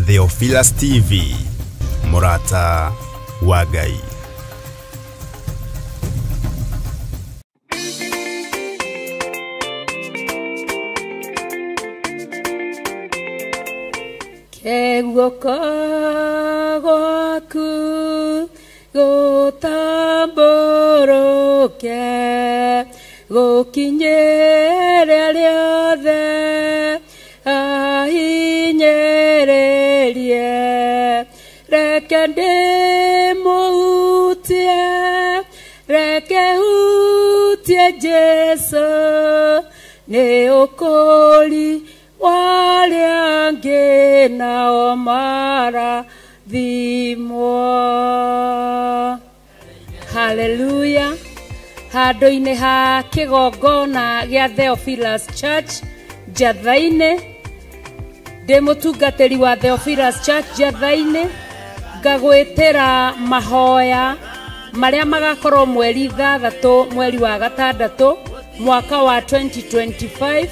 Theophilus TV, Mũrata wa Ngai. Guoko gwaku gũtambũrũke gũkinyĩre arĩa othe ahinyĩrĩrie, reke ndĩmũhutie, reke hutie Jesũ, nĩ ũkũũri warĩa angĩ nao marathimwo. Haleluya. Handũ-inĩ ha kĩgongona gĩa Theophilus Church Njatha-inĩ, ndĩ mũtungatĩri wa Theophilus Church Njatha-inĩ, ngagwĩtĩra mahoya marĩa magakorwo mweri 6 mweri wa 6 mwaka wa 2025,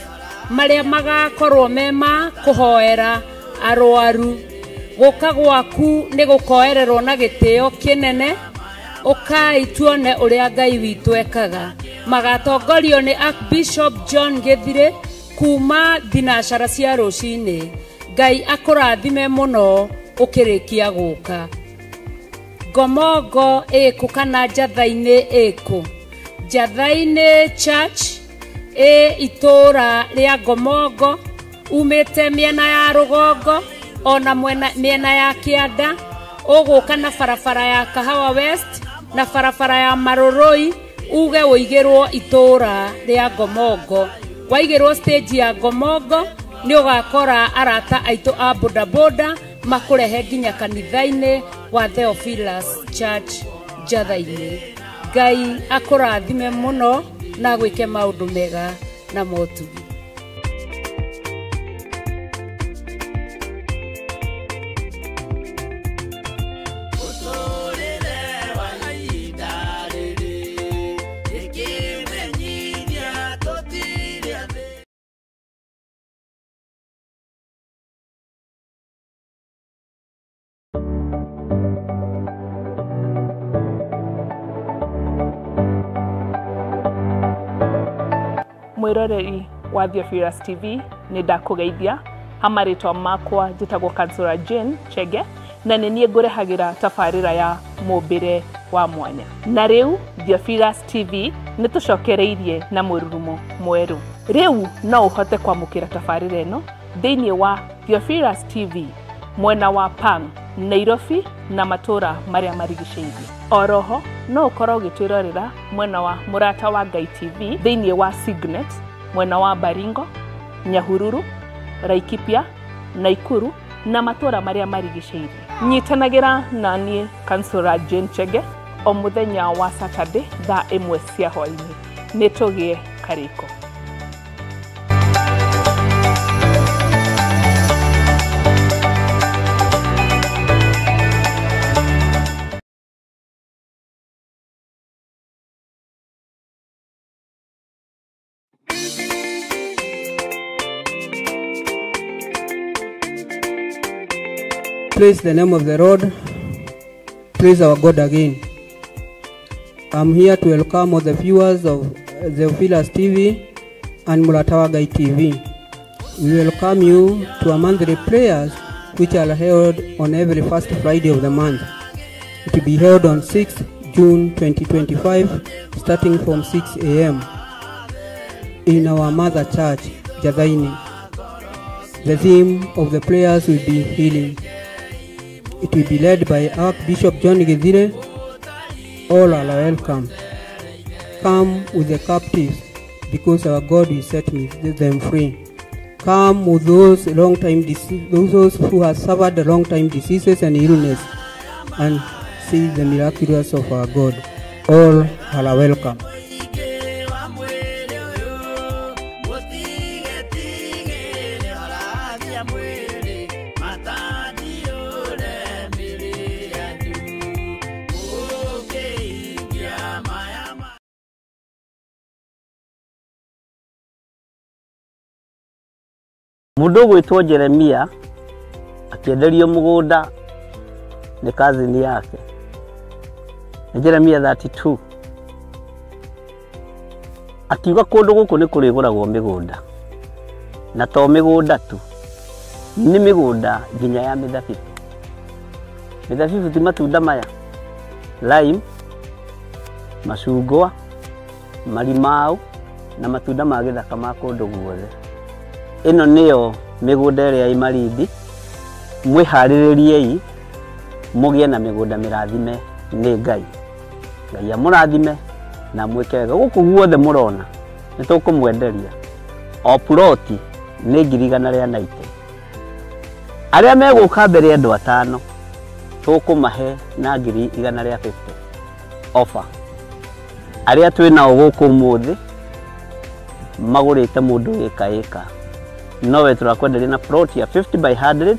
marĩa magakorwo mema kũhoera arwaru. Gũka gwaku nĩ gũkoererwo na gĩtĩo kĩnene, ũkai tuone ũrĩa Ngai witũ ekaga. Magatongorio nĩ Archbishop John Gĩthire kuma thinacara cia rũcinĩ. Ngai akũrathime mũno ũkĩrĩkia gũka. Ngomongo ĩkũ kana Njatha-inĩ ĩkũ? Njatha-inĩ Church ĩ itũra rĩa Ngomongo, umĩte mĩena ya rũgongo ona mĩena ya kĩanda, ũgũka na barabara ya Kahawa West na barabara ya Marũrũi, uge ũigĩrwo itũra rĩa Ngomongo. Waigĩrwo stage ya Ngomongo nĩ ũgakora arata aitũ a bodaboda makũrehe nginya kanitha-inĩ wa Theophilus Church Njatha-inĩ. Ngai akũrathime mũno na gwĩke maũndũ mega na motugi. Mwiroreri wa Theophilus TV, nĩ ndakũgeithia ha marĩtwa makwa njĩtagwo Kansura Jane Chege, na nĩ niĩ ngũrehagĩra tabarĩra ya mũmbĩre wa mwanya. Na rĩu Theophilus TV nĩ tũcokereirie na mũrurumo mwerũ. Rĩu no ũhote kwamũkĩra tabarĩra ĩno thĩinĩ wa Theophilus TV mwena wa Pang, Nairobi na matũra marĩa marigicĩirie. Oroho no ũkorwo ũgĩtwĩrorera mwena wa Mũrata wa Ngai TV thĩinĩ wa Signet mwena wa Baringo, Nyahururu, Laikipia, Naikuru na matũra marĩa marigicĩirie. Nyitanagĩra na niĩ Kansura Jane Chege o mũthenya wa Saturday thaa 1 cia hwaĩ-inĩ. Nĩ tũgĩe karĩko. Praise the name of the Lord. Praise our God again. I'm here to welcome all the viewers of Theophilus TV and Mũrata wa Ngai TV. We welcome you to our monthly prayers, which are held on every first Friday of the month. It will be held on 6th June 2025, starting from 6 a.m. in our mother church, Njatha-inĩ. The theme of the prayers will be healing. It will be led by Archbishop John Githire. All are welcome. Come with the captives, because our God will set them free. Come with those those who have suffered long time diseases and illness, and see the miraculous of our God. All are welcome. Mundu gwitwo Jeremia Akĩenderio mũgũnda nĩ cousin yake. Nĩ Jeremia 32. Akiuga kũndũ gũkũ nĩ kũrĩgũragwo mĩgũnda. Na to mĩgũnda tu, nĩ mĩgũnda nginya ya mĩthabibũ. Mĩthabibũ ti matunda maya, lime, macungwa, marimau na matunda ma gĩthaka ma kũndũ guothe. Ĩno nĩyo mĩgũnda ĩrĩa ĩ Malindi. Mwĩharĩrĩriei mũgĩe na mĩgũnda mĩrathime nĩ Ngai. Ngai amũrathime na mwĩke wega. Gũkũ guothe mũrona nĩ tũkũmwenderia o ploti nĩ 190,000. Arĩa megũka mbere andũ 5 tũkũmahe na 150,000 offer. Arĩa twĩ nao gũkũ ũmũthĩ magũrĩte mũndũ ĩka ĩka, nowe tũrakwenderia na plot ya 50 by 100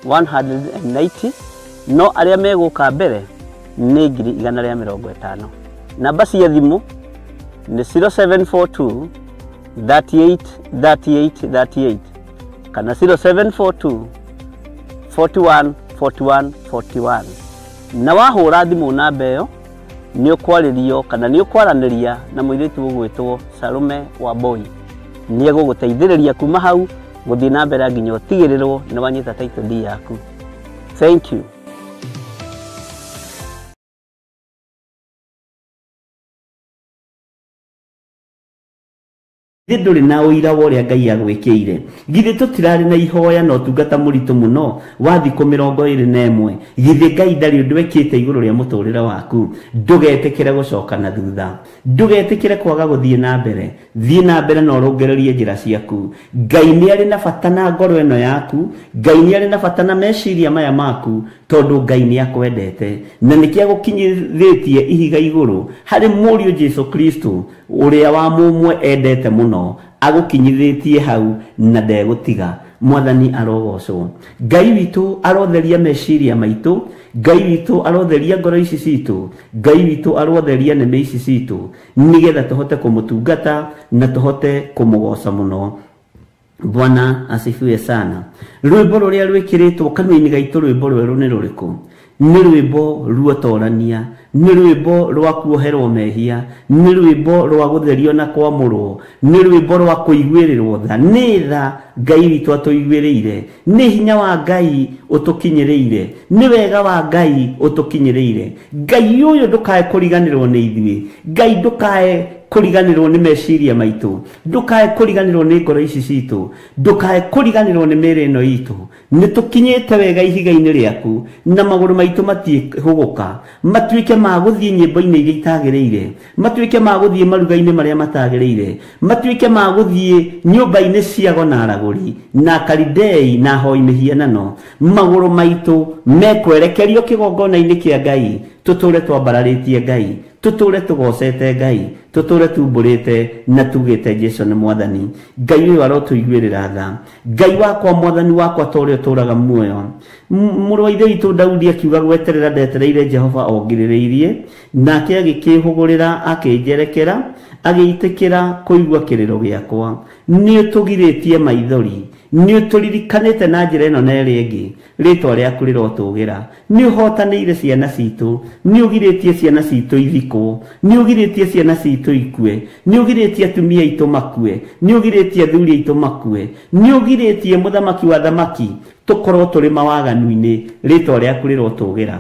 190, no arĩa megũka mbere nĩ 150,000. Namba cia thimũ nĩ 0742 38 38 38 kana 0742 41 41 41. Na wahũra thimũ namba ĩyo nĩ ũkwarĩrio kana nĩ ũkwaranĩria na mũirĩtu ũgwĩtwo Salome Wambui. Nĩ egũgũteithĩrĩria kuma hau gũthiĩ na mbere nginya ũtigĩrĩrwo nĩ wanyita title deed yaku. Thank you. Githĩ ndũrĩ na ũira wa ũrĩa Ngai agwĩkĩire? Githĩ tũtirarĩ na ihoya na ũtungata mũritũ mũno wa thikũ 21? Githĩ Ngai ndarĩ ũndũ ekĩte igũrũ rĩa mũtũrĩre waku? Ndũgetĩkĩre gũcoka na thutha, ndũgetĩkĩre kwaga gũthiĩ na mbere. Thiĩ na mbere na ũrũngĩrĩrie njĩra ciaku. Ngai nĩ arĩ na bata na ngoro ĩno yaku, Ngai nĩ arĩ na bata na meciria maya maku, tondũ Ngai nĩ akwendete na nĩkĩo agũkinyithĩtie ihiga igũrũ harĩ mũriũ Jesu Kristo ũrĩa wa mũmwe endete mũno, agũkinyithĩtie hau na ndegũtiga. Mwathani arogocwo. Ngai witũ arotheria meciria maitũ, Ngai witũ arotheria ngoro ici citũ, Ngai witũ arotheria nĩmĩ ici citũ, nĩgetha tũhote kũmũtungata na tũhote kũmũgoca mũno. Bwana asifiwe sana. Rwĩmbo rũrĩa rwĩkĩrĩtwo kanua-inĩ gaitũ, rwĩmbo rwerũ nĩ rũrĩkũ? Nĩ rwĩmbo ruotorania, nĩ rwĩmbo rwa kuoherwo mehia, nĩ rwĩmbo rwa gũtherio na kwamũrwo, nĩ rwĩmbo rwa kũiguĩrĩrwo tha. Nĩ tha Ngai witũ atũiguĩrĩire, nĩ hinya wa Ngai ũtũkinyĩrĩire, nĩ wega wa Ngai ũtũkinyĩrĩire. Ngai ũyũ ndũkae kũriganĩrwo nĩ ithuĩ, Ngai ndũkae kũriganĩrwo nĩ meciria maitũ, ndũkae kũriganĩrwo nĩ ngoro ici citũ, ndũkae kũriganĩrwo nĩ mĩĩrĩ ĩno itũ. Nĩ tũkinyĩte wega ihiga-inĩ rĩaku na magũrũ maitũ matiĩhũgũka, matuĩke ma gũthiĩ nyĩmbo-inĩ iria itagĩrĩire, matuĩke ma gũthiĩ maruga-inĩ marĩa matagĩrĩire, matuĩke ma gũthiĩ nyũmba-inĩ cia ago na aragũri na akaridei na ahoi mĩhianano. Magũrũ maitũ mekwerekerio kĩgongona-inĩ kĩa Ngai, tũtũre twambararĩtie Ngai, tũtũre tũgocete Ngai, tũtũre tumbũrĩte na tugĩte Jesu nĩ Mwathani. Ngai ũyũ arotũiguĩrĩra tha. Ngai wakwa, Mwathani wakwa, ta ũrĩa ũtũũraga muoyo. Mũrũ wa ithe witũ Daudi akiuga gweterera ndetereire Jehova ongirĩrĩirie, nake agĩkĩhũgũrĩra akĩnjerekera, agĩitĩkĩra kũigua kĩrĩro gĩakwa. Nĩ ũtũgirĩtie maithori, nĩ ũtũririkanĩte na njĩra ĩno na ĩrĩa ĩngĩ, rĩtwa rĩaku rĩrotũgĩra. Nĩ ũhotanĩire ciana citũ, nĩ ũgirĩtie ciana citũ ithikwo, nĩ ũgirĩtie ciana citũ ikue, nĩ ũgirĩtie atumia aitũ makue, nĩ ũgirĩtie athuri aitũ makue, nĩ ũgirĩtie mũthamaki wa thamaki tũkorwo tũrĩ mawaganu-inĩ. Rĩtwa rĩaku rĩrotũgĩra,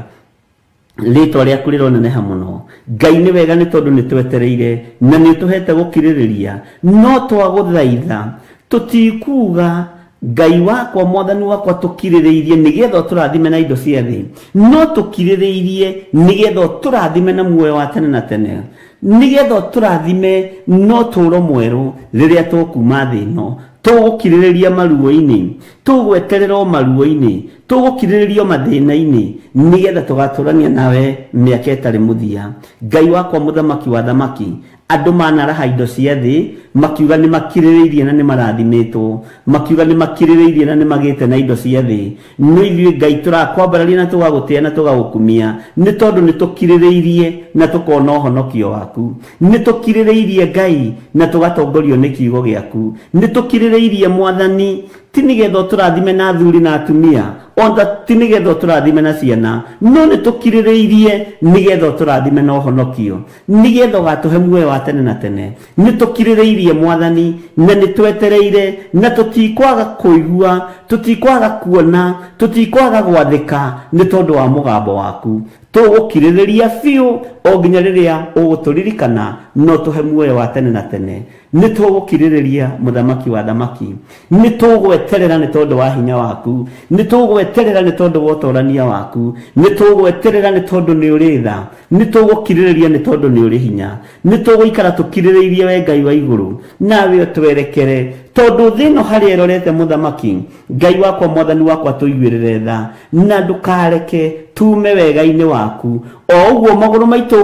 rĩtwa rĩaku rĩroneneha mũno. Ngai nĩ wega nĩ tondũ nĩ twetereire na nĩ ũtũhete gũkirĩrĩria, no twagũthaitha tũtikuga Ngai wakwa, Mwathani wakwa, tũkirĩrĩirie nĩgetha ũtũrathime na indo cia thĩ, no tũkirĩrĩirie nĩgetha ũtũrathime na muoyo wa tene na tene, nĩgetha ũtũrathime na ũtũũro mwerũ rĩrĩa tũkuma thĩ ĩno. Tũgũkirĩrĩria maruo-inĩ, tũgweterera o maruo-inĩ, tũgũkirĩrĩria mathĩna-inĩ, nĩgetha tũgatũrania nawe mĩaka ĩtarĩ mũthia. Ngai wakwa, mũthamaki wa thamaki, andũ manaraha indo cia thĩ makiuga nĩ makirĩrĩirie na nĩ marathimĩtwo, makiuga nĩ makirĩrĩirie na nĩ magĩte na indo cia thĩ. No ithuĩ Ngai tũrakwambararia na tũgagũtĩa na tũgagũkumia, nĩ tondũ nĩ tũkirĩrĩirie na tũkona ũhonokio waku, nĩ tũkirĩrĩirie Ngai na tũgatongorio nĩ kiugo gĩaku, nĩ tũkirĩrĩirie Mwathani Ti nĩgetha ũtũrathime na athuri na atumia, ona ti nĩgetha ũtũrathime na ciana, no nĩ tũkirĩrĩirie nĩgetha ũtũrathime na ũhonokio, nĩgetha ũgatũhe muoyo wa tene na tene. Nĩ tũkirĩrĩirie Mwathani, na nĩ twetereire, na tũtikwaga kũigua, tũtikwaga kuona, tũtikwaga gwathĩka nĩ tondũ wa mũgambo waku. Tũgũkirĩrĩria biũ o nginya rĩrĩa ũgũtũririkana no tũhe muoyo wa tene na tene. Nĩ tũgũkirĩrĩria Mũthamaki wa thamaki, nĩ tũgweterera nĩ tondũ wa hinya waku, nĩ tũgweterera nĩ tondũ wa ũtorania waku, nĩ tũgweterera nĩ tondũ nĩ ũrĩ tha, nĩ tũgũkirĩrĩria nĩ tondũ nĩ ũrĩ hinya, nĩ tũgũikara tũkirĩrĩirie we Ngai wa igũrũ, nawe ũtwerekere tondũ thĩ ĩno harĩa ĩrorete Mũthamaki Ngai wakwa Mwathani wakwa, tũiguĩrĩre tha na ndũkareke tume wega-inĩ waku. O ũguo magũrũ maitũ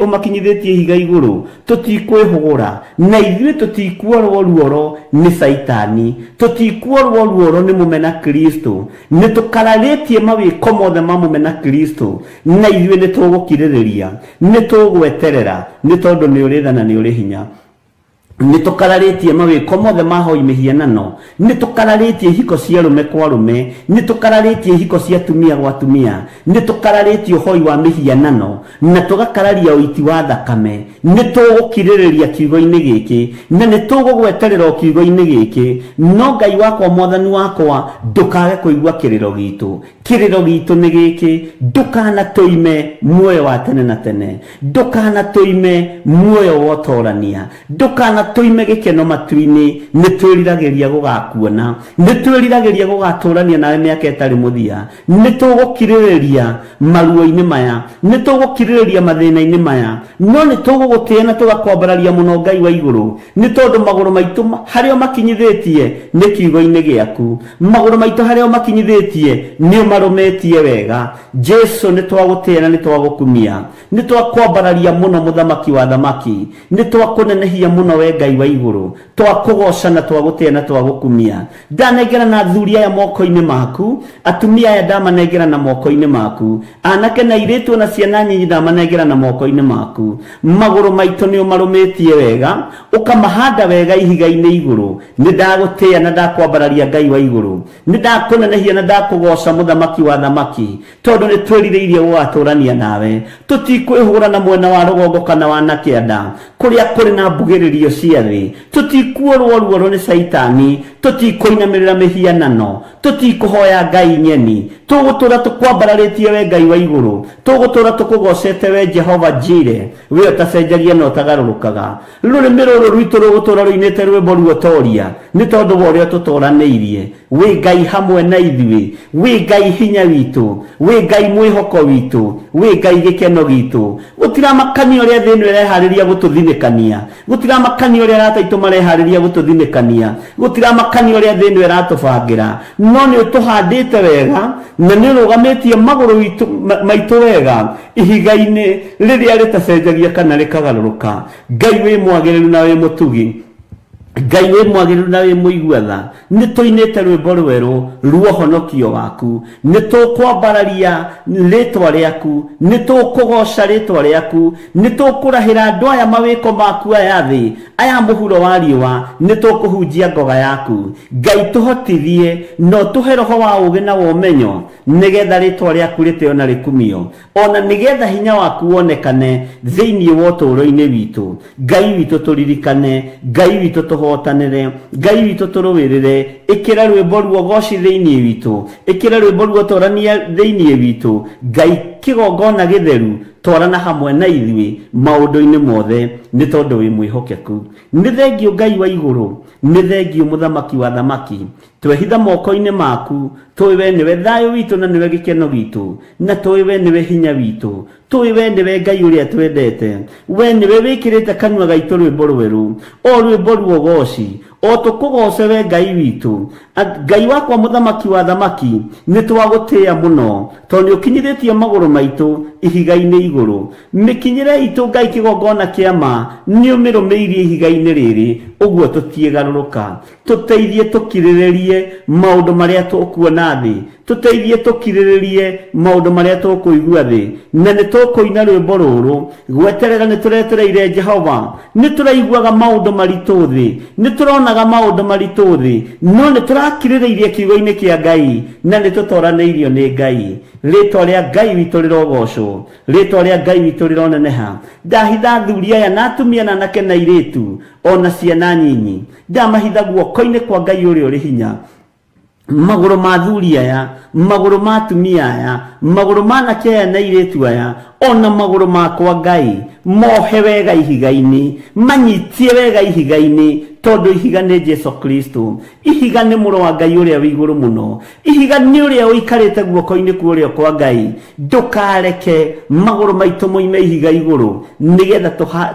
ũmakinyithĩtie ihiga igũrũ, tũtikwĩhũgũra na ithuĩ tũtikuorwo ruoro nĩ Caitani, tũtikuorwo ruoro nĩ mũmena Kristo. Nĩ tũkararĩtie mawĩko mothe ma mũmena Kristo, na ithuĩ nĩ tũgũkirĩrĩria, nĩ tũgweterera nĩ tondũ nĩ ũrĩ tha na nĩ ũrĩ hinya. Nĩ tũkararĩtie mawĩko mothe ma hoi mĩhianano, nĩ tũkararĩtie ihiko cia arũme kwa arũme, nĩ tũkararĩtie ihiko cia atumia gwa atumia, nĩ tũkararĩtie ũhoi wa mĩhianano na tũgakararia ũiti wa thakame. Nĩ tũgũkirĩrĩria kiugo-inĩ gĩkĩ na nĩ tũgũgweterera o kiugo-inĩ gĩkĩ, no Ngai wakwa Mwathani wakwa ndũkage kũigua kĩrĩro gitũ. Kĩrĩro gitũ nĩ gĩkĩ, ndũkanatũime muoyo wa tene na tene, ndũkanatũime muoyo wa ũtorania, ndũkanatũime gĩkeno matu-inĩ. Nĩ twĩriragĩria gũgakuona, nĩ twĩriragĩria gũgatũrania nawe mĩaka ĩtarĩ mũthia. Nĩ tũgũkirĩrĩria maruo-inĩ maya, nĩ tũgũkirĩrĩria mathĩna-inĩ maya, no nĩ tũgũgũtĩĩa na tũgakwambararia mũno Ngai wa igũrũ, nĩ tondũ magũrũ maitũ harĩa ũmakinyithĩtie nĩ kiugo-inĩ gĩaku, magũrũ maitũ harĩa ũmakinyithĩtie nĩ ũmarũmĩtie wega. Jesu, nĩ twagũtĩĩa na nĩ twagũkumia, nĩ twakwambararia mũno Mũthamaki wa thamaki, nĩ twakũnenehia mũno we Ngai wa igũrũ, twakũgoca na twagũtĩĩa na twagũkumia. Ndanengera na athuri aya moko-inĩ maku, atumia aya ndamanengera na moko-inĩ maku, anake na airĩtu na ciana nyinyi ndamanengera na moko-inĩ maku. Magũrũ maitũ nĩ ũmarũmĩtie wega, ũkamahanda wega ihiga-inĩ igũrũ. Nĩ ndagũtĩĩa na ndakwambararia Ngai wa igũrũ, nĩ ndakũnenehia na ndakũgoca Mũthamaki wa thamaki, tondũ nĩ twĩrirĩirie gũgatũrania nawe. Tũtikwĩhũra na mwena wa rũgongo kana wa na kĩanda kũrĩa kũrĩ na mbugĩrĩrio cia thĩ, tũtikuorwo ruoro nĩ Caitani, tũtikũinamĩrĩra mĩhianano, tũtikũhoya ngai nyeni, tũgũtũra tũkwambararĩtie we Ngai wa igũrũ, tũgũtũra tũkũgocete we Jehova Jire, we ũtacenjagia na ũtagarũrũkaga. Rũrĩmĩ rũrũ rwitũ rũgũtũra rũinĩte rwĩmbo ruotoria nĩ tondũ wa ũrĩa tũtoranĩirie. Wĩ Ngai hamwe na ithuĩ, wĩ Ngai hinya witũ, wĩ Ngai mwĩhoko witũ, wĩ Ngai gĩkeno gitũ. Gũtiramakania ũrĩa thĩ ĩno ĩreharĩria gũtũthinĩkania, gũtiramakania ũrĩa arata aitũ mareharĩria gũtũthinĩkania, gũtiramakania ũrĩa thĩ ĩno ĩratũbangĩra, no nĩ ũtũhandĩte wega na nĩ ũrũgamĩtie magũrũ maitũ wega ihiga-inĩ rĩrĩa rĩtacenjagia kana rĩkagarũrũka. Ngai wĩ mwagĩrĩru na wĩ mũtugi, Ngai wĩ mwagĩrĩru na wĩ mũigua tha, nĩ tũinĩte rwĩmbo rwerũ ruohonokio waku, nĩ tũkwambararia rĩtwa rĩaku, nĩ tũkũgoca rĩtwa rĩaku, nĩ tũkũrahĩra andũ aya mawĩko maku aya thĩ, aya mũhuro wa riũa, nĩ tũkũhunjia ngoga yaku. Ngai tũhotithie na ũtũhe roho wa ũũgĩ na wa ũmenyo, nĩgetha rĩtwa rĩaku rĩtĩo na rĩkumio, ona nĩgetha hinya waku wonekane thĩinĩ wa ũtũũro-inĩ witũ. Ngai witũ tũririkane, Ngai witũ tũhotanĩre, Ngai witũ tũrũĩrĩre. Ĩkĩra rwĩmbo ruogoci thĩinĩ witũ, ĩkĩra rwĩmbo ruotorania thĩinĩ witũ. Ngai kĩgongona gĩtheru, twarana hamwe na ithuĩ maũndũ-inĩ mothe, nĩ tondũ wĩ mwĩhokeku. Nĩ thengio Ngai wa igũrũ, nĩ thengio Mũthamaki wa thamaki, twehitha moko-inĩ maku, tũĩ we nĩwe thayũ witũ na nĩwe gĩkeno gitũ, na tũĩ we nĩwe hinya witũ, tũĩ we nĩwe Ngai ũrĩa twendete, we nĩwe wĩkĩrĩte kanua gaitũ rwĩmbo rwerũ, o rwĩmbo ruogoci, o tũkũgoce we Ngai witũ. Ngai wakwa Mũthamaki wa thamaki, nĩ twagũtĩĩa mũno tondũ nĩ ũkinyithĩtie magũrũ maitũ ihiga-inĩ igũrũ. Mĩkinyĩre itũ Ngai kĩgongona kĩa ma nĩ ũmĩrũmĩirie ihiga-inĩ rĩrĩ, ũguo tũtiĩgarũrũka. Tũteithie tũkirĩrĩrie maũndũ marĩa tũkuona thĩ, tũteithie tũkirĩrĩrie maũndũ marĩa tũkũigua thĩ, na nĩ tũkũina rwĩmbo rũrũ gweterera. Nĩ tũretereire Jehova, nĩ tũraiguaga maũndũ maritũ thĩ, nĩ tũronaga maũndũ maritũ thĩ, no nĩ tũrakirĩrĩirie kiugo-inĩ kĩa Ngai na nĩ tũtoranĩirio nĩ Ngai. Rĩtwa rĩa Ngai witũ rĩrogocwo, rĩtwa rĩa Ngai witũ rĩroneneha. Ndahitha athuri aya na atumia na anake na airĩtu ona ciana nyinyi, ndamahitha guoko-inĩ kwa Ngai ũrĩa ũrĩ hinya. Magũrũ ma athuri aya, magũrũ ma atumia aya, magũrũ ma anake aya na airĩtu aya, ona magũrũ makwa Ngai mohe wega ihiga-inĩ, manyitie wega ihiga-inĩ, tondũ ihiga nĩ Jesu Kristo, ihiga nĩ mũrũ wa Ngai ũrĩa wĩ igũrũ mũno, ihiga nĩ ũrĩa ũikarĩte guoko-inĩ kwa ũrĩo kwa Ngai. Ndũkareke magũrũ maitũ moime ihiga igũrũ, nĩgetha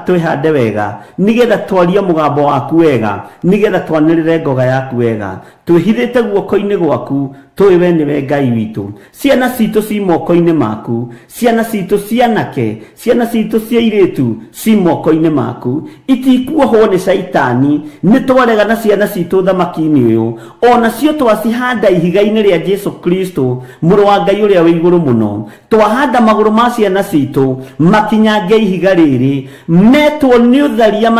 twĩhande wega, nĩgetha twarie mũgambo waku wega, nĩgetha twanĩrĩre ngoga yaku wega. Twĩhithĩte guoko-inĩ gwaku, tũĩ we nĩwe Ngai witũ. Ciana citũ ci moko-inĩ maku, ciana citũ cia anake, ciana citũ cia airĩtu ci moko-inĩ maku, itikuohwo nĩ caitani. Nĩ twarega na ciana citũ thamaki-inĩ ũyũ, ona cio twacihanda ihiga-inĩ rĩa Jesu Kristo mũrũ wa Ngai ũrĩa wĩ igũrũ mũno. Twahanda magũrũ ma ciana citũ makinyange ihiga rĩrĩ, metwo nĩ ũtharia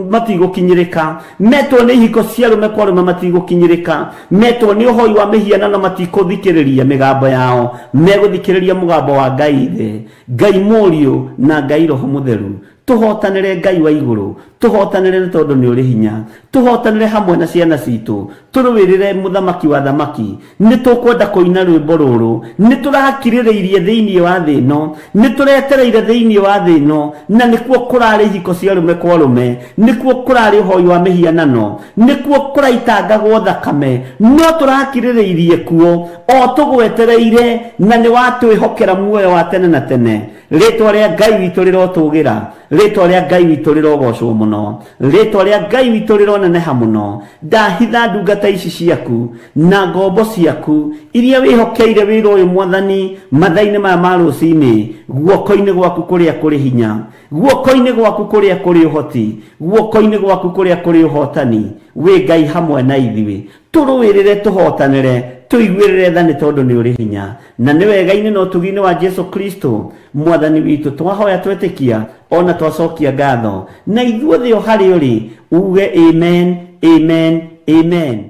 matigũkinyĩrĩka, metwo nĩ ihiko cia arũme kwa arũme matigũkinyĩrĩka, metwo nĩ ũhoi wa mĩhianano matikũthikĩrĩria mĩgambo yao, megũthikĩrĩria mũgambo wa Ngai Ithe, Ngai Mũriũ na Ngai Roho Mũtheru. Tũhotanĩre Ngai wa igũrũ, tũhotanĩre nĩ tondũ nĩ ũrĩ hinya, tũhotanĩre hamwe na ciana citũ, tũrũĩrĩre mũthamaki wa thamaki. Nĩ tũkwenda kũina rwĩmbo rũrũ, nĩ tũrakirĩrĩirie thĩinĩ wa thĩ ĩno, nĩ tũretereire thĩinĩ wa thĩ ĩno, na nĩkuo kũrarĩ ihiko cia arũme kwa arũme, nĩkuo kũrarĩ ũhoi wa mĩhianano, nĩkuo kũraitangagwo thakame, no tũrakirĩrĩirie kuo o tũgwetereire, na nĩ watwĩhokera muoyo wa tene na tene. Rĩtwa rĩa Ngai witũ rĩrotũgĩra, rĩtwa rĩa Ngai witũ rĩrogocwo mũno, rĩtwa rĩa Ngai witũ rĩroneneha mũno. Ndahitha ndungata ici ciaku na ngombo ciaku iria wĩhokeire wĩra ũyũ Mwathani mathaa-inĩ maya ma rũcinĩ, guoko-inĩ gwaku kũrĩa kũrĩ hinya, guoko-inĩ gwaku kũrĩa kũrĩ ũhoti, guoko-inĩ gwaku kũrĩa kũrĩ ũhotani. Wĩ Ngai hamwe na ithuĩ, tũrũĩrĩre, tũhotanĩre, tũiguĩrĩre tha nĩ tondũ nĩ ũrĩ hinya, na nĩ wega-inĩ na ũtugi-inĩ wa Jesu Kristo Mwathani witũ twahoya twetĩkia ona twacokia ngatho, na ithuothe o harĩ ũrĩ uge amen, amen, amen.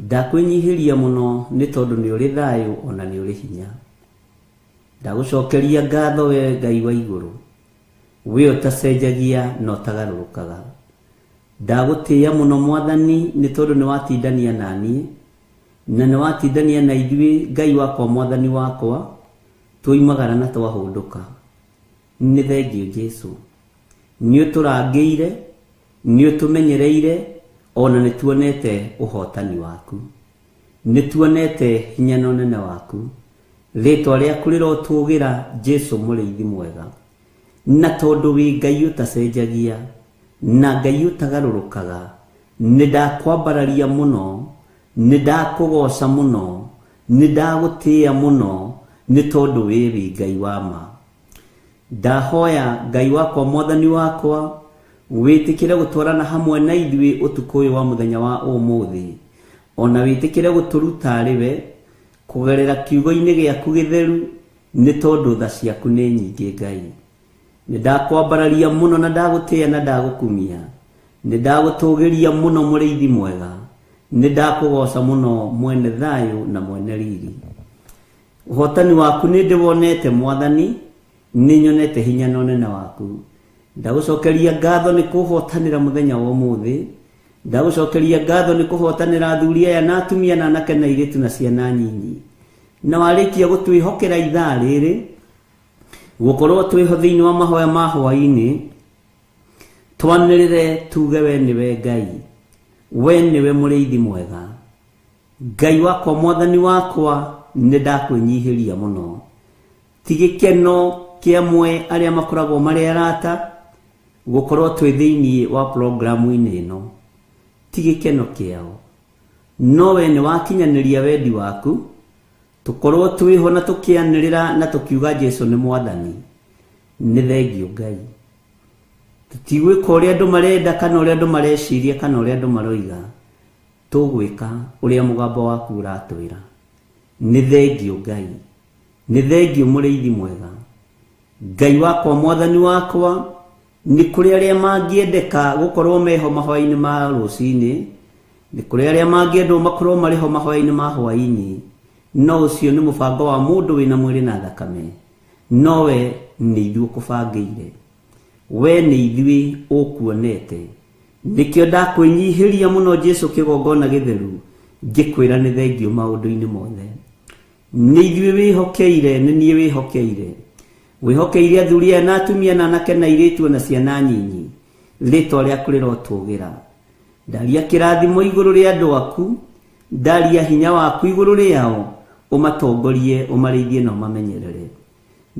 Ndakwĩnyihĩria mũno nĩ tondũ nĩ ũrĩ thayũ ona nĩ ũrĩ hinya. Ndagũcokeria ngatho we Ngai wa igũrũ, we ũtacenjagia na ũtagarũrũkaga. Ndagũtĩĩa mũno Mwathani nĩ tondũ nĩ watindania na niĩ, na nĩ watindania na ithuĩ Ngai wakwa Mwathani wakwa, twoimagara na twahũndũka. Nĩ thengiũ Jesu, nĩ ũtũrangĩire, nĩ ũtũmenyereire, ona nĩ tuonete ũhotani waku, nĩ tuonete hinya na ũnene waku. Rĩtwa rĩaku rĩrotũgĩra Jesu mũrĩithi mwega, na tondũ wĩ Ngai ũtacenjagia na Ngai ũtagarũrũkaga, nĩ ndakwambararia mũno, nĩ ndakũgoca mũno, nĩ ndagũtĩĩa mũno, nĩ tondũ wĩ Ngai wa ma. Ndahoya Ngai wakwa Mwathani wakwa wĩtĩkĩre gũtwarana hamwe na ithuĩ ũtukũ ũyũ wa mũthenya wa ũmũthĩ, ona wĩtĩkĩre gũtũruta arĩ we kũgerera kiugo-inĩ gĩaku gĩtheru, nĩ tondũ tha ciaku nĩ nyingĩ Ngai. Nĩ ndakwambararia mũno na ndagũtĩĩa na ndagũkumia, nĩ ndagũtũgĩria mũno mũrĩithi mwega, nĩ ndakũgoca mũno mwene thayũ na mwene riri. Ũhotani waku nĩ ndĩwonete Mwathani, nĩ nyonete hinya na ũnene waku. Ndagũcokeria ngatho nĩ kũhotanĩra mũthenya wa ũmũthĩ, ndagũcokeria ngatho nĩ kũhotanĩra athuri aya na atumia na anake na airĩtu na ciana nyinyi, na warĩkia gũtwĩhokera ithaa rĩrĩ gũkorwo twĩho thĩinĩ wa mahoya ma hwaĩ-inĩ, twanĩrĩre tuge we nĩwe Ngai, we nĩwe mũrĩithi mwega, Ngai wakwa Mwathani wakwa Nĩ ndakwĩnyihĩria mũno. Ti gĩkeno kĩamwe arĩa makoragwo marĩ arata gũkorwo twĩ thĩinĩ wa programu-inĩ ĩno, ti gĩkeno kĩao, no we nĩ wakinyanĩria wendi waku tũkorwo twĩho na tũkĩanĩrĩra na tũkiuga Jesu nĩ mwathani. Nĩ thengio Ngai. Tũtigwĩka ũrĩa andũ marenda kana ũrĩa andũ mareciria kana ũrĩa andũ maroiga, tũgwĩka ũrĩa mũgambo waku ũratwĩra. Nĩ thengio Ngai, nĩ thengio mũrĩithi mwega. Ngai wakwa, mwathani wakwa, nĩ kũrĩ arĩa mangĩendeka gũkorwo meho mahoya-inĩ ma rũcinĩ, nĩ kũrĩ arĩa mangĩendwo makorwo marĩ ho mahoya-inĩ ma hwaĩ-inĩ, no ũcio nĩ mũbango wa mũndũ wĩna mwĩrĩ na thakame, no we nĩ ithuĩ ũkũbangĩire, we nĩ ithuĩ ũkuonete. Nĩkĩo ndakwĩnyihĩria mũno Jesu kĩgongona gĩtheru, ngĩkwĩra nĩ thengio maũndũ-inĩ mothe. Nĩ ithuĩ wĩhokeire, nĩ niĩ wĩhokeire, wĩhokeire athuri aya na atumia na anake na airĩtu na ciana nyinyi, rĩtwa rĩaku rĩrotũgĩra. Ndaria kĩrathimo igũrũ rĩa andũ aku, ndaria hinya waku igũrũ rĩao, ũmatongorie, ũmarĩithie na ũmamenyerere.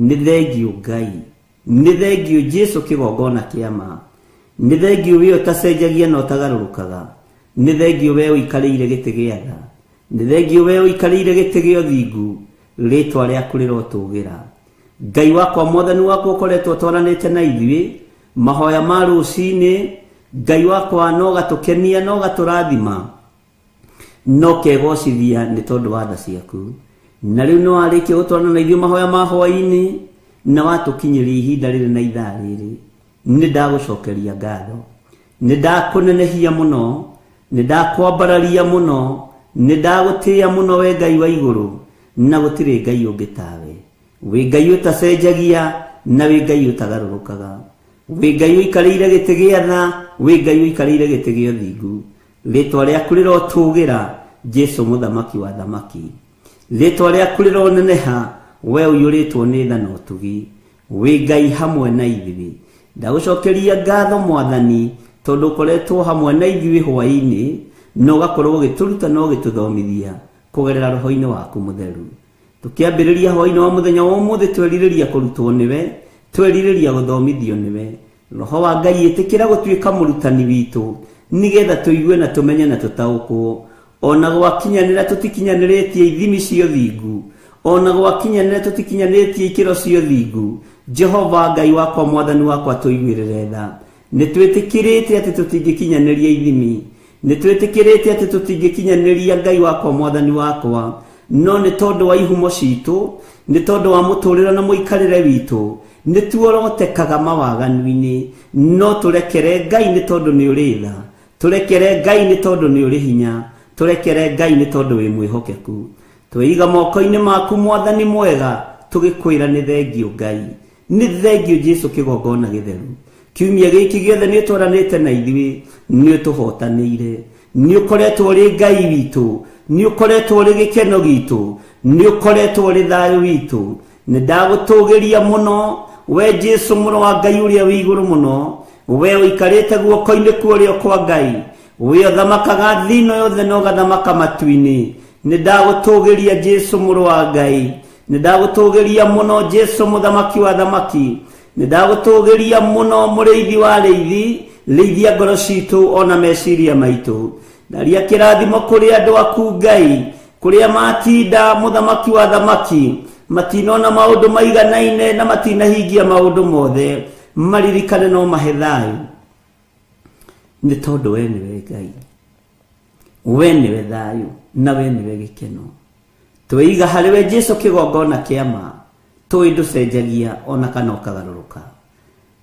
Nĩ thengio Ngai, nĩ thengio Jesu kĩgongona kĩa ma, nĩ thengio we ũtacenjagia na ũtagarũrũkaga, nĩ thengio we ũikarĩire gĩtĩ gĩa tha, nĩ thengio we ũikarĩire gĩtĩ gĩa ũthingu, rĩtwa rĩaku rĩrotũgĩra. Ngai wakwa, mwathani wakwa, ũkoretwo ũtwaranĩte na ithuĩ mahoya ma rũcinĩ, Ngai wakwa no gatũkenia no gatũrathima no kegocithia nĩ tondũ wa tha ciaku. Na rĩu nĩ warĩkia gũtwarana na ithuĩ mahoya ma hwaĩ-inĩ na watũkinyĩria ihinda rĩrĩ na ithaa rĩrĩ, nĩ ndagũcokeria ngatho, nĩ ndakũnenehia mũno, nĩ ndakwambararia mũno, nĩ ndagũtĩĩa mũno we Ngai wa igũrũ, na gũtirĩ Ngai ũngĩ tawe. Wĩ Ngai ũtacenjagia na wĩ Ngai ũtagarũrũkaga, wĩ Ngai ũikarĩire gĩtĩ gĩa tha, wĩ Ngai ũikarĩire gĩtĩ gĩa ũthingu. Rĩtwa rĩaku rĩrotũgĩra Jesu mũthamaki wa thamaki, rĩtwa rĩaku rĩroneneha we ũiyũrĩtwo nĩ tha na ũtugi, wĩ Ngai hamwe na ithuĩ. Ndagũcokeria ngatho mwathani, tondũ ũkoretwo hamwe na ithuĩ hwaĩ-inĩ na ũgakorwo ũgĩtũruta na ũgĩtũthomithia kũgerera roho-inĩ waku mũtheru. Tũkĩambĩrĩria hwaĩ-inĩ wa mũthenya wa ũmũthĩ, twerirĩria kũrutwo nĩwe, twerirĩria gũthomithio nĩwe. Roho wa Ngai ĩtĩkĩra gũtuĩka mũrutani witũ, nĩgetha tũigue na tũmenye na tũtaũkwo. Ona gwakinyanĩra tũtikinyanĩrĩtie ithimi cia ũthingu, ona gwakinyanĩra tũtikinyanĩrĩtie ikĩro cia ũthingu, Jehova Ngai wakwa, mwathani wakwa, tũiguĩrĩre tha. Nĩ twĩtĩkĩrĩte atĩ tũtingĩkinyanĩria ithimi, nĩ twĩtĩkĩrĩte atĩ tũtingĩkinyanĩria Ngai wakwa, mwathani wakwa, no nĩ tondũ wa ihumo citũ, nĩ tondũ wa mũtũrĩre na mũikarĩre witũ, nĩ tuorotekaga mawaganu-inĩ, no tũrekere Ngai nĩ tondũ nĩ ũrĩ tha, tũrekere Ngai nĩ tondũ nĩ ũrĩ hinya, tũrekere Ngai nĩ tondũ wĩ mwĩhokeku. Twĩiga moko-inĩ maku mwathani mwega, tũgĩkwĩra nĩ thengio Ngai, nĩ thengio Jesu kĩgongona gĩtheru. Kiumia gĩkĩ gĩothe nĩ ũtwaranĩte na ithuĩ, nĩ ũtũhotanĩire, nĩ ũkoretwo ũrĩ Ngai witũ, nĩ ũkoretwo ũrĩ gĩkeno gitũ, nĩ ũkoretwo ũrĩ thayũ witũ. Nĩ ndagũtũgĩria mũno we Jesu mũrũ wa Ngai ũrĩa wĩ igũrũ mũno, we ũikarĩte guoko-inĩ kwa ũrĩo kwa Ngai, we ũthamakaga thĩ ĩno yothe na ũgathamaka matu-inĩ. Nĩ ndagũtũgĩria Jesu mũrũ wa Ngai, nĩ ndagũtũgĩria mũno Jesu mũthamaki wa thamaki, nĩ ndagũtũgĩria mũno mũrĩithi wa arĩithi, rĩithia ngoro citũ ona meciria maitũ. Ndaria kĩrathimo kũrĩ andũ aku Ngai, kũrĩa matinda mũthamaki wa thamaki, matinona maũndũ maiganaine na matinahingia maũndũ mothe, maririkane no mahe thayũ, nĩ tondũ we nĩwe Ngai, we nĩwe thayũ na we nĩwe gĩkeno. Twĩiga harĩ we Jesu kĩgongona kĩa ma, tũĩ ndũcenjagia ona kana ũkagarũrũka.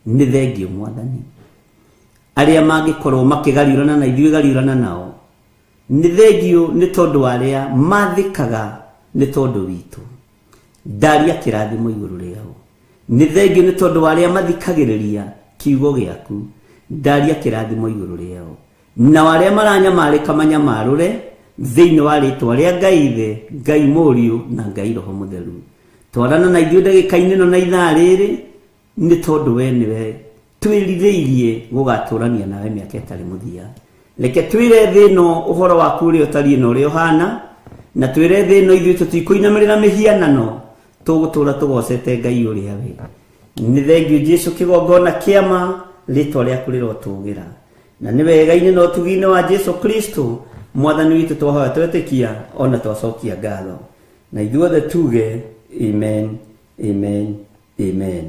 Nĩ thengio mwathani. Arĩa mangĩkorwo makĩgariũrana na ithuĩ gariũrana nao, nĩ thengio nĩ tondũ wa arĩa mathĩkaga nĩ tondũ witũ. Ndaria kĩrathimo igũrũ rĩao. Nĩ thengio nĩ tondũ wa arĩa mathikagĩrĩria kiugo gĩaku. Ndaria kĩrathimo igũrũ rĩao. Na arĩa maranyamarĩka manyamarũre thĩinĩ wa rĩtwa rĩa Ngai Ithe, Ngai Mũriũ na Ngai Roho Mũtheru. Twarana na ithuĩ ndagĩka-inĩ ĩno na ithaa rĩrĩ, nĩ tondũ we nĩwe twĩrirĩirie gũgatũrania nawe mĩaka ĩtarĩ mũthia. Reke twĩre thĩ ĩno ũhoro waku ũrĩa ũtariĩ na ũrĩa ũhana, Na twĩre thĩ ĩno ithuĩ tũtikũinamĩrĩra mĩhianano, tũgũtũra tũgocete Ngai ũrĩa wĩ. Nĩ thengiũ Jesũ kĩgongona kĩama, rĩtwa rĩaku rĩrotũgĩra. Na nĩ wega-inĩ na ũtugi-inĩ wa Jesũ Kristo mwathani witũ twahoya twetĩkia ona twacokia ngatho. Na ithuothe tuge amen, amen, amen.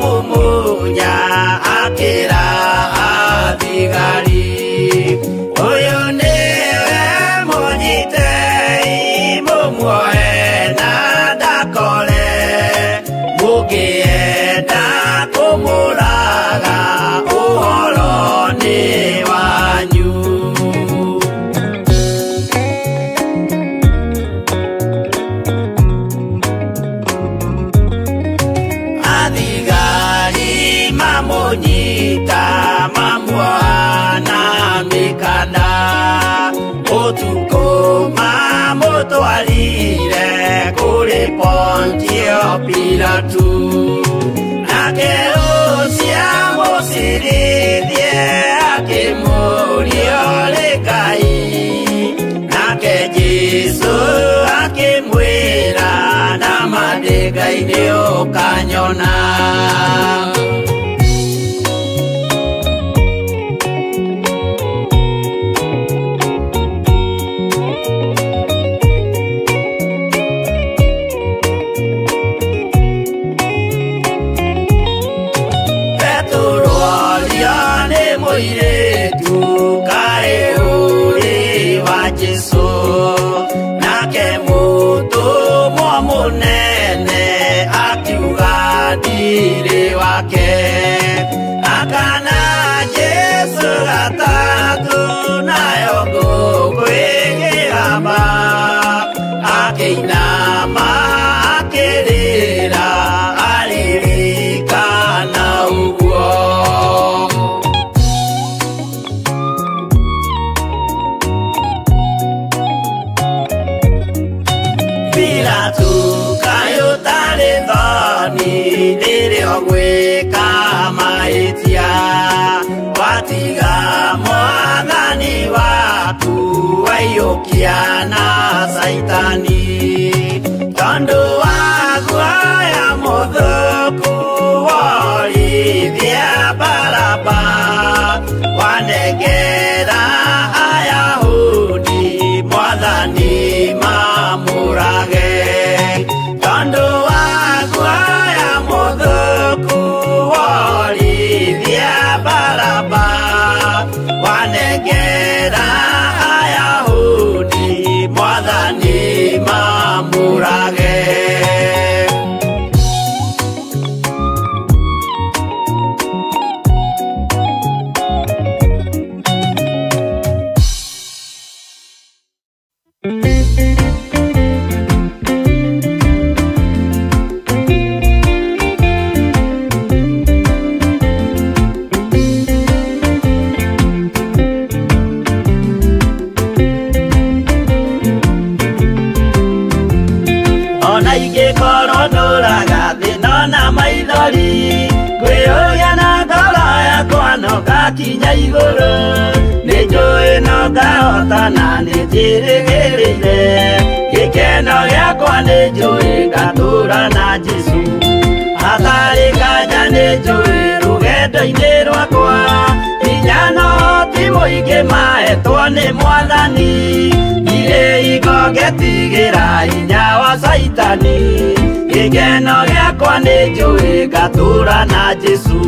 Mumunya akira. Ngai nĩ ũkanyona. Petero aria nĩ mũirĩtu kaĩ ũrĩ wa Jesũ, nake mũtũmwo mũnene akiuga ndirĩ wake. Akana Jesũ gatatũ nayo ngũkũ ĩkĩgamba, akĩinama akĩrĩra aririkana ũguo. Pilato kaĩ ũtarĩ thoni rĩrĩa ũgwĩka mahĩtia, watiga mwathani waku waiyũkia na Caitani, tondũ wa guoya mũthũku worithia Baraba, wanengera Ayahudi mwathani mamũrage, tondũ wa guoya mũthũku worithia Baraba, wanengera Ayahudi mwathani mamũrage. Ona ingĩkorwo ndũraga thĩ ndona maithori, ngwĩyũria na ngoro yakwa no ngakinya igũrũ, nĩ njũĩ no ngahotana nĩ njĩrĩgĩrĩire, gĩkeno gĩakwa nĩ njũĩ ngatũũra na Jesũ. Hatarĩ nganja nĩ njũĩ rũgendo-inĩ rwakwa, hinya no ti mũingĩ mahetwo nĩ mwathani, ndirĩ hingo ngetigĩra hinya wa Caitani, gĩkeno gĩakwa nĩ njũĩ ngatũũra na Jesũ.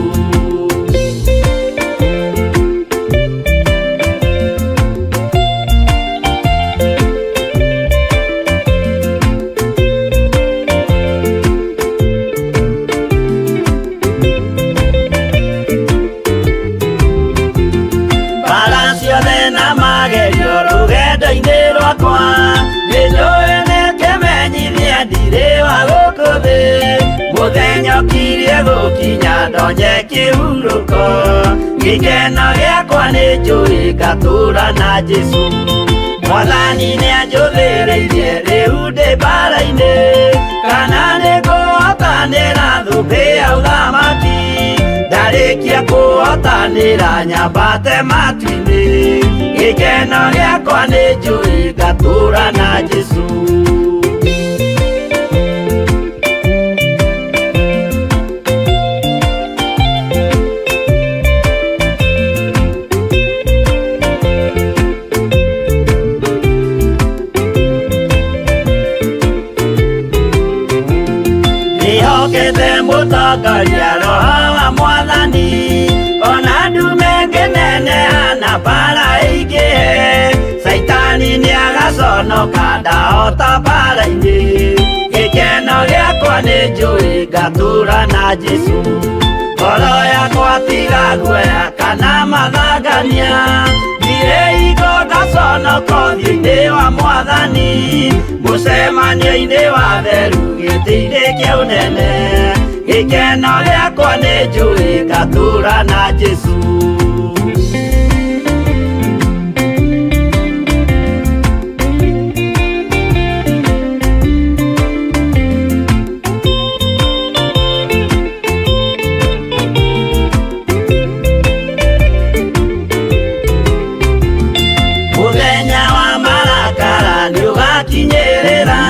Mbara ciothe na magerio rũgendo-inĩ rwakwa, nĩ njũĩ nĩ kĩmenyithia ndirĩ wa gũkũ thĩ, mũthenya ũkirie gũkinya ndonye kĩhurũko, gĩkeno gĩakwa nĩ njũĩ ngatũũra na Jesũ. Mwathani nĩanjũthĩrĩirie rĩu ndĩ mbara-inĩ, kana nĩngũhotanĩra thũmbĩ ya ũthamaki, ndarĩkia kũhotanĩra nyambate matu-inĩ, gĩkeno gĩakwa nĩ njũĩ ngatũũra na Jesũ. Ndĩhokete mũtongoria Roho wa Mwathani, ona ndume ngĩneneha na mbara ĩingĩhe, Caitani nĩagaconoka ndahota mbara-inĩ, gĩkeno gĩakwa nĩ njũĩ ngatũũra na Jesũ. Ngoro yakwa tiga guoya kana mathangania, ndirĩ hingo ngaconoka ũthiũ-inĩ wa Mwathani, mũcemanio-inĩ wa theru gĩtĩ-inĩ kĩa ũnene, gĩkeno gĩakwa nĩ njũĩ ngatũũra na Jesũ. Mũthenya wa marakara nĩũgakinyĩrĩra,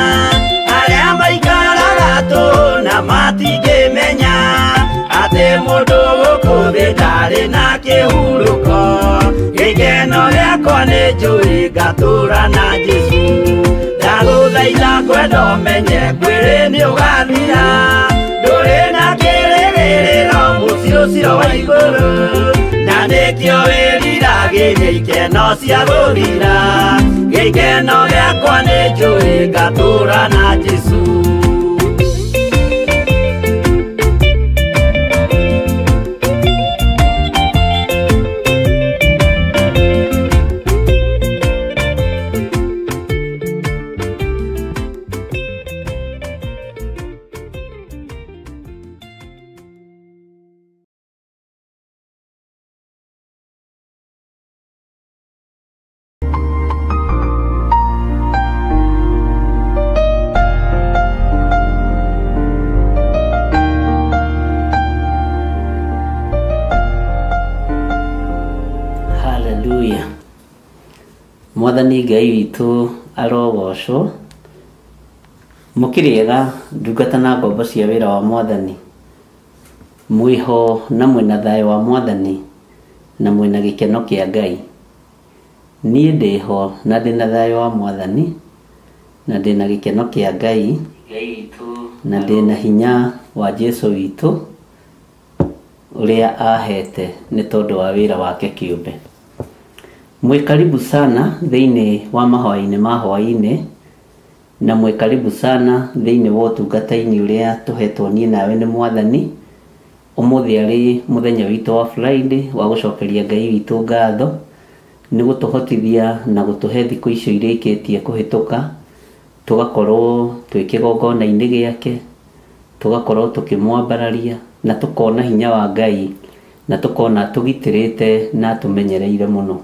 arĩa maikaraga tũhũ Ndarĩ na kĩhurũko gĩkeno gĩakwa nĩ njũĩ ngatũra na Jesũ. Ndagũthaitha ngwenda ũmenye mwĩrĩ nĩ ũgathira, ndũrĩ na kĩrĩgĩrĩro mũciĩ ũcio wa igũrũ, na nĩkĩo wĩriragĩria ikeno cia gũthira. Gĩkeno gĩakwa nĩ njũĩ ngatũra na Jesũ. Haleluya. Mwathani Ngai witũ arogocwo. Mũkĩrĩega ndungata na ngombo cia wĩra wa Mwathani, mwĩho na mwĩna thayũ wa Mwathani na mwĩna gĩkeno kĩa Ngai. Niĩ ndĩho na ndĩna thayũ wa Mwathani na ndĩna gĩkeno kĩa Ngai na ndĩna hinya wa Jesũ witũ ũrĩa ahete nĩ tondũ wa wĩra wake kĩũmbe. Mwĩ karibu sana thĩinĩ wa mahoya-inĩ ma hwaĩ-inĩ, na mwĩ karibu sana thĩinĩ wa ũtungata-inĩ ũrĩa tũhetwo niĩ nawe nĩ Mwathani. Ũmũthĩ arĩ mũthenya witũ wa Friday wa gũcokeria Ngai witũ ngatho nĩ gũtũhotithia na gũtũhe thikũ icio irĩkĩtie kũhĩtũka, tũgakorwo twĩ kĩgongona-inĩ gĩake, tũgakorwo tũkĩmwambararia na tũkona hinya wa Ngai na tũkona tũgitĩrĩte na tũmenyereire mũno.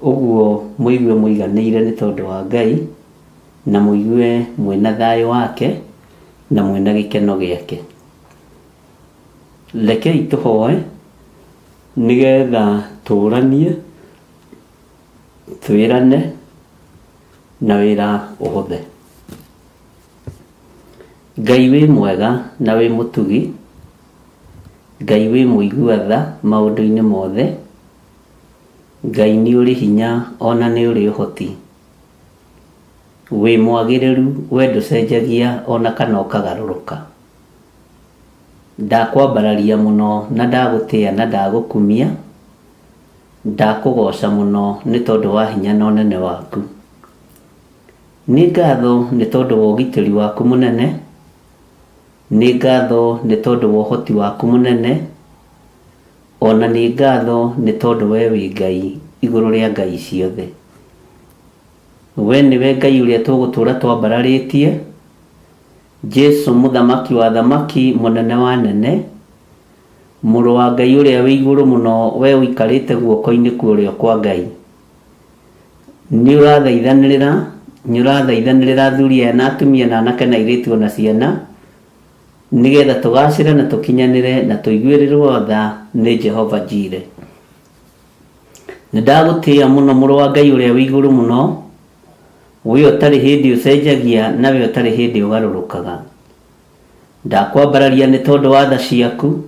Ũguo mũigue mũiganĩire nĩ tondũ wa Ngai, na mũigue mwĩna thayũ wake na mwĩna gĩkeno gĩake. Rekei tũhoe nĩgetha tũranie, twĩrane na wĩra ũhũthe. Ngai wĩ mwega na wĩ mũtugi, Ngai wĩ mũigua tha maũndũ-inĩ mothe, Ngai nĩ ũrĩ hinya ona nĩ ũrĩ ũhoti. Wĩ mwagĩrĩru we ndũcenjagia ona kana ũkagarũrũka. Ndakwambararia mũno na ndagũtĩa na ndagũkumia, ndakũgoca mũno nĩ tondũ wa hinya na ũnene waku. Nĩ ngatho nĩ tondũ wa ũgitĩri waku mũnene, nĩ ngatho nĩ tondũ wa ũhoti waku mũnene, ona nĩ ngatho nĩ tondũ we wĩ Ngai igũrũ rĩa ngai ciothe. We nĩwe Ngai ũrĩa tũgũtũũra twambararĩtie, Jesũ mũthamaki wa thamaki, mũnene wa nene, mũrũ wa Ngai ũrĩa wĩ igũrũ mũno, we ũikarĩte guoko-inĩ kwa ũrĩo kwa Ngai. Nĩ ũrathaithanĩrĩra, nĩ ũrathaithanĩrĩra athuri aya na atumia na anake na airĩtu ona ciana, nĩgetha tũgacĩre na tũkinyanĩre na tũiguĩrĩrwo tha nĩ Jehova Jire. Nĩ ndagũtĩĩa mũno mũrũ wa Ngai ũrĩa wĩ igũrũ mũno, we ũtarĩ hĩndĩ ũcenjagia na we ũtarĩ hĩndĩ ũgarũrũkaga. Ndakwambararia nĩ tondũ wa tha ciaku,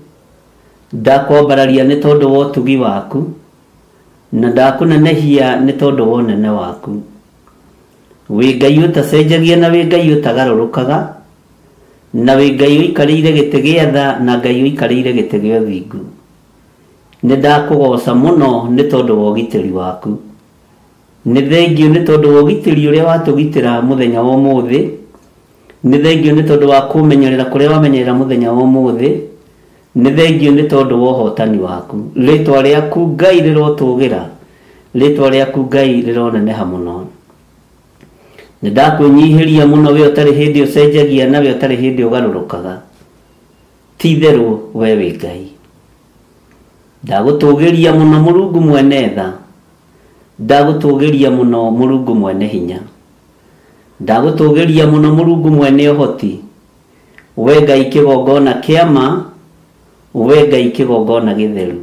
ndakwambararia nĩ tondũ wa ũtugi waku, na ndakũnenehia nĩ tondũ wa ũnene waku. Wĩ Ngai ũtacenjagia na wĩ Ngai ũtagarũrũkaga, na wĩ Ngai ũikarĩire gĩtĩ gĩa tha na Ngai ũikarĩire gĩtĩ gĩa ũthingu. Nĩ ndakũgoca mũno nĩ tondũ wa ũgitĩri waku. Nĩ thengio nĩ tondũ wa ũgitĩri ũrĩa watũgitĩra mũthenya wa ũmũthĩ, nĩ thengio nĩ tondũ wa kũmenyerera kũrĩa wamenyerera mũthenya wa ũmũthĩ, nĩ thengio nĩ tondũ wa ũhotani waku. Rĩtwa rĩaku Ngai rĩrotũgĩra, rĩtwa rĩaku Ngai rĩroneneha mũno. Nĩ ndakwĩnyihĩria mũno we ũtarĩ hĩndĩ ũcenjagia na we ũtarĩ hĩndĩ ũgarũrũkaga. Ti itherũ we wĩ Ngai. Ndagũtũgĩria mũno Mũrungu mwene tha, ndagũtũgĩria mũno Mũrungu mwene hinya, ndagũtũgĩria mũno Mũrungu mwene ũhoti. We Ngai kĩgongona kĩa ma, we Ngai kĩgongona gĩtheru.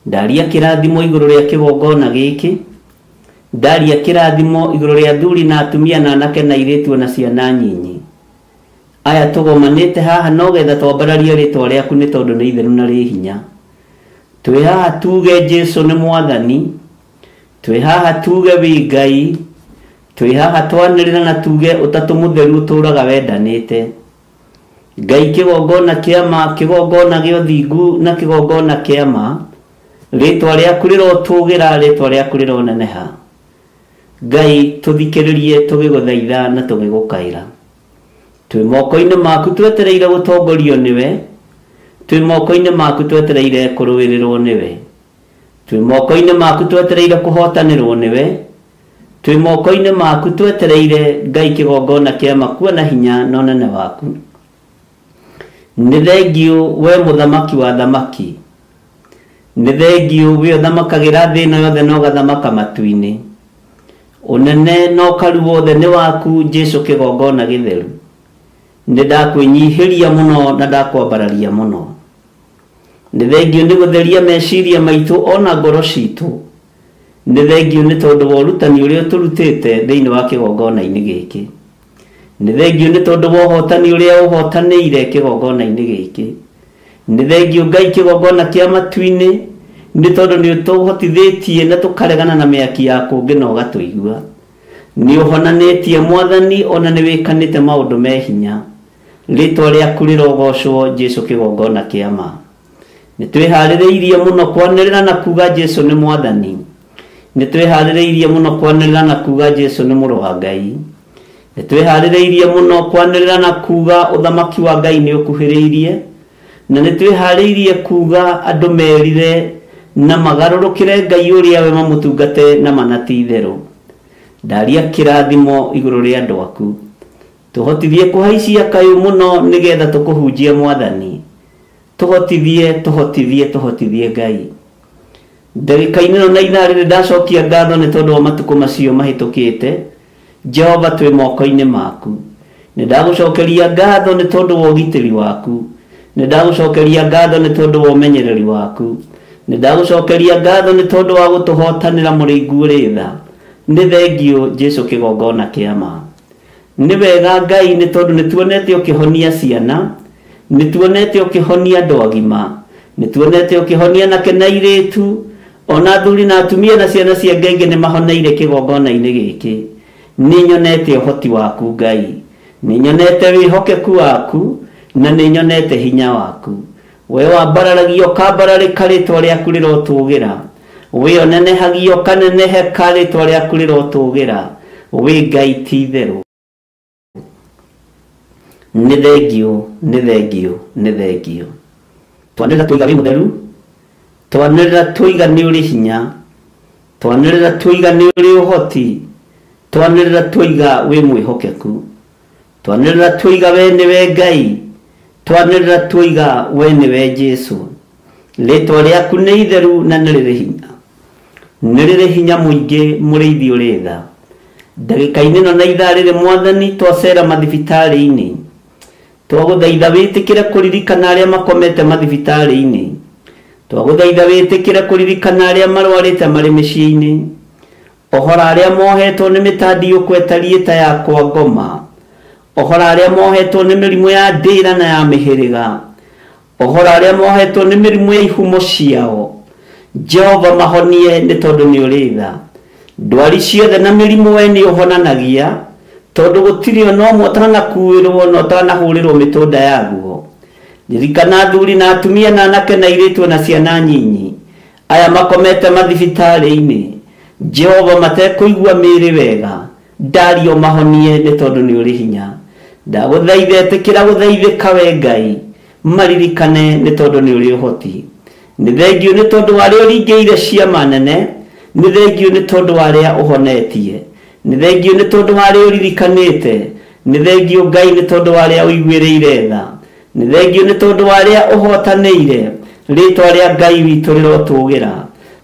Ndaria kĩrathimo igũrũ rĩa kĩgongona gĩkĩ, ndaria kĩrathimo igũrũ rĩa athuri na atumia na anake na airĩtu na ciana nyinyi. Aya tũgomanĩte haha no getha twambararie rĩtwa rĩaku nĩ tondũ nĩ itheru na rĩ hinya. Twĩ haha tuge Jesu nĩ mwathani, twĩ haha tuge wĩ Ngai, twĩ haha twanĩrĩra na tuge ũtatũ mũtheru ũtũraga wendanĩte. Ngai kĩgongona kĩa ma, kĩgongona gĩa ũthingu na kĩgongona kĩa ma, rĩtwa rĩaku rĩrotũgĩra, rĩtwa rĩaku rĩroneneha. Ngai tũthikĩrĩrie tũgĩgũthaitha na tũgĩgũkaĩra. Twĩ moko-inĩ maku twetereire gũtongorio nĩwe, twĩ moko-inĩ maku twetereire kũrũĩrĩrwo nĩwe, twĩ moko-inĩ maku twetereire kũhotanĩrwo nĩwe, twĩ moko-inĩ maku twetereire Ngai kĩgongona kĩa ma kuona hinya na ũnene waku. Nĩ thengiũ we mũthamaki wa thamaki, nĩ thengiũ we ũthamakagĩra thĩ ĩno yothe na ũgathamaka matu-inĩ. Ũnene na ũkaru wothe nĩ waku Jesu kĩgongona gĩtheru. Nĩ ndakwĩnyihĩria mũno na ndakwambararia mũno. Nĩ thengiũ nĩ gũtheria meciria maitũ ona ngoro citũ. Nĩ thengiũ nĩ tondũ wa ũrutani ũrĩa ũtũrutĩte thĩinĩ wa kĩgongona-inĩ gĩkĩ. Nĩ thengiũ nĩ tondũ wa ũhotani ũrĩa ũhotanĩire kĩgongona-inĩ gĩkĩ. Nĩ thengiũ Ngai kĩgongona kĩa matu-inĩ nĩ tondũ nĩ ũtũhotithĩtie na tũkaregana na mĩaki ya kũngĩ na ũgatũigua. Nĩ ũhonanĩtie mwathani ona nĩ wĩkanĩte maũndũ me hinya. Rĩtwa rĩaku rĩrogocwo Jesu kĩgongona kĩa ma. Nĩ twĩharĩrĩirie mũno kwanĩrĩra na kuga Jesu nĩ mwathani. Nĩ twĩharĩrĩirie mũno kwanĩrĩra na kuga Jesu nĩ mũrũ wa Ngai. Nĩ twĩharĩrĩirie mũno kwanĩrĩra na kuga ũthamaki wa Ngai nĩ ũkuhĩrĩirie. Na nĩ twĩharĩirie kuga andũ merire na magarũrũkĩre Ngai ũrĩa we mamũtungate na mana ti itherũ. Ndaria kĩrathimo igũrũ rĩa andũ aku. Tũhotithie kũhaicia kayũ mũno nĩgetha tũkũhunjie mwathani. Tũhotithie, tũhotithie, tũhotithie Ngai. Ndagĩka-inĩ ĩno na ithaa rĩrĩ ndacokia ngatho nĩ tondũ wa matukũ macio mahĩtũkĩte. Jehova twĩ moko-inĩ maku. Nĩ ndagũcokeria ngatho nĩ tondũ wa ũgitĩri waku. Nĩ ndagũcokeria ngatho nĩ tondũ wa ũmenyereri waku. Nĩ ndagũcokeria ngatho nĩ tondũ wa gũtũhotanĩra mũrĩigu ũrĩ tha. Nĩ thengiũ Jesu kĩgongona kĩa ma. Nĩ wega Ngai nĩ tondũ nĩ tuonete ũkĩhonia ciana, nĩ tuonete ũkĩhonia andũ agima, nĩ tuonete ũkĩhonia anake na airĩtu, ona athuri na atumia na ciana cia ngenge nĩ mahoneire kĩgongona-inĩ gĩkĩ. Nĩ nyonete ũhoti waku Ngai, nĩ nyonete wĩhokeku waku, na nĩ nyonete hinya waku. We wambararagia ũkambararĩka rĩtwa rĩaku rĩrotũgĩra. We ũnenehagia ũkaneneheka rĩtwa rĩaku rĩrotũgĩra. Wĩ Ngai ti itherũ. Nĩ thengiũ, nĩ thengiũ, nĩ thengiũ. Twanĩrĩra twoiga wĩ mũtheru, twanĩrĩra twoiga nĩ ũrĩ hinya, twanĩrĩra twoiga nĩ ũrĩ ũhoti, twanĩrĩra twoiga wĩ mwĩhokeku, twanĩrĩra twoiga we nĩwe Ngai, twanĩrĩra twoiga we nĩwe Jesu. Rĩtwa rĩaku nĩ itheru na nĩ rĩrĩ hinya. Nĩ rĩrĩ hinya mũingĩ mũrĩithi ũrĩ tha. Ndagĩka-inĩ ĩno na ithaa rĩrĩ mwathani twacera mathibitarĩ-inĩ. Twagũthaitha wĩtĩkĩre kũririkana arĩa makomete mathibitarĩ-inĩ. Twagũthaitha wĩtĩkĩre kũririkana arĩa marwarĩte marĩ mĩciĩ-inĩ. Ohora arĩa mohetwo nĩ mĩtandiũko ĩtariĩ ta ya kwa ngoma. Ohora arĩa mohetwo nĩ mĩrimũ ya ndĩra na ya mĩhĩrĩga. Ohora arĩa mohetwo nĩ mĩrimũ ya ihumo ciao. Jehova mahonie nĩ tondũ nĩ ũrĩ tha. Ndwari ciothe na mĩrimũ we nĩ ũhonanagia, tondũ gũtirĩ ona ũmwe ũtanakuĩrwo na ũtanahũrĩrwo mĩtũnda yaguo. Ririkana athuri na atumia na anake na airĩtu na ciana nyinyi aya makomete mathibitarĩ-inĩ. Jehova matekũigua mĩĩrĩ wega, ndario mahonie nĩ tondũ nĩ ũrĩ hinya. Ndagũthaitha ĩtĩkĩra gũthaithĩka we Ngai, maririkane nĩ tondũ nĩ ũrĩ ũhoti. Nĩ thengiũ nĩ tondũ wa arĩa ũringĩire ciama nene, nĩ thengiũ nĩ tondũ wa arĩa ũhonetie, nĩ thengiũ nĩ tondũ wa arĩa ũririkanĩte, nĩ thengiũ Ngai nĩ tondũ wa arĩa ũiguĩrĩire tha, nĩ thengiũ nĩ tondũ wa arĩa ũhotanĩire. Rĩtwa rĩa Ngai witũ rĩrotũgĩra.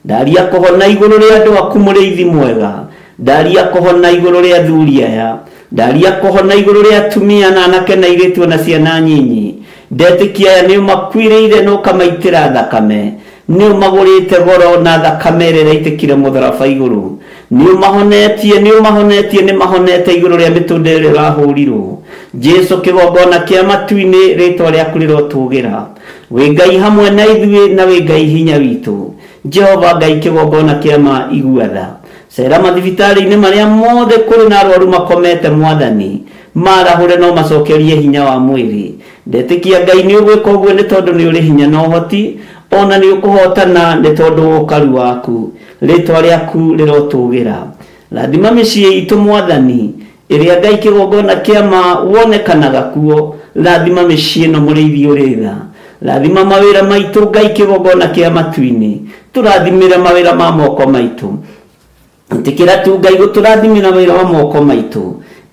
Ndaria kũhona igũrũ rĩa andũ aku mũrĩithi mwega, ndaria kũhona igũrũ rĩa athuri aya, ndaria kũhona igũrũ rĩa atumia na anake na airĩtu na ciana nyinyi. Ndetĩkia aya nĩ ũmakuĩrĩire na ũkamaitĩra thakame, nĩ ũmagũrĩte goro na thakame ĩrĩa ĩraitĩkire mũtharaba igũrũ. Nĩ ũmahonetie, nĩ ũmahonetie, nĩ mahonete igũrũ rĩa mĩtũnda ĩrĩa ĩrahũrirwo. Jesu kĩgongona kĩa matu-inĩ, rĩtwa rĩaku rĩrotũgĩra. Wĩ Ngai hamwe na ithuĩ na wĩ Ngai hinya witũ. Jehova Ngai kĩgongona kĩa ma igua tha. Cera mathibitarĩ-inĩ marĩa mothe kũrĩ na arwaru makomete Mwathani, marahũre no macokerie hinya wa mwĩrĩ. Ndetĩkia Ngai nĩ ũgwĩka ũguo nĩ tondũ nĩ ũrĩ hinya na ũhoti, ona nĩ ũkũhotana nĩ tondũ wa ũkaru waku. Rĩtwa rĩaku rĩrotũgĩra. Rathima mĩciĩ itũ Mwathani, ĩrĩa Ngai kĩgongona kĩa ma wonekanaga kuo. Rathima mĩciĩ ĩno mũrĩithi ũrĩ tha. Rathima mawĩra maitũ Ngai kĩgongona kĩa matu-inĩ. Tũrathimĩre mawĩra ma moko maitũ. Ĩtĩkĩra tu Ngai gũtũrathimĩra wĩra wa moko maitũ.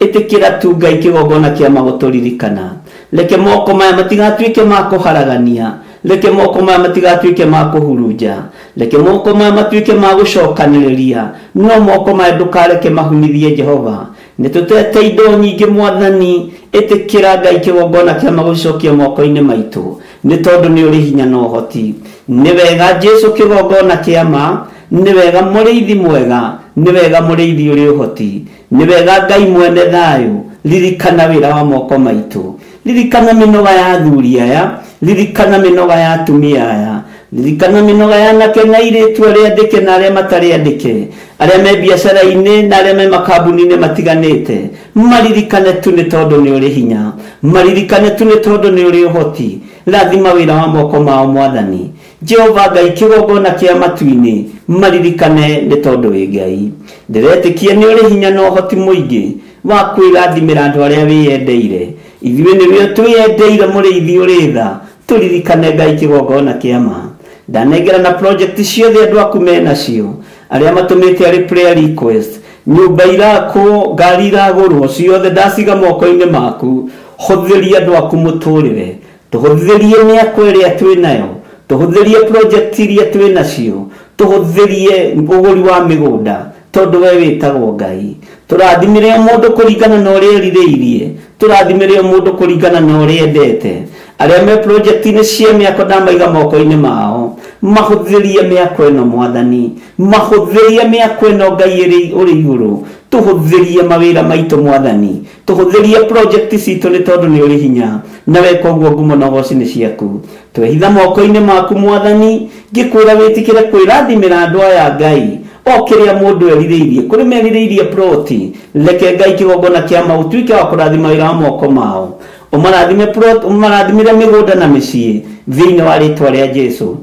Ĩtĩkĩra tu Ngai kĩgongona kĩa ma gũtũririkana. Reke moko maya matigatuĩke ma kũharagania. Reke moko maya matigatuĩke ma kũhurunja. Reke moko maya matuĩke ma gũcokanĩrĩria. No moko maya ndũkareke mahunithie Jehova. Nĩ tũtete indo nyingĩ Mwathani. Ĩtĩkĩra Ngai kĩgongona kĩa ma gũcokia moko-inĩ maitũ, nĩ tondũ nĩ ũrĩ hinya na ũhoti. Nĩ wega Jesu kĩgongona kĩa ma, nĩ wega mũrĩithi mwega, nĩ wega mũrĩithi ũrĩ ũhoti, nĩ wega Ngai mwene thayũ. Ririkana wĩra wa moko maitũ. Ririkana mĩnoga ya athuri aya, ririkana mĩnoga ya atumia aya, ririkana mĩnoga ya anake na airĩtu arĩa andĩke na arĩa matarĩ andĩke, arĩa me biacara-inĩ na arĩa me makambuni-inĩ matiganĩte. Maririkane tu nĩ tondũ nĩ ũrĩ hinya, maririkane tu nĩ tondũ nĩ ũrĩ ũhoti. Rathima wĩra wa moko mao Mwathani. Jehova Ngai kĩgongona kĩa matu-inĩ, maririkane nĩ tondũ wĩ Ngai. Ndĩretĩkia nĩ ũrĩ hinya na ũhoti mũingĩ wa kwĩrathimĩra andũ arĩa wĩyendeire. Ithuĩ nĩwe twĩyendeire mũrĩithi ũrĩ tha. Tũririkane Ngai kĩgongona kĩa ma. Ndanengera na project ciothe andũ aku menacio, arĩa matũmĩte arĩ prayer request, nyũmba irakwo, ngari iragũrwo, ciothe ndaciga moko-inĩ maku. Hũthĩria andũ aku mũtũrĩre, tũhũthĩrie mĩako ĩrĩa twĩnayo, tũhũthĩrie project iria twĩnacio, tũhũthĩrie ũgũri wa mĩgũnda, tondũ we wĩtagwo Ngai. Tũrathimĩre o mũndũ kũringana na ũrĩa erirĩirie, tũrathimĩre o mũndũ kũringana na ũrĩa endete. Arĩa me project-inĩ cia mĩako ndamaiga moko-inĩ mao, mahũthĩrie mĩako ĩno Mwathani, mahũthĩrie mĩako ĩno Ngai ũrĩ igũrũ. Tũhũthĩrie mawĩra maitũ Mwathani, tũhũthĩrie project citũ nĩ tondũ nĩ ũrĩ hinya, na weka ũguo ngumo na ũgoci nĩ ciaku. Twehitha moko-inĩ maku Mwathani, ngĩkwĩra wĩtĩkĩre kwĩrathimĩra andũ aya Ngai, o kĩrĩa mũndũ erirĩirie. Kũrĩ merirĩirie ploti, reke Ngai kĩgongona kĩa ma ũtuĩke wa kũrathima wĩra wa moko mao. Ũmarathime plot, ũmarathimĩre mĩgũnda na mĩciĩ thĩinĩ wa rĩtwa rĩa Jesu.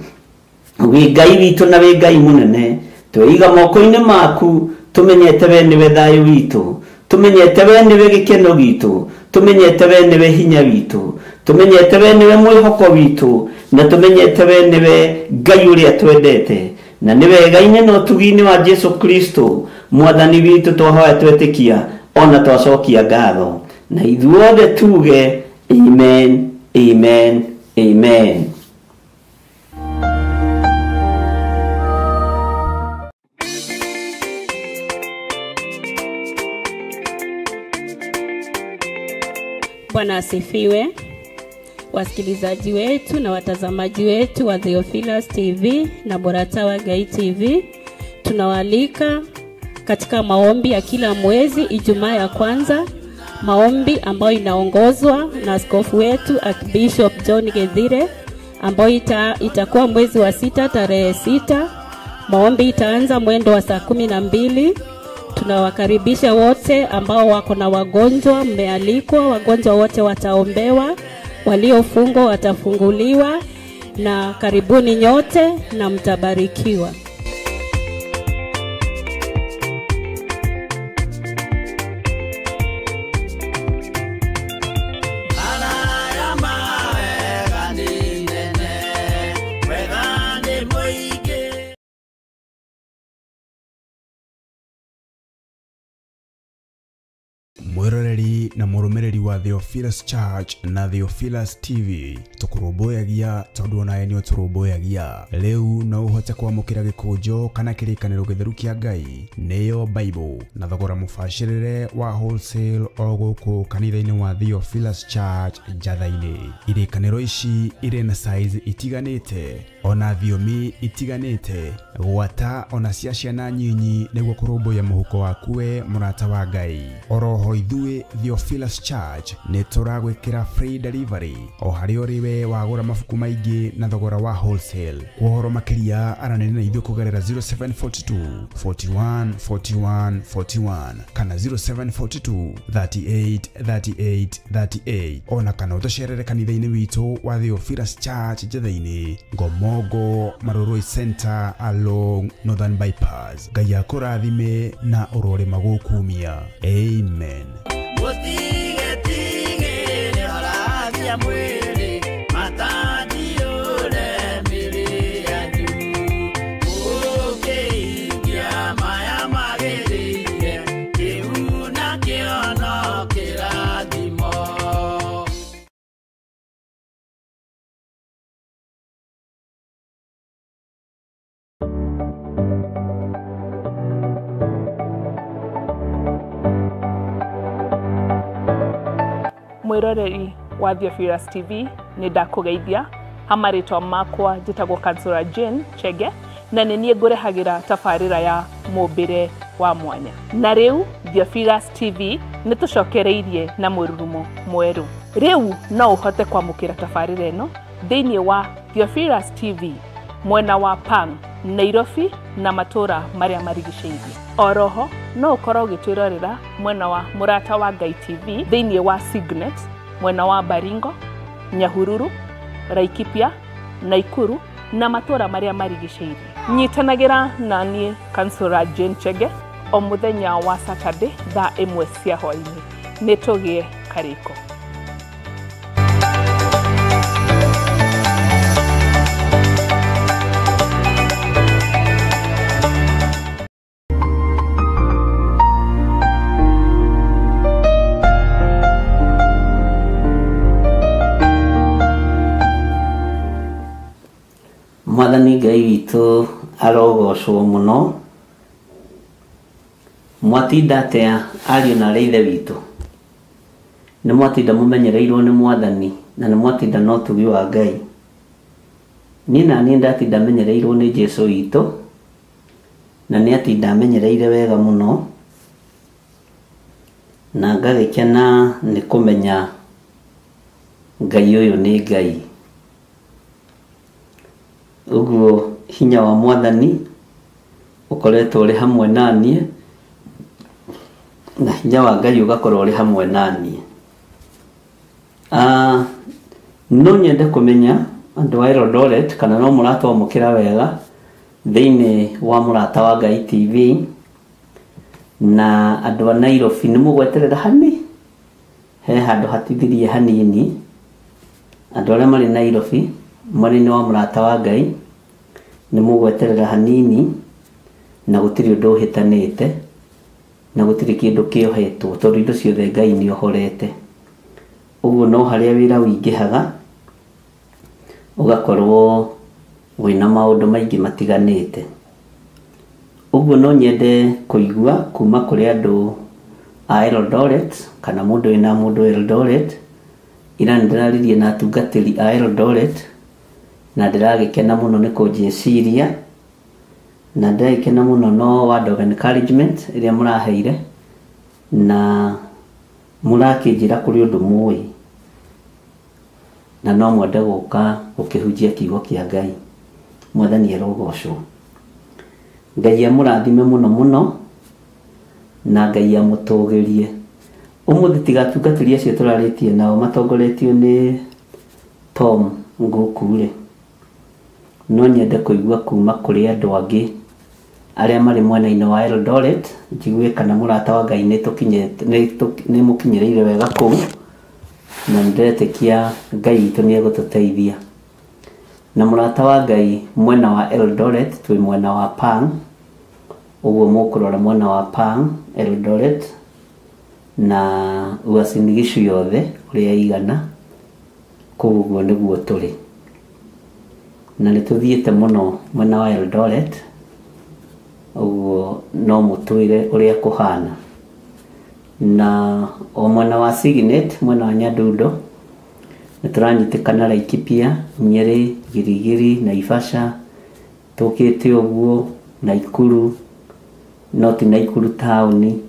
Wĩ Ngai witũ na wĩ Ngai mũnene, tweiga moko-inĩ maku, tũmenyete we nĩwe thayũ witũ, tũmenyete we nĩwe gĩkeno gitũ, tũmenyete we nĩwe hinya witũ, tũmenyete we nĩwe mwĩhoko witũ, na tũmenyete we nĩwe Ngai ũrĩa twendete. Na nĩ wega-inĩ na ũtugi-inĩ wa Jesu Kristo Mwathani witũ twahoya twetĩkia ona twacokia ngatho, na ithuothe tuge amen, amen, amen. Bwana asifiwe. Wasikilizaji wetu na watazamaji wetu wa Theophilus TV na Boratawa Gai TV, tunawaalika katika maombi ya kila mwezi Ijumaa ya kwanza, maombi ambayo inaongozwa na askofu wetu Archbishop John Gethire, ambayo itakuwa mwezi wa 6 tarehe 6. Maombi itaanza mwendo wa saa 12. Tunawakaribisha wote ambao wako na wagonjwa, mmealikwa, wagonjwa wote wataombewa, waliofungwa watafunguliwa, na karibuni nyote na mtabarikiwa. Mwiroreri na mũrũmĩrĩri wa Theophilus Church na Theophilus TV, tũkũrũmbũyagia tondũ onawe nĩ ũtũrũmbũyagia. Rĩu no ũhote kwamũkĩra gĩkũnjo kana kĩrĩkanĩro gĩtheru kĩa Ngai, nĩyo Bible, na thogora mũbacĩrĩre wa wholesale o gũkũ kanitha-inĩ wa Theophilus Church Njatha-inĩ. Irĩkanĩro ici irĩ na size itiganĩte, ona thiomi itiganĩte, gwata ona cia ciana nyinyi, nĩguo kũrũmbũiya mũhuko waku we mũrata wa Ngai. Oroho ithuĩ Theophilus Theophilus Church nĩ tũragwĩkĩra free delivery o harĩa ũrĩ we wagũra mabuku maingĩ na thogora wa wholesale. Kwa ũhoro makĩria aranĩria na ithuĩ kũgerera 0742 41 41 41 kana 0742 38 38 38 ona kana ũtũcerere kanitha-inĩ witũ wa Theophilus Church Njetha-inĩ, Ngomongo, Marurui Center along Northern Bypass. Ngai akũrathime na ũrorĩma gũkumia. Amen. Mwiroreri wa Theophilus TV nĩ ndakũgeithia ha marĩtwa makwa njĩtagwo Kansũra Jane Chege na nĩ niĩ ngũrehagĩra tabarĩra ya mũmbĩre wa mwanya. Na rĩu Theophilus TV nĩ tũcokereirie na mũrurumo mwerũ. Rĩu no ũhote kwamũkĩra tabarĩra ĩno thĩinĩ wa Theophilus TV mwena wa Pang, Nairobi na matũra marĩa marigicĩirie. Oroho no ũkorwo ũgĩtwĩrorera mwena wa Mũrata wa Ngai TV thĩinĩ wa Signet mwena wa Baringo, Nyahururu, Laikipia, Naikuru na matũra marĩa marigicĩirie. Nyitanagĩra na niĩ Kansũra Jane Chege o mũthenya wa Saturday thaa 1 cia hwaĩ-inĩ. Nĩ tũgĩe karĩko. Mwathani Ngai witũ arogocwo mũno. Mwatinda atĩa ariũ na arĩa ithe witũ? Nĩ mwatinda mũmenyereirwo nĩ Mwathani na nĩ mwatinda na ũtugi wa Ngai. Niĩ na niĩ ndatinda menyereirwo nĩ Jesũ witũ na nĩ atinda amenyereire wega mũno na ngagĩkena nĩ kũmenya Ngai ũyũ nĩ Ngai. Ũguo hinya wa Mwathani ũkoretwo ũrĩ hamwe na niĩ na hinya wa Ngai ũgakorwo ũrĩ hamwe na niĩ. No nyende kũmenya andũ a Eldoret kana no mũratwamũkĩra wega thĩinĩ wa Mũrata wa Ngai TV na andũ a Nairobi nĩ mũgweterera hani he handũ hatithirie hanini. Andũ arĩa marĩ Nairobi mwena-inĩ wa Mũrata wa Ngai nĩ mũgweterera hanini na gũtirĩ ũndũ ũhĩtanĩte na gũtirĩ kĩndũ kĩohetwo tondũ indo ciothe Ngai nĩ ohorete. Ũguo no harĩa wĩra ũingĩhaga ũgakorwo wĩna maũndũ maingĩ matiganĩte. Ũguo no nyende kũigua kuma kũrĩ andũ a Eldoret kana mũndũ wĩna mũndũ Eldoret. Ira nĩ ndĩraririe na atungatĩri a Eldoret na ndĩragĩkena mũno nĩ kũnjĩciria na ndĩragĩkena mũno no word of encouragement ĩrĩa mũraheire na mũrakĩnjĩra kũrĩ ũndũ mũĩ na no mwende gũka gũkĩhunjia kiugo kĩa Ngai. Mwathani arogocwo. Ngai amũrathime mũno mũno na Ngai amũtũgĩrie. Ũmũthĩ tiga atungatĩri acio tũrarĩtie nao matongoretio nĩ Tom Ngũkũ-rĩ, no nyende kũigua kuma kũrĩ andũ angĩ arĩa marĩ mwena-inĩ wa Eldoret njigue kana Mũrata wa Ngai nĩ mũkinyĩrĩire wega kũu na nĩndĩretĩkia Ngai witũ nĩ egũtũteithia. Na Mũrata wa Ngai mwena wa Eldoret twĩ mwena wa Pang, ũguo mũkũrora mwena wa Pang Eldoret na Uasin Gishu yothe ũrĩa igana kũu ũguo nĩguo tũrĩ. Na nĩ tũthiĩte mũno mwena wa Eldoret ũguo no mũtwĩre ũrĩa kũhana. Na o mwena wa Signet mwena wa Nyandundo nĩ tũranyitĩkana Laikipia, Nyeri, Girigiri, Naivasha tũkĩte ũguo Naikuru, no ti Naikuru taũni,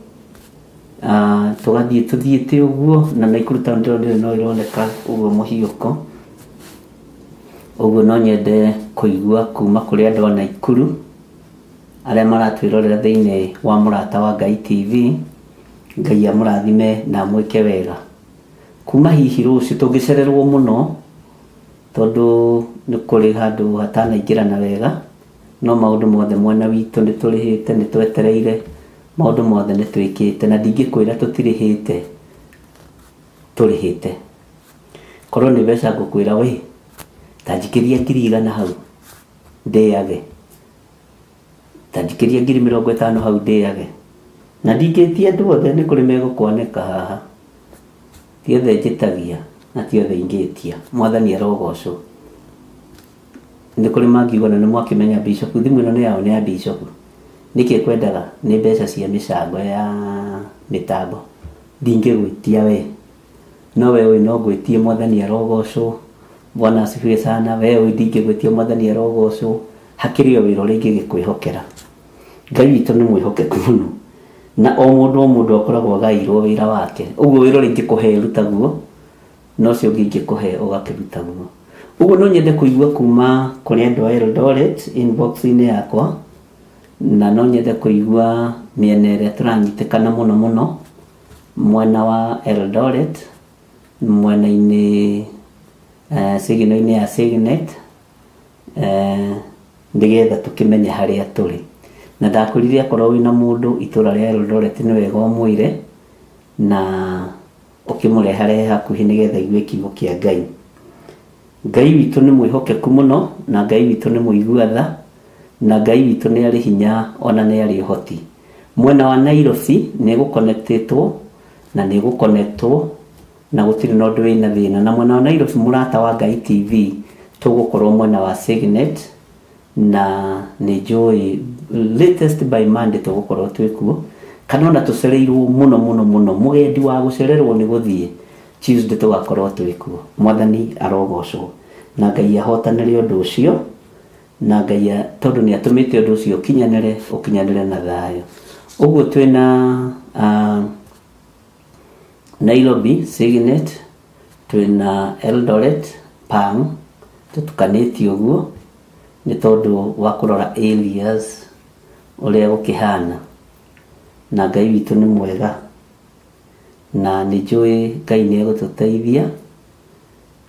Tũgathiĩ tũthiĩte ũguo na Nakuru town ndĩronire no ĩroneka ũguo mũhiũko. Ũguo no nyende kũigua kuma kũrĩ andũ a Nakuru arĩa maratwĩrorera thĩinĩ wa Mũrata wa Ngai TV. Ngai amũrathime na amwĩke wega. Kuma hihi rũciũ tũngĩcererwo mũno tondũ nĩ kũrĩ handũ hatanaingĩrana wega, no maũndũ mothe mwena witũ nĩ tũrĩhĩte, nĩ twetereire, maũndũ mothe nĩ twĩkĩte, na ndingĩkwĩra tũtirĩhĩte, tũrĩhĩte. Korwo nĩ mbeca ngũkwĩra wĩ ta njikĩria 100,000 hau ndĩage, ta njikĩria 50,000 hau ndĩage, na ndingĩtia andũ othe, nĩ kũrĩ megũkwanĩka haha, ti othe njĩtagia na ti othe ingĩtia. Mwathani arogocwo. Nĩ kũrĩ mangiuga na nĩ mwakĩmenya bishop, thimũ ĩno nĩ yao, nĩ ya bishop. Nĩkĩ kwendaga? Nĩ mbeca cia mĩcango ya mĩtambo. Ndingĩgwĩtia we, no we ũyũ no ngwĩtie. Mwathani arogocwo. Bwana asifiwe sana. We ũyũ ndingĩgwĩtia, mwathani arogocwo. Hakĩrĩ o wĩra ũrĩa ingĩgĩkwĩhokera. Ngai witũ nĩ mwĩhokeku mũno, na o mũndũ o mũndũ akoragwo agaĩirwo wĩra wake. Ũguo wĩra ũrĩa ingĩkũhe rutaguo, na ũcio ũngĩ ingĩkũhe ũgakĩrutaguo. Ũguo no nyende kũigua kuma kũrĩ andũ a Eldoret inbox-inĩ yakwa, na no nyende kũigua mĩena ĩrĩa tũranyitĩkana mũno mũno mwena wa Eldoret, mwena-inĩ signal-inĩ ya Signet, nĩgetha tũkĩmenye harĩa tũrĩ. Na ndakwĩrire akorwo wĩna mũndũ itũra rĩa Eldoret nĩ wega ũmwĩre na ũkĩmũreharehe hakuhĩ nĩgetha aigue kiugo kĩa Ngai. Ngai witũ nĩ mwĩhokeku mũno, na Ngai witũ nĩ mũigua tha, na Ngai witũ nĩ arĩ hinya ona nĩ arĩ ũhoti. Mwena wa Nairobi nĩ gũconnectĩtwo na nĩ gũconnectwo na gũtirĩ na ũndũ wĩna thĩna. Na mwena wa Nairobi Mũrata wa Ngai TV tũgũkorwo mwena wa Signet, na nĩ njũĩ latest by Monday tũgũkorwo twĩ kuo, kana ona tũcereirwo mũno mũno mũno. Mũgendi wa gũcererwo nĩ gũthiĩ Tuesday tũgakorwo twĩ kuo. Mwathani arogocwo na Ngai ahotanĩre ũndũ ũcio, na Ngai tondũ nĩ atũmĩte ũndũ ũcio ũkinyanĩre, ũkinyanĩre na thayũ. Ũguo twĩna Nairobi Signet, twĩna Eldoret Pang, tũtukanĩtie ũguo nĩ tondũ wa kũrora areas ũrĩa gũkĩhana, na Ngai witũ nĩ mwega, na nĩ njũĩ Ngai nĩ egũtũteithia.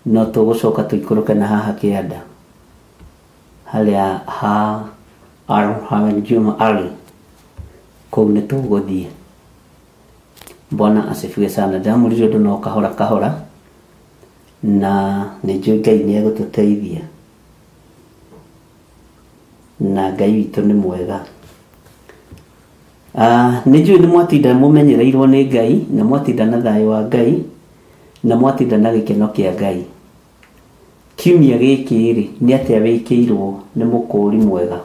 No tũgũcoka tũikũrũke na haha kĩanda harĩa ha Alhamed Juma Ali, kũu nĩ tũgũthiĩ. Bwana asifiwe sana. Ndamũrire ũndũ no kahora kahora, na nĩ njũĩ Ngai nĩ egũtũteithia, na Ngai witũ nĩ mwega. Nĩ njũĩ nĩ mwatinda mũmenyereirwo nĩ Ngai, na mwatinda na thayũ wa Ngai, na mwatinda na gĩkeno kĩa Ngai. Kiumia gĩkĩ rĩ, nĩ atĩa wĩkĩirwo nĩ mũkũri mwega,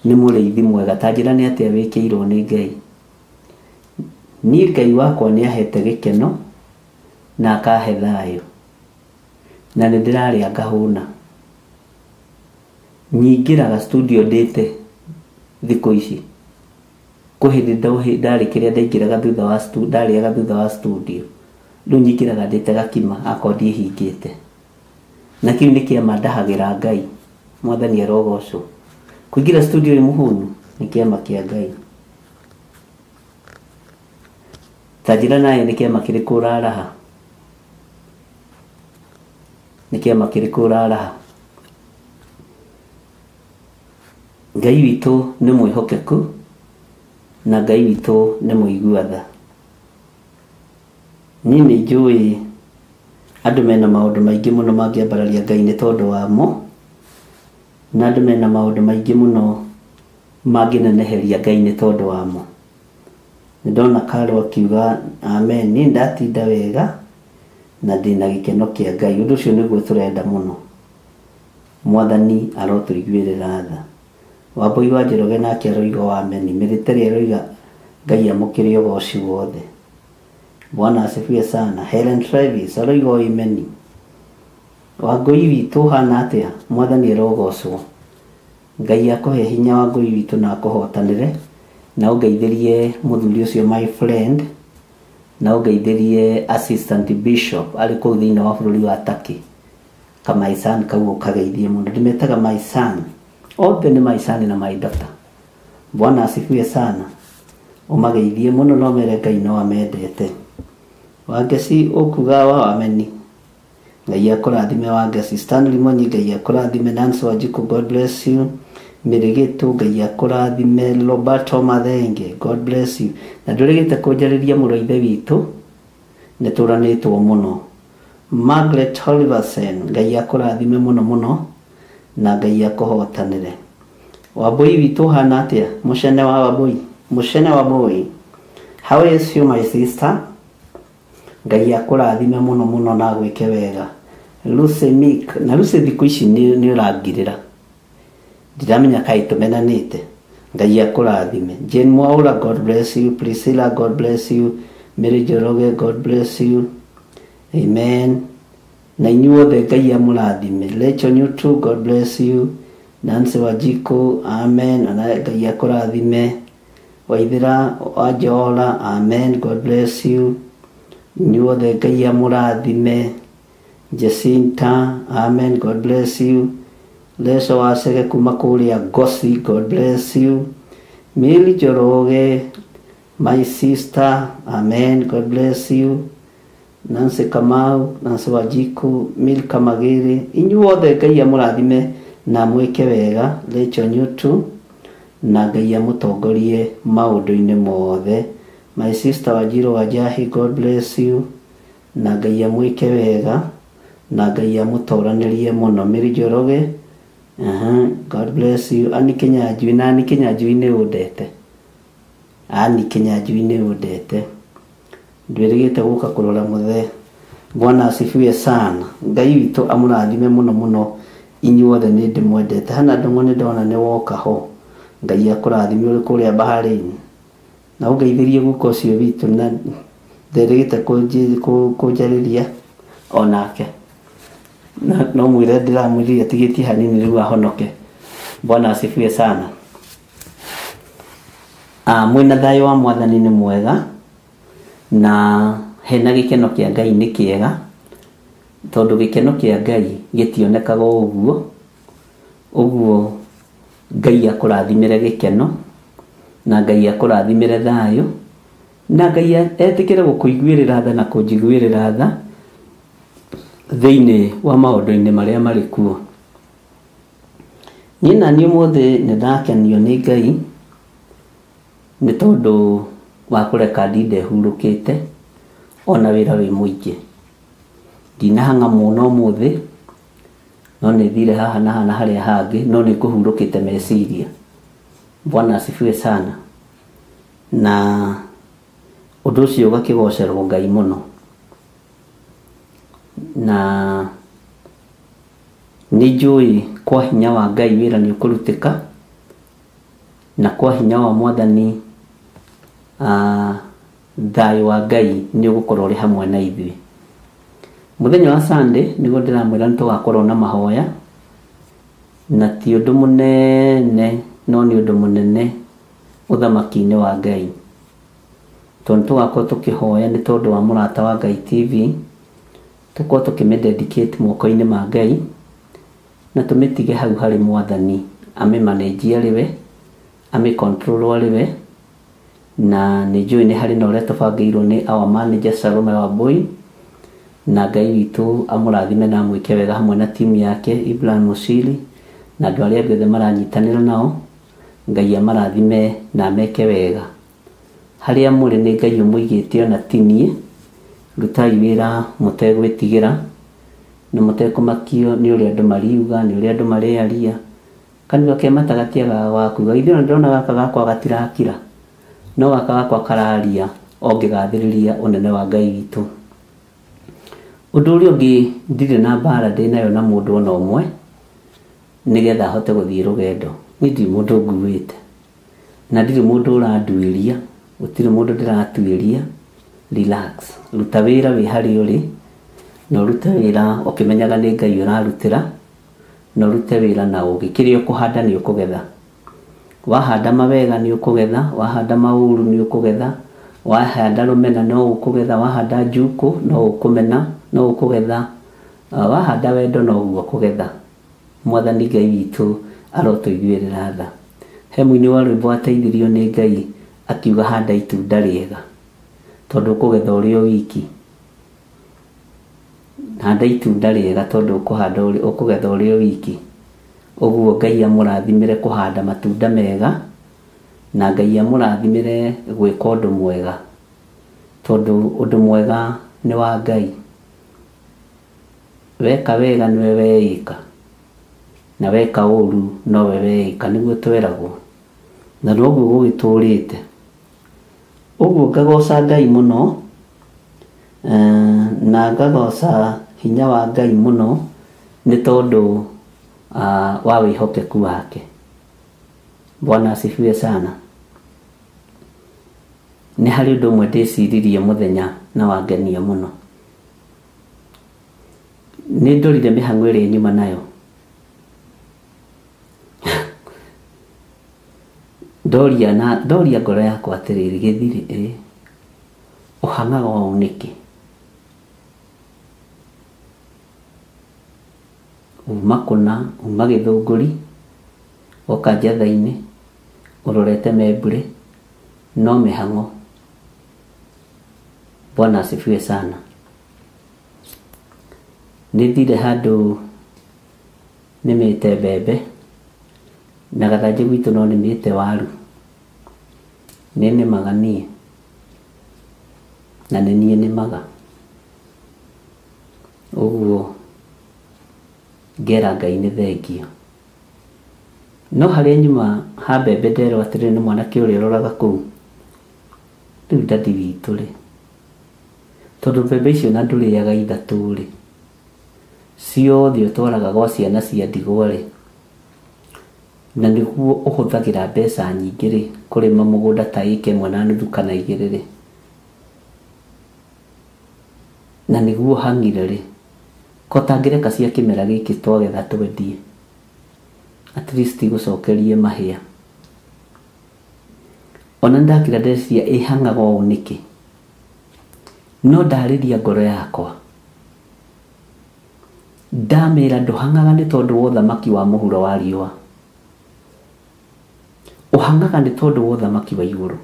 nĩ mũrĩithi mwega? Ta njĩra nĩ atĩa wĩkĩirwo nĩ Ngai? Niĩ Ngai wakwa nĩ ahete gĩkeno na akahe thayũ, na nĩ ndĩrarĩa ngahũna. Nyingĩraga studio ndĩte thikũ ici, kwĩ hĩndĩ ndarĩ kĩrĩa ndaingĩraga thutha wa ndarĩaga thutha wa studio, rĩu nyingĩraga ndĩte gakima akorwo ndiĩhingĩte, na kĩu nĩ kĩama ndahagĩra Ngai. Mwathani arogocwo. Kũingĩra studio wĩ mũhũnu nĩ kĩama kĩa Ngai. Ta njĩra nawe nĩ kĩama kĩrĩkũ ũraraha? Nĩ kĩama kĩrĩkũ ũraraha? Ngai witũ nĩ mwĩhokeku, na Ngai witũ nĩ mũigua tha. Niĩ nĩ njũĩ andũ mena maũndũ maingĩ mũno mangĩambararia Ngai nĩ tondũ wamo, na andũ mena maũndũ maingĩ mũno mangĩneneheria Ngai nĩ tondũ wamo. Nĩ ndona Carol akiuga amen. Niĩ ndatinda wega na ndĩna gĩkeno kĩa Ngai. Ũndũ ũcio nĩguo tũrenda mũno. Mwathani arotũiguĩrĩra tha. Wambui wa Njoroge nake aroiga amen. Mĩrĩtĩrĩ aroiga Ngai amũkĩre ũgoci wothe. Bwana asifiwe sana. Helen Travis aroiga amen. Wangũi witũ ũhana atĩa? Mwathani arogocwo. Ngai akũhe hinya Wangũi witũ na akũhotanĩre. Na ũngeithĩrie mũthuri ũcio my friend, na ũngeithĩrie assistant bishop arĩ kũu thĩinĩ wa bũrũri wa Turkey. Ka my son kau ũkageithie mũno, ndĩmetaga my son, othe nĩ my son na my daughter. Bwana asifiwe sana. Ũmageithie mũno no mere Ngai no amendete. Wangeci ũkuga wa ameni. Ngai akũrathime Wangeci. Stanley Monyi Ngai akũrathime. Nancy Wanjiku God bless you. Mĩrĩgĩtũ Ngai akũrathime. Roberto Mathenge God bless you. Na ndũrĩgĩte kũnjarĩria mũrũ wa ithe witũ, nĩ tũranĩtwo mũno. Margaret Oliverson Ngai akũrathime mũno mũno na Ngai akũhotanĩre. Wambui witũ ũhana atĩa? Mũcene wa Wambui, mũcene wa Wambui, how is you my sister? Ngai akũrathime mũno mũno na agwĩke wega. Lucy Meek, na Lucy thikũ ici nĩ ũrangirĩra, ndiramenya kaĩ tũmenanĩte. Ngai akũrathime. Jane Mwaura God bless you. Priscilla God bless you. Mary Njoroge God bless you. Amen. Na inyuothe Ngai amũrathime. Rachel Nyutu God bless you. Nancy Wanjiku amen, na Ngai akũrathime. Waithira Wanjola amen, God bless you. Inyuothe Ngai amũrathime. Jacinta amen, God bless you. Leso Wacege kuma kũrĩa Ngosi God bless you. Mary Njoroge my sister amen, God bless you. Nancy Kamau, Nancy Wanjiku, Milka Magiri, inyuothe Ngai amũrathime na mwĩke wega. Rachel Nyutu na Ngai amũtongorie maũndũ-inĩ mothe. My sister Wanjiru Wanjahi God bless you na Ngai amwĩke wega na Ngai amũtoranĩrie mũno. Mary Njoroge God bless you. Annie Kinyanjui, na Annie Kinyanjui nĩ ũndete, Annie Kinyanjui nĩ ũndete, ndwĩrĩgĩte gũka kũrora mũthee. Bwana asifiwe sana. Ngai witũ amũrathime mũno mũno inyuothe, nĩ ndĩmwendete. Hana Ndung'u nĩ ndona nĩ woka ho, Ngai akũrathime ũrĩ kũrĩa bahari-inĩ, na ũngeithĩrie guka ũcio witũ na nderĩgĩte kũnjarĩria onake, no mwĩre ndĩramwĩrire atigĩtie hanini rĩu ahonoke. Bwana asifiwe sana. Mwĩna thayũ wa Mwathani nĩ mwega, na hena gĩkeno kĩa Ngai nĩ kĩega, tondũ gĩkeno kĩa Ngai gĩtionekaga ũguo. Ũguo Ngai akũrathimĩre gĩkeno, na Ngai akũrathimĩre thayũ, na Ngai etĩkĩre gũkũiguĩrĩra tha na kũnjiguĩrĩra tha thĩinĩ wa maũndũ-inĩ marĩa marĩ kuo. Niĩ na niĩ ũmũthĩ nĩ ndakenio nĩ Ngai nĩ tondũ wa kũreka ndinde hurũkĩte ona wĩra wĩ mũingĩ. Ndinahang'a mũno ũmũthĩ, no nĩ thire haha na haha na harĩa hangĩ, no nĩ ngũhurũkĩte meciria. Bwana asifiwe sana. Na ũndũ ũcio ũgakĩgocerwo Ngai mũno. Na nĩ njũĩ kwa hinya wa Ngai wĩra nĩ ũkũrutĩka, na kwa hinya wa Mwathani thayũ wa Ngai nĩ ũgũkorwo ũrĩ hamwe na ithuĩ. Mũthenya wa Sunday nĩguo ndĩramwĩra nĩ tũgakorwo na mahoya, na ti ũndũ mũnene no nĩ ũndũ mũnene ũthamaki-inĩ wa Ngai, tondũ tũgakorwo tũkĩhoya nĩ tondũ wa Mũrata wa Ngai TV, tũkorwo tũkĩmĩdedicate moko-inĩ ma Ngai, na tũmĩtige hau harĩ Mwathani amĩmanage arĩ we, amĩcontrol arĩ we. Na nĩ njũĩ nĩ harĩ na ũrĩa tũbangĩirwo nĩ our manager Salome Wambui, na Ngai witũ amũrathime na amwĩke wega hamwe na timu yake Ibrahim Musili na andũ arĩa angĩ othe maranyitanĩra nao. Ngai amarathime na ameke wega. Harĩa mũrĩ nĩ Ngai ũmũigĩte ona ti niĩ. Rutai wĩra mũtegwĩtigĩra na mũtekũmakio nĩ ũrĩa andũ mariuga, nĩ ũrĩa andũ marearia. Kanua ke mata gatiagaga wa kuuga, ithuĩ ona ndĩrona gaka gakwa gatirakira, no gaka gakwa kararia o ngĩgathĩrĩria ũnene wa Ngai witũ. Ũndũ ũrĩa ũngĩ, ndirĩ na mbara ndĩ nayo na mũndũ ona ũmwe nĩgetha ahote gũthiĩ rũgendo. Niĩ ndirĩ mũndũ nguĩte, na ndirĩ mũndũ ũranduĩria, gũtirĩ mũndũ ndĩratuĩria. Relax, ruta wĩra wĩ harĩa ũrĩ, na ũrute wĩra ũkĩmenyaga nĩ Ngai ũrarutĩra, na ũrute wĩra na ũũgĩ. Kĩrĩa ũkũhanda nĩ ũkũgetha. Wahanda mawega nĩ ũkũgetha, wahanda maũru nĩ ũkũgetha, wahanda rũmena no ũkũgetha, wahanda njukũ no ũkũmena, no ũkũgetha, wahanda wendo no ũguo ũkũgetha. Mwathani Ngai witũ arotũiguĩrĩra tha. He mũini wa rwĩmbo ateithirio nĩ Ngai akiuga handa itunda rĩega tondũ ũkũgetha ũrĩ o wiki. Handa itunda rĩega tondũ ũkũhanda ũkũgetha ũrĩ o wiki. Ũguo Ngai amũrathimĩre kũhanda matunda mega na Ngai amũrathimĩre gwĩka ũndũ mwega tondũ ũndũ mwega nĩ wa Ngai. Weka wega nĩwe weĩka na weka ũru nowe weĩka, nĩguo tweragwo na noguo gũgĩtũrĩte. Ũguo ngagoca Ngai mũno na ngagoca hinya wa Ngai mũno nĩ tondũ wa wĩhokeku wake. Bwana asifiwe sana. Nĩ harĩ ũndũ ũmwe ndĩciririe mũthenya na wangenia mũno. Nĩ ndorire mĩhang'o ĩrĩa nyuma nayo. Ndoria ngoro yakwa atĩrĩrĩ, gĩthirĩ ĩ ũhang'aga ũũ nĩkĩ? Uma kũna, uma Gĩthũngũri, woka Njatha-inĩ, ũrorete Membure, no mĩhang'o. Bwana asifiwe sana. Nĩ thire handũ nĩmĩte mbembe na gathanjĩ gwitũ no nĩmĩte waru. Nĩ nĩmaga niĩ na nĩ niĩ nĩmaga. Ũguo ngera Ngai nĩ thengio. No harĩa nyuma ha mbembe nderwo atĩrĩrĩ nĩ mwanake ũrĩa ũroraga kũu, rĩu dadi witũ rĩ, tondũ mbembe icio na ndũrĩaga ithatũ rĩ, ciothe ũtwaraga gwa ciana cia ndigwa rĩ, na nĩguo ũhũthagĩra mbeca nyingĩ rĩ kũrĩma mũgũnda ta ĩka ĩmwe na nuthu kana igĩrĩ rĩ, na nĩguo hang'ire rĩ, ko tangĩreka cia kĩmera gĩkĩ twagetha twendie, at least igũcokerie mahĩa. Ona ndakira ndeciria ĩhang'aga ũũ nĩkĩ, no ndarĩria ngoro yakwa ndamĩra ndũhang'aga nĩ tondũ wa ũthamaki wa mũhuro wa riũa, ũhang'aga nĩ tondũ wa ũthamaki wa igũrũ.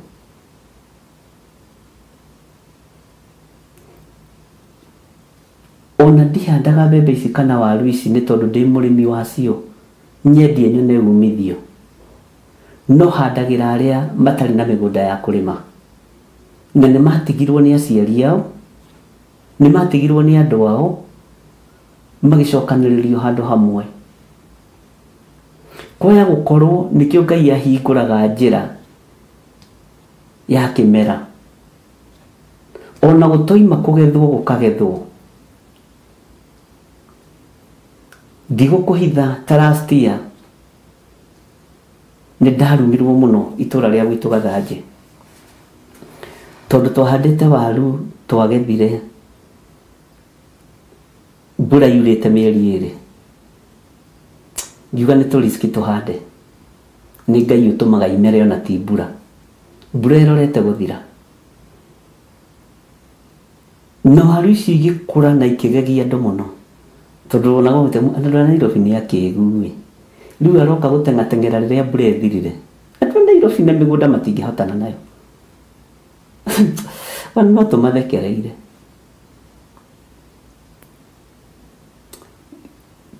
Ona ndihandaga mbembe ici kana waru ici nĩ tondũ ndĩ mũrĩmi wacio nyendie nyone umithio, no handagĩra arĩa matarĩ na mĩgũnda ya kũrĩma na nĩ matigirwo nĩ aciari ao, nĩ matigirwo nĩ andũ ao, magĩcokanĩrĩrio handũ hamwe. Kwaya gũkorwo nĩkĩo Ngai ahingũraga njĩra ya kĩmera, ona gũtoima kũgethwo gũkagethwo. Ndigũkũhitha ta last year nĩ ndarumirwo mũno itũra rĩa gwitũ Gathanjĩ, tondũ twahandĩte waru twagethire mbura yurĩte mĩeri ĩrĩ, ngiuga nĩ tũriski tũhande, nĩ Ngai ũtũmaga imere ona ti mbura, mbura ĩrorete gũthira. Na waru ici igĩkũra na ikĩgegia andũ mũno, tondũ ona andũ a Nairobi nĩ akĩgu ĩ, rĩu aroka gũteng'ateng'era rĩrĩa mbura ĩthirire. Andũ a Nairobi na mĩgũnda matingĩhotana nayo. Ona no tũmathekereire.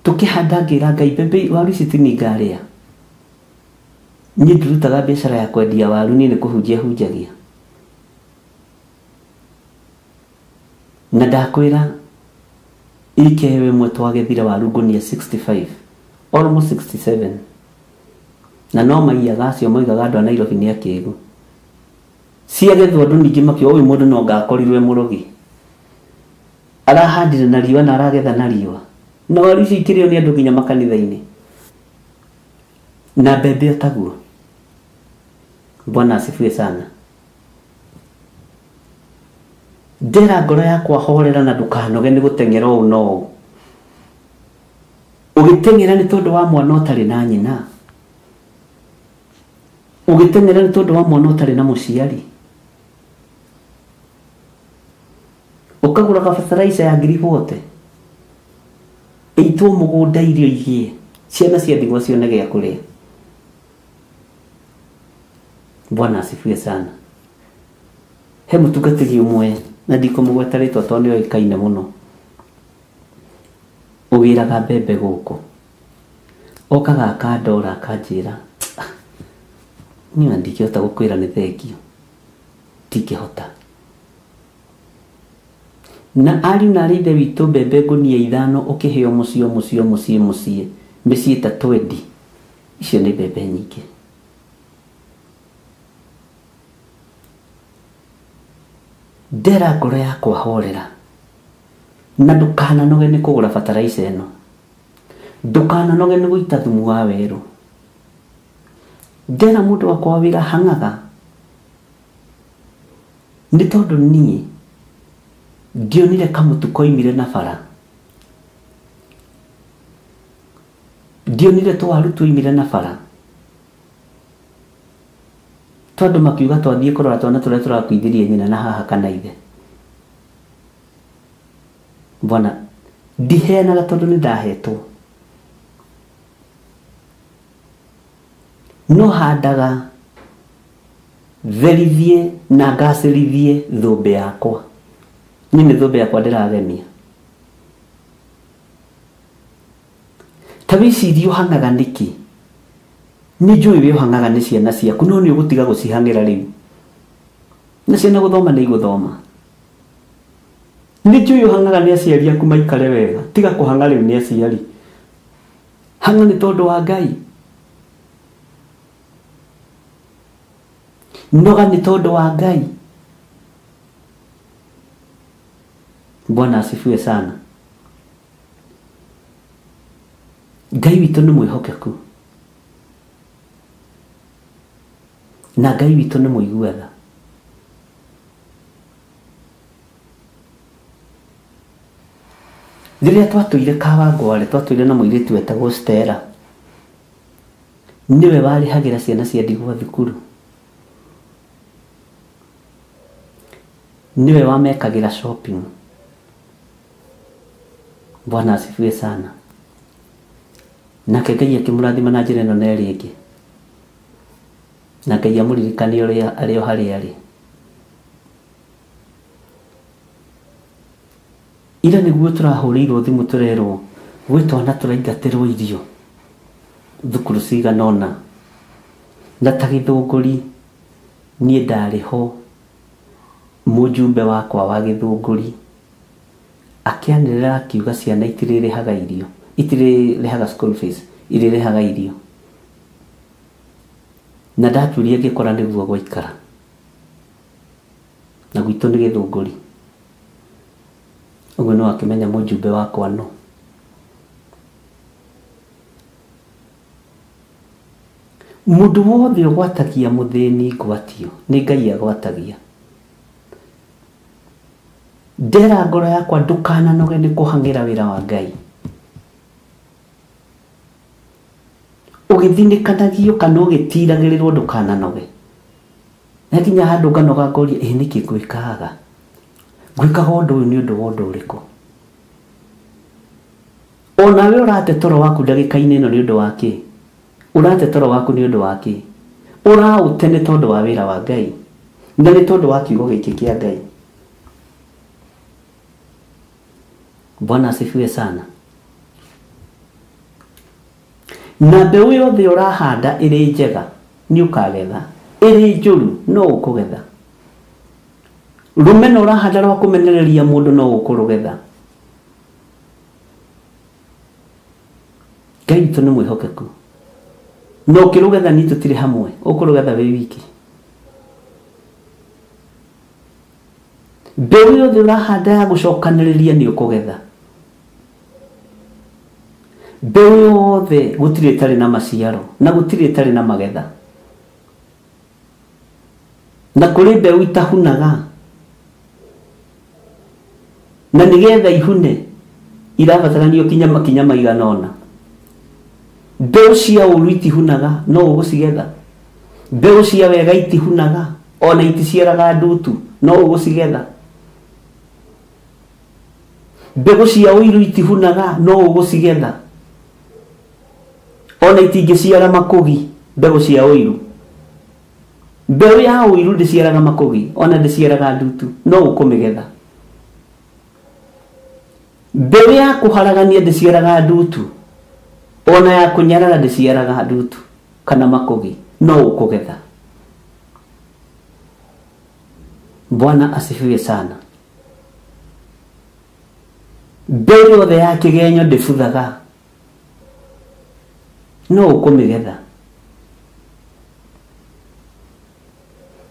Tũkĩhanda ngĩra Ngai mbembe waru ici ti ningarĩa. Niĩ ndirutaga biacara ya kwendia waru, niĩ nĩ kũhunjia hunjagia. Na ndakwĩra ikewe ĩmwe twagethire waru ngũnia 65, almost 67. Na no maiyaga acio moigaga andũ a Nairobi nĩ akĩgu. Ciagethwo andũ ningĩ makiuga ũyũ mũndũ no ngakorirwo e mũrogi, arahandire na riũa na aragetha na riũa. Na waru ici ikĩrĩo nĩ andũ nginya makanitha-inĩ. Na mbembe taguo. Bwana asifiwe sana. Ndera ngoro yakwa horera na ndũkanoge nĩ gũteng'era ũũ na ũũ. Ũgĩteng'era nĩ tondũ wa mwana ũtarĩ na nyina. Ũgĩteng'era nĩ tondũ wa mwana ũtarĩ na mũciari. Ũkagũra gabataraica ya ngiri bote. Ĩitwo mũgũnda irio igĩe. Ciana cia ndigwa cione gĩa kũrĩa. Bwana asifiwe sana. He mũtungatĩri ũmwe na ndikũmũgweta rĩtwa tondũ nĩ oĩkaine mũno. Ũgĩraga mbembe gũkũ. Okaga akandora akanjĩra, niĩ ndingĩhota gũkwĩra nĩ thengio. Ndingĩhota. Na ariũ na arĩ ithe witũ mbembe ngũnia 5 ũkĩheo mũciĩ o mũciĩ o mũciĩ mũciĩ mĩciĩ ta 20. Icio nĩ mbembe nyingĩ. Ndera ngoro yakwa horera. Na ndũkananoge nĩ kũgũra bataraica ĩno. Ndũkananoge nĩ gũita thumu wa werũ. Ndera mũndũ wakwa wa wĩra hang'aga. Nĩ tondũ niĩ ndionire kamũtu koimire na bara. Ndionire twaru tuimire na bara. Tondũ makiuga twathiĩ kũrora twana tũrĩa tũrakuithirie nyina na haha kana ithe. Bwana, ndiheanaga tondũ nĩ ndahetwo. No handaga therithie na ngacĩrithie thũmbĩ yakwa. Niĩ nĩ thũmbĩ yakwa ndĩragemia. Ta wĩcirie ũhang'aga nĩkĩ? Nĩ njũĩ wĩ ũhang'aga nĩ ciana ciaku no nĩ ũgũtiga gũcihang'ĩra rĩu. Na ciana gũthoma nĩ igũthoma. Nĩ njũĩ ũhang'aga nĩ aciari aku maikare wega. Tiga kũhang'a rĩu nĩ aciari. Hang'a nĩ tondũ wa Ngai. Noga nĩ tondũ wa Ngai. Bwana asifiwe sana. Ngai witũ nĩ mwĩhokeku. Na Ngai witũ nĩ mũigua tha. Rĩrĩa twatũire Kawangware, twatũire na mũirĩtu wetagwo Stella. Nĩwe warĩhagĩra ciana cia ndigwa thukuru. Nĩwe wamekagĩra shopping. Bwana asifiwe sana. Nake Ngai akĩmũrathima na njĩra ĩno na ĩrĩa ĩngĩ. Na Ngai amũririkanie ũrĩa arĩ o harĩa arĩ. Ira nĩguo tũrahũrĩirwo thimũ tũrerwo gwĩ twana tũraingatĩrwo irio thukuru cigana ũna. Na ta Gĩthũngũri niĩ ndarĩ ho mũjumbe wakwa wa Gĩthũngũri akĩanĩrĩra akiuga ciana itirĩrĩhaga irio, itirĩrĩhaga school fees, irĩrĩhaga irio. Na ndaturie ngĩkora nĩguo gwaikara. Na gwitũ nĩ Gĩthũngũri. Ũguo no akĩmenya mũjumbe wakwa no. Mũndũ wothe ũgwatagia mũthĩni ngwatio, nĩ Ngai agwatagia. Ndera ngoro yakwa ndũkananoge nĩ kũhang'ĩra wĩra wa Ngai. Ũgĩthinĩkanagio kana ũgĩtiragĩrĩrwo ndũkananoge. Na nginya handũ nganoga ngoria ĩ nĩkĩ ngwĩkaga? Ngwĩkaga ũndũ ũyũ nĩ ũndũ wa ũndũ ũrĩkũ? Onawe ũrate toro waku ndagĩka-inĩ ĩno nĩ ũndũ wa kĩ? Ũrate toro waku nĩ ũndũ wa kĩ? Ũraũte nĩ tondũ wa wĩra wa Ngai. Na nĩ tondũ wa kiugo gĩkĩ kĩa Ngai. Bwana asifiwe sana. Na mbeũ yothe ũrahanda ĩrĩ njega nĩ ũkagetha, ĩrĩ njũru no ũkũgetha. Rũmena ũrahanda rwa kũmenereria mũndũ no ũkũrũgetha. Ngai witũ nĩ mwĩhokeku. No ũkĩrũgetha niĩ tũtirĩ hamwe, ũkũrũgetha wĩ wiki. Mbeũ yothe ũrahanda ya gũcokanĩrĩria nĩ ũkũgetha. Mbeũ yothe gũtirĩ ĩtarĩ na maciaro na gũtirĩ ĩtarĩ na magetha. Na kũrĩ mbeũ itahunaga. Na nĩgetha ihune irabataranio kinya makinya maigana ũna. Mbeũ cia ũũru itihunaga no ũgũcigetha. Mbeũ cia wega itihunaga ona iticiaraga ndutu, no ũgũcigetha. Mbegũ cia ũiru itihunaga, no ũgũcigetha. Ona itingĩciara makũgi, mbegũ cia ũiru. Mbeũ ya ũiru ndĩciaraga makũgi, ona ndĩciaraga ndutu, no ũkũmĩgetha. Mbeũ ya kũharagania ndĩciaraga ndutu, ona ya kũnyarara ndĩciaraga ndutu kana makũgi, no ũkũgetha. Bwana asifiwe sana. Mbeũ yothe ya kĩgenyo ndĩbuthaga, no ũkũmĩgetha.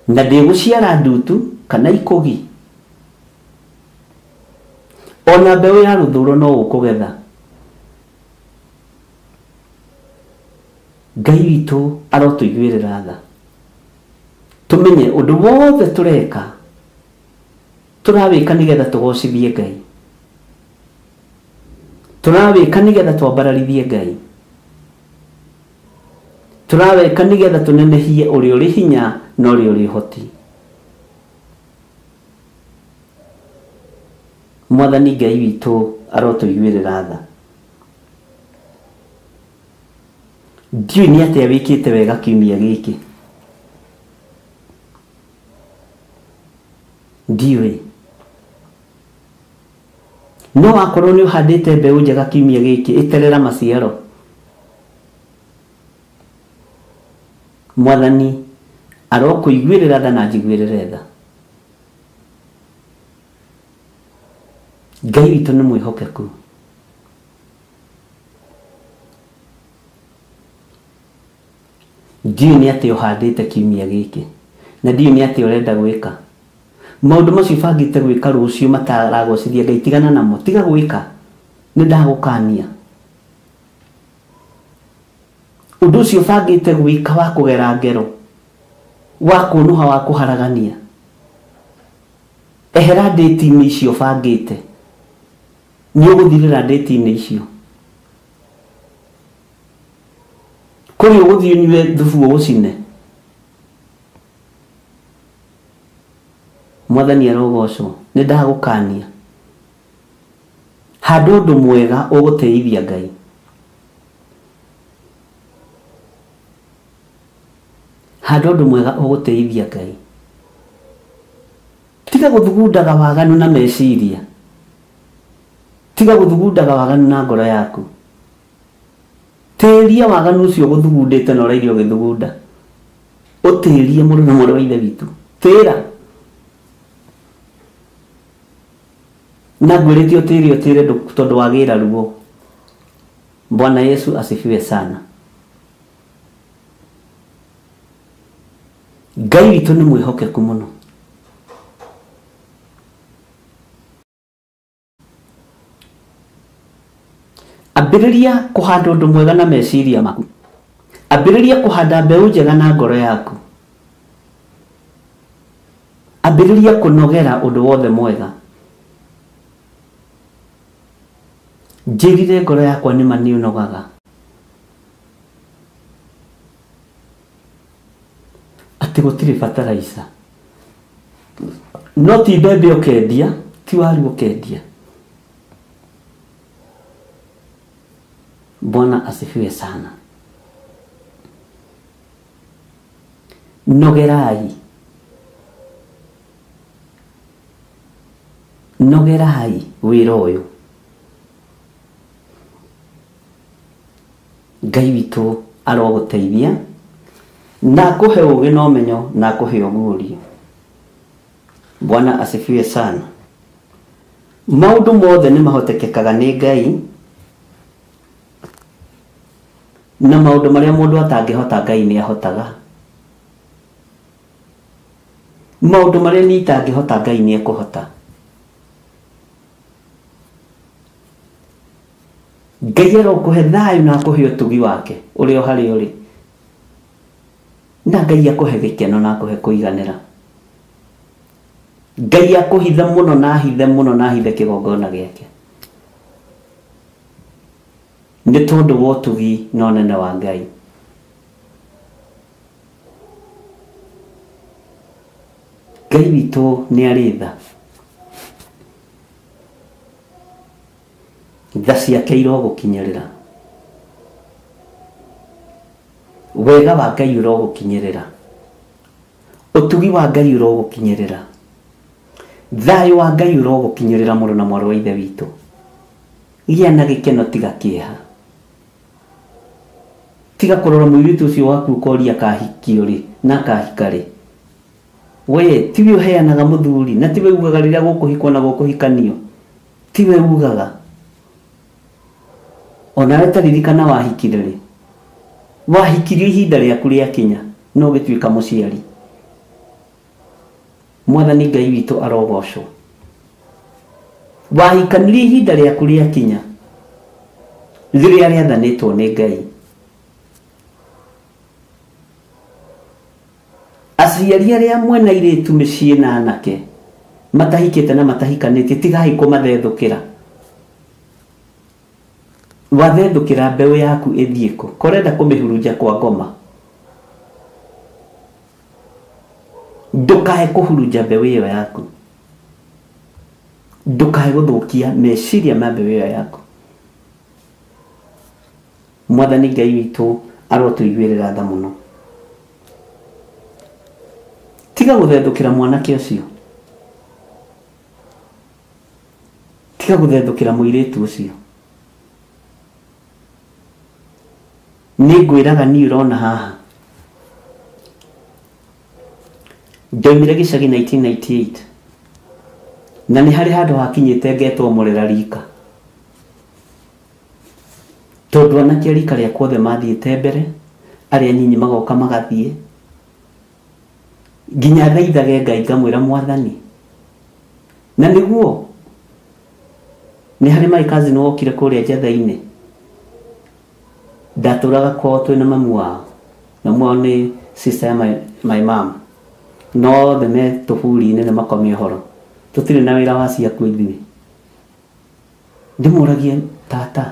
Na ndĩgũciara ndutu kana ikũgi. Ona mbeũ ya rũthũro no ũkũgetha. Ngai witũ arotũiguĩrĩra tha, tũmenye ũndũ wothe tũreka tũrawĩka nĩgetha tũgocithie Ngai, tũrawĩka nĩgetha twambararithie Ngai, tũrawĩka nĩgetha tũnenehie ũrĩa ũrĩ hinya na ũrĩa ũrĩ ũhoti. Mwathani Ngai witũ arotũiguĩrĩra tha. Ndiũĩ nĩ atĩa wĩkĩte wega kiumia gĩkĩ, ndiũĩ. No wakorwo nĩ ũhandĩte mbeũ njega kiumia gĩkĩ, ĩterera maciaro. Mwathani arokũiguĩrĩra tha na njiguĩrĩre tha. Ngai witũ nĩ mwĩhokeku. Ndiũĩ nĩ atĩa ũhandĩte kiumia gĩkĩ, na ndiũĩ nĩ atĩa ũrenda gwĩka. Maũndũ macio ũbangĩte gwĩka rũciũ mataragocithia Ngai, tigana namo, tiga gwĩka. Nĩ ndagũkania. Ũndũ ũcio ũbangĩte gwĩka wa kũgera ngero, wa kũnũha, wa kũharagania, ehera ndĩti-inĩ icio ũbangĩte. Nĩ ũgũthirĩra ndĩti-inĩ icio. Kũrĩ ũgũthiĩ ũnyue thubu ũgũcine. Mwathani arogocwo. Nĩ ndagũkania. Handa ũndũ mwega ũgũteithia Ngai. Handa ũndũ mwega ũgũteithia Ngai. Tiga gũthugundaga waganu na meciria, tiga gũthugundaga waganu na ngoro yaku. Tĩria waganu ũcio ũgũthugundĩte na ũraire ũgĩthugunda. Ũtĩrie mũrũ na mwarĩ wa ithe witũ, tĩra. Na ngwĩrĩte ũtĩrie, ũtĩre tondũ wagĩra ruo. Bwana Yesu asifiwe sana. Ngai witũ nĩ mwĩhokeku mũno. Ambĩrĩria kũhanda ũndũ mwega na meciria maku. Ambĩrĩria kũhanda mbeũ njega na ngoro yaku. Ambĩrĩria kũnogera ũndũ wothe mwega. Njĩrire ngoro yakwa nĩma nĩ ũnogaga. Atĩ gũtirĩ bataraica. No ti mbembe ũkendia, ti waru ũkendia. Bwana asifiwe sana. Nogerai. Nogerai wĩra ũyũ. Ngai witũ arogũteithia na akũhe ũũgĩ na ũmenyo na akũhe ũguũrio. Bwana asifiwe sana. Maũndũ mothe nĩ mahotekekaga nĩ Ngai, na maũndũ marĩa mũndũ atangĩhota Ngai nĩ ahotaga. Maũndũ marĩa niĩ itangĩhota Ngai nĩ ekũhota. Ngai arokũhe thayũ na akũhe ũtugi wake ũrĩa o harĩa ũrĩ, na Ngai akũhe gĩkeno na akũhe kũiganĩra. Ngai akũhithe mũno na ahithe mũno na ahithe kĩgongona gĩake, nĩ tondũ wa ũtugi na ũnene wa Ngai. Ngai witũ nĩ arĩ tha. Tha ciake irogũkinyĩrĩra. Wega wa Ngai ũrogũkinyĩrĩra. Ũtugi wa Ngai ũrogũkinyĩrĩra. Thayũ wa Ngai ũrogũkinyĩrĩra mũrũ na mwarĩ wa Ithe witũ. Gĩa na gĩkeno tiga kĩeha. Tiga kũrora mũirĩtu ũcio waku ũkoria akahikio rĩ na akahika rĩ. We tiwe ũheanaga mũthuri na tiwe ugaga rĩrĩa gũkũhikwo na gũkũhikanio. Tiwe ugaga. Onawe ta ririkana wahikire rĩ. Wahikirio ihinda rĩaku rĩakinya no ũgĩtuĩka mũciari. Mwathani Ngai witũ arogocwo. Wahikanirie ihinda rĩaku rĩakinya rĩrĩa rĩathanĩtwo nĩ Ngai. Aciari arĩa mwena airĩtu mĩciĩ na anake matahikĩte na matahikanĩtie tigai kũmathethũkĩra. Wathethũkĩra mbeũ yaku ĩthiĩ kũ? Korenda kũmĩhurunja kwa ngoma. Ndũkae kũhurunja mbeũ ĩyo yaku. Ndũkae gũthũkia meciria ma mbeũ ĩyo yaku. Mwathani Ngai witũ arotũiguĩrĩra tha mũno. Tiga gũthethũkĩra mwanake ũcio. Tiga gũthethũkĩra mũirĩtu ũcio. Nĩ ngwĩraga niĩ ũrona haha. Ndoimire gĩcagi 1998 na nĩ harĩ handũ hakinyĩte ngetwo mũrera rika. Tondũ anake a rika rĩakwa othe mathiĩte mbere, arĩa nyinyi magoka magathiĩ. Nginya thaithage Ngai ngamwĩra Mwathani. Na nĩguo nĩ harĩ my cousin wokire kũrĩa Njatha-inĩ. Ndatũraga kwao twĩna mamu wao. Mamu wao nĩ sister ya my mom. No othe me tũburi-inĩ nĩ makome ũhoro. Tũtirĩ na wĩra wa ciaku ithuĩ. Ndĩmũragie tata,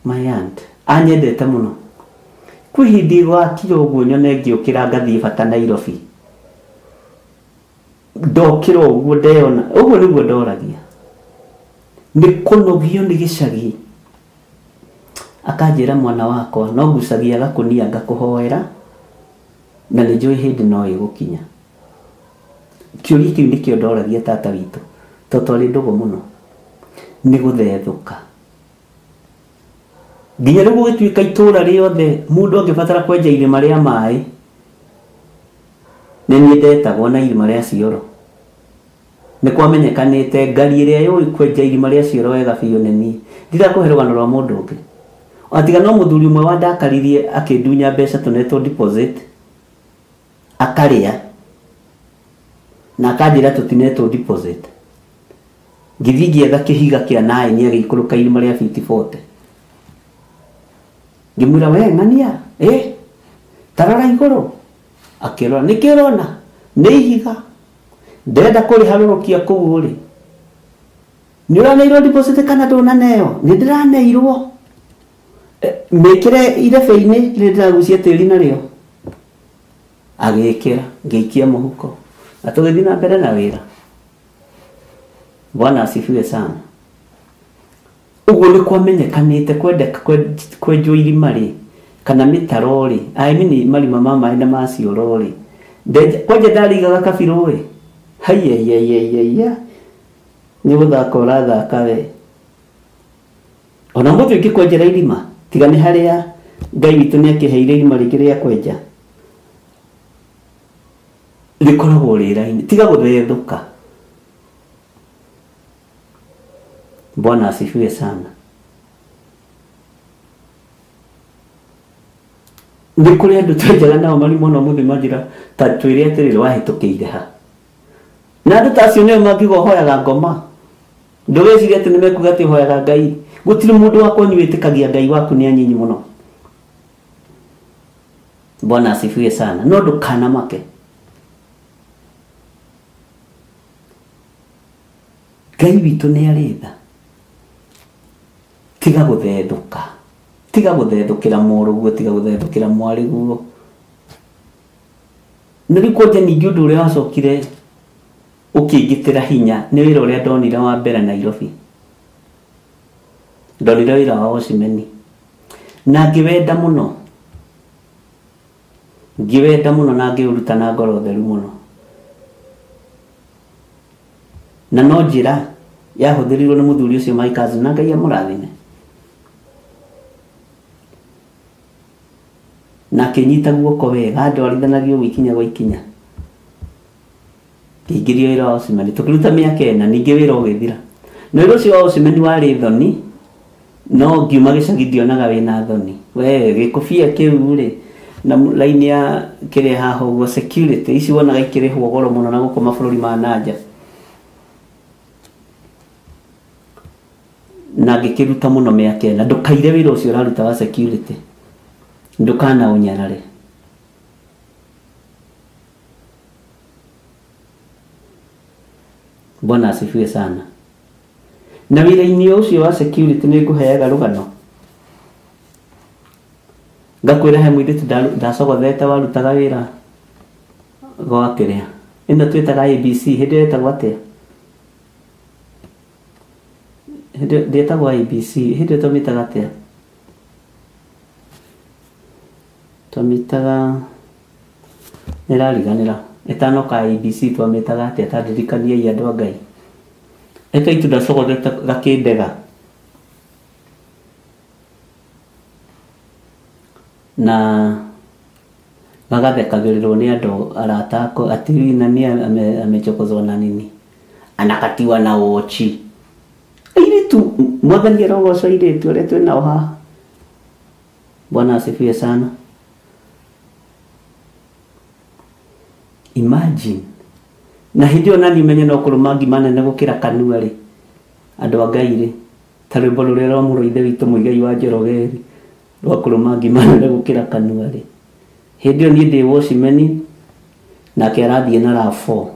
my aunt, anyendete mũno. Kwĩ hĩndĩ gwakira ũguo nyone ngĩũkĩra ngathiĩ bata Nairobi. Ndokĩra ũguo ndeyona, ũguo nĩguo ndoragia. Nĩ kũnogio nĩ gĩcagi. Akanjĩra mwana wakwa, no ngucagia gakũnia ngakũhoera na nĩ njũĩ hĩndĩ no ĩgũkinya. Kĩũria kĩu nĩkĩo ndoragia tata witũ, tondũ twarĩ ndũgũ mũno. Nĩ gũthethũka. Nginya rĩu gũgĩtuĩka itũũra rĩothe mũndũ angĩbatara kwenja irima rĩa maĩ nĩ niĩ ndetagwo na irima rĩa cioro. Nĩ kwamenyekanĩte ngari ĩrĩa yũĩ kwenja irima rĩa cioro wega biũ nĩ niĩ. Ndirakũhe rũgano rwa mũndũ ũngĩ. Atiga no mũthuri ũmwe wandakaririe akĩndunya mbeca tũnetwo deposit akarĩa na akanjĩra tũtinetwo deposit. Ngĩthiĩ ngĩetha kĩhiga kĩa naĩ agĩikũrũka irima rĩa fiti 40. Ngĩmwĩra we ng'ania, tarora igũrũ. Akĩrora nĩkĩ ũrona? Nĩ ihiga. Ndĩrenda kũrĩharũrũkia kũu rĩ. Nĩ ũraneirwo deposit kana ndũnaneo? Nĩ ndĩraneirwo. Mĩkĩre irebe-inĩ rĩrĩa ndĩragucia tĩri narĩo. Agĩkĩra, ngĩikia mũhuko. Na tũgĩthiĩ na mbere na wĩra. Bwana asifiwe sana. Ũguo nĩ kwamenyekanĩte kwendeka kwenjwo irima rĩ kana mĩtaro rĩ, I mean marima ma maĩ na ma cioro rĩ. Kwanja ndarigaga kabirũ ĩ. Haiya. Nĩ gũthaka ũrathaka we. Ona mũthĩ ũngĩkwenjera irima, tiga nĩ harĩa Ngai witũ nĩ akĩheire irima rĩngĩ rĩa kwenja. Rĩkoragwo rĩra-inĩ, tiga gũthethũka. Bwana asifiwe sana. Nĩ kũrĩ andũ twenjaga nao marima ona mũthĩ manjĩra ta twĩre atĩrĩrĩ wahĩtũkĩire ha. Na andũ ta acio nĩo mangiuga ũhoyaga ngoma. Ndũgecirie atĩ nĩmekuga atĩ ũhoyaga Ngai. Gũtirĩ mũndũ wa kwanyu wĩtĩkagia Ngai waku nĩ anyinyi mũno. Bwana asifiwe sana. No ndũkanamake. Ngai witũ nĩ arĩ tha. Tiga gũthethũka. Tiga gũthethũkĩra mũrũguo, tiga gũthethũkĩra mwarĩguo. Na rĩu kwanja ningĩ ũndũ ũrĩa wacokire ũkĩngitĩra hinya nĩ wĩra ũrĩa ndonire wa mbere Nairobi. Ndonire wĩra wa watchman na ngĩwenda mũno, ngĩwenda mũno na ngĩũruta na ngoro theru mũno. Na no njĩra yahũthĩrirwo nĩ mũthuri ũcio my cousin, na Ngai amũrathime. Na akĩnyita guoko wega, andwarithanagio ũguo ikinya gwa ikinya. Ngĩingĩrio wĩra wa watchman, tũkĩruta mĩaka 4, ningĩ wĩra ũgĩthira. Na wĩra ũcio wa watchman warĩ thoni, no ngiuma gĩcagi ndionaga wĩna thoni. We gĩkũbia kĩu rĩ, na line ya kĩrĩa haha ũguo security ici wonaga ikĩrĩhwo goro mũno na gũkũ mabũrũri ma nanja. Na ngĩkĩruta mũno mĩaka 4. Ndũkaire wĩra ũcio ũraruta wa security, ndũkana ũnyarare. Bwana asifiwe sana. Na wĩra-inĩ ũcio wa security nĩ ngũheaga rũgano. Ngakwĩra he mũirĩtu ndacogothete warutaga wĩra gwa kĩrĩa ĩno twĩtaga ABC, hĩndĩ ĩyo ĩtagwo atĩa? Hĩndĩ ndĩtagwo ABC, hĩndĩ ĩyo twamĩtaga atĩa? Twamĩtaga, nĩrariganĩra, ĩtanoka ABC twamĩtaga atĩa? Ta ndirikaniai andũ a Ngai. Ĩka itu ndacogothete gakĩndega. Na gagathekagĩrĩrwo nĩ andũ arata akwa ati nani amechokozwa na nini, anakatiwa na wochi. Airĩtu, Mwathani arogocwo airĩtu arĩa twĩ nao haha. Bwana asifiwe sana. Imagine. Na hĩndĩ ĩyo nani menye no kũrũma ngima nene gũkĩra kanua rĩ, andũ a Ngai rĩ, ta rwĩmbo rũrĩa rwa mũrũ ithe witũ Mũigai wa Njoroge rĩ, rwa kũrũma ngima nene gũkĩra kanua rĩ. Hĩndĩ ĩyo niĩ ndĩ watchman, nake arathiĩ na RAV4.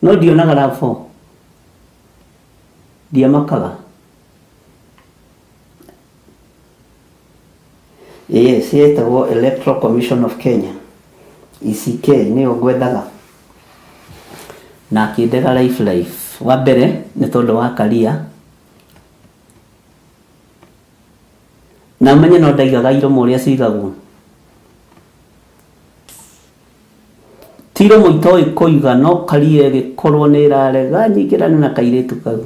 No ndionaga RAV4. Ndiamakaga. Yes, yetagwo Electoral Commission of Kenya, ECK, nĩyo ngwethaga. Na akĩndega life life. Wa mbere nĩ tondũ wa karia. Na menye no ndaigaga iromo ũrĩa cigagwo. Ti iromo itoĩ kũiga, no karia ĩgĩkorwo nĩ ĩrarega nyingĩrane na kairĩtu kau.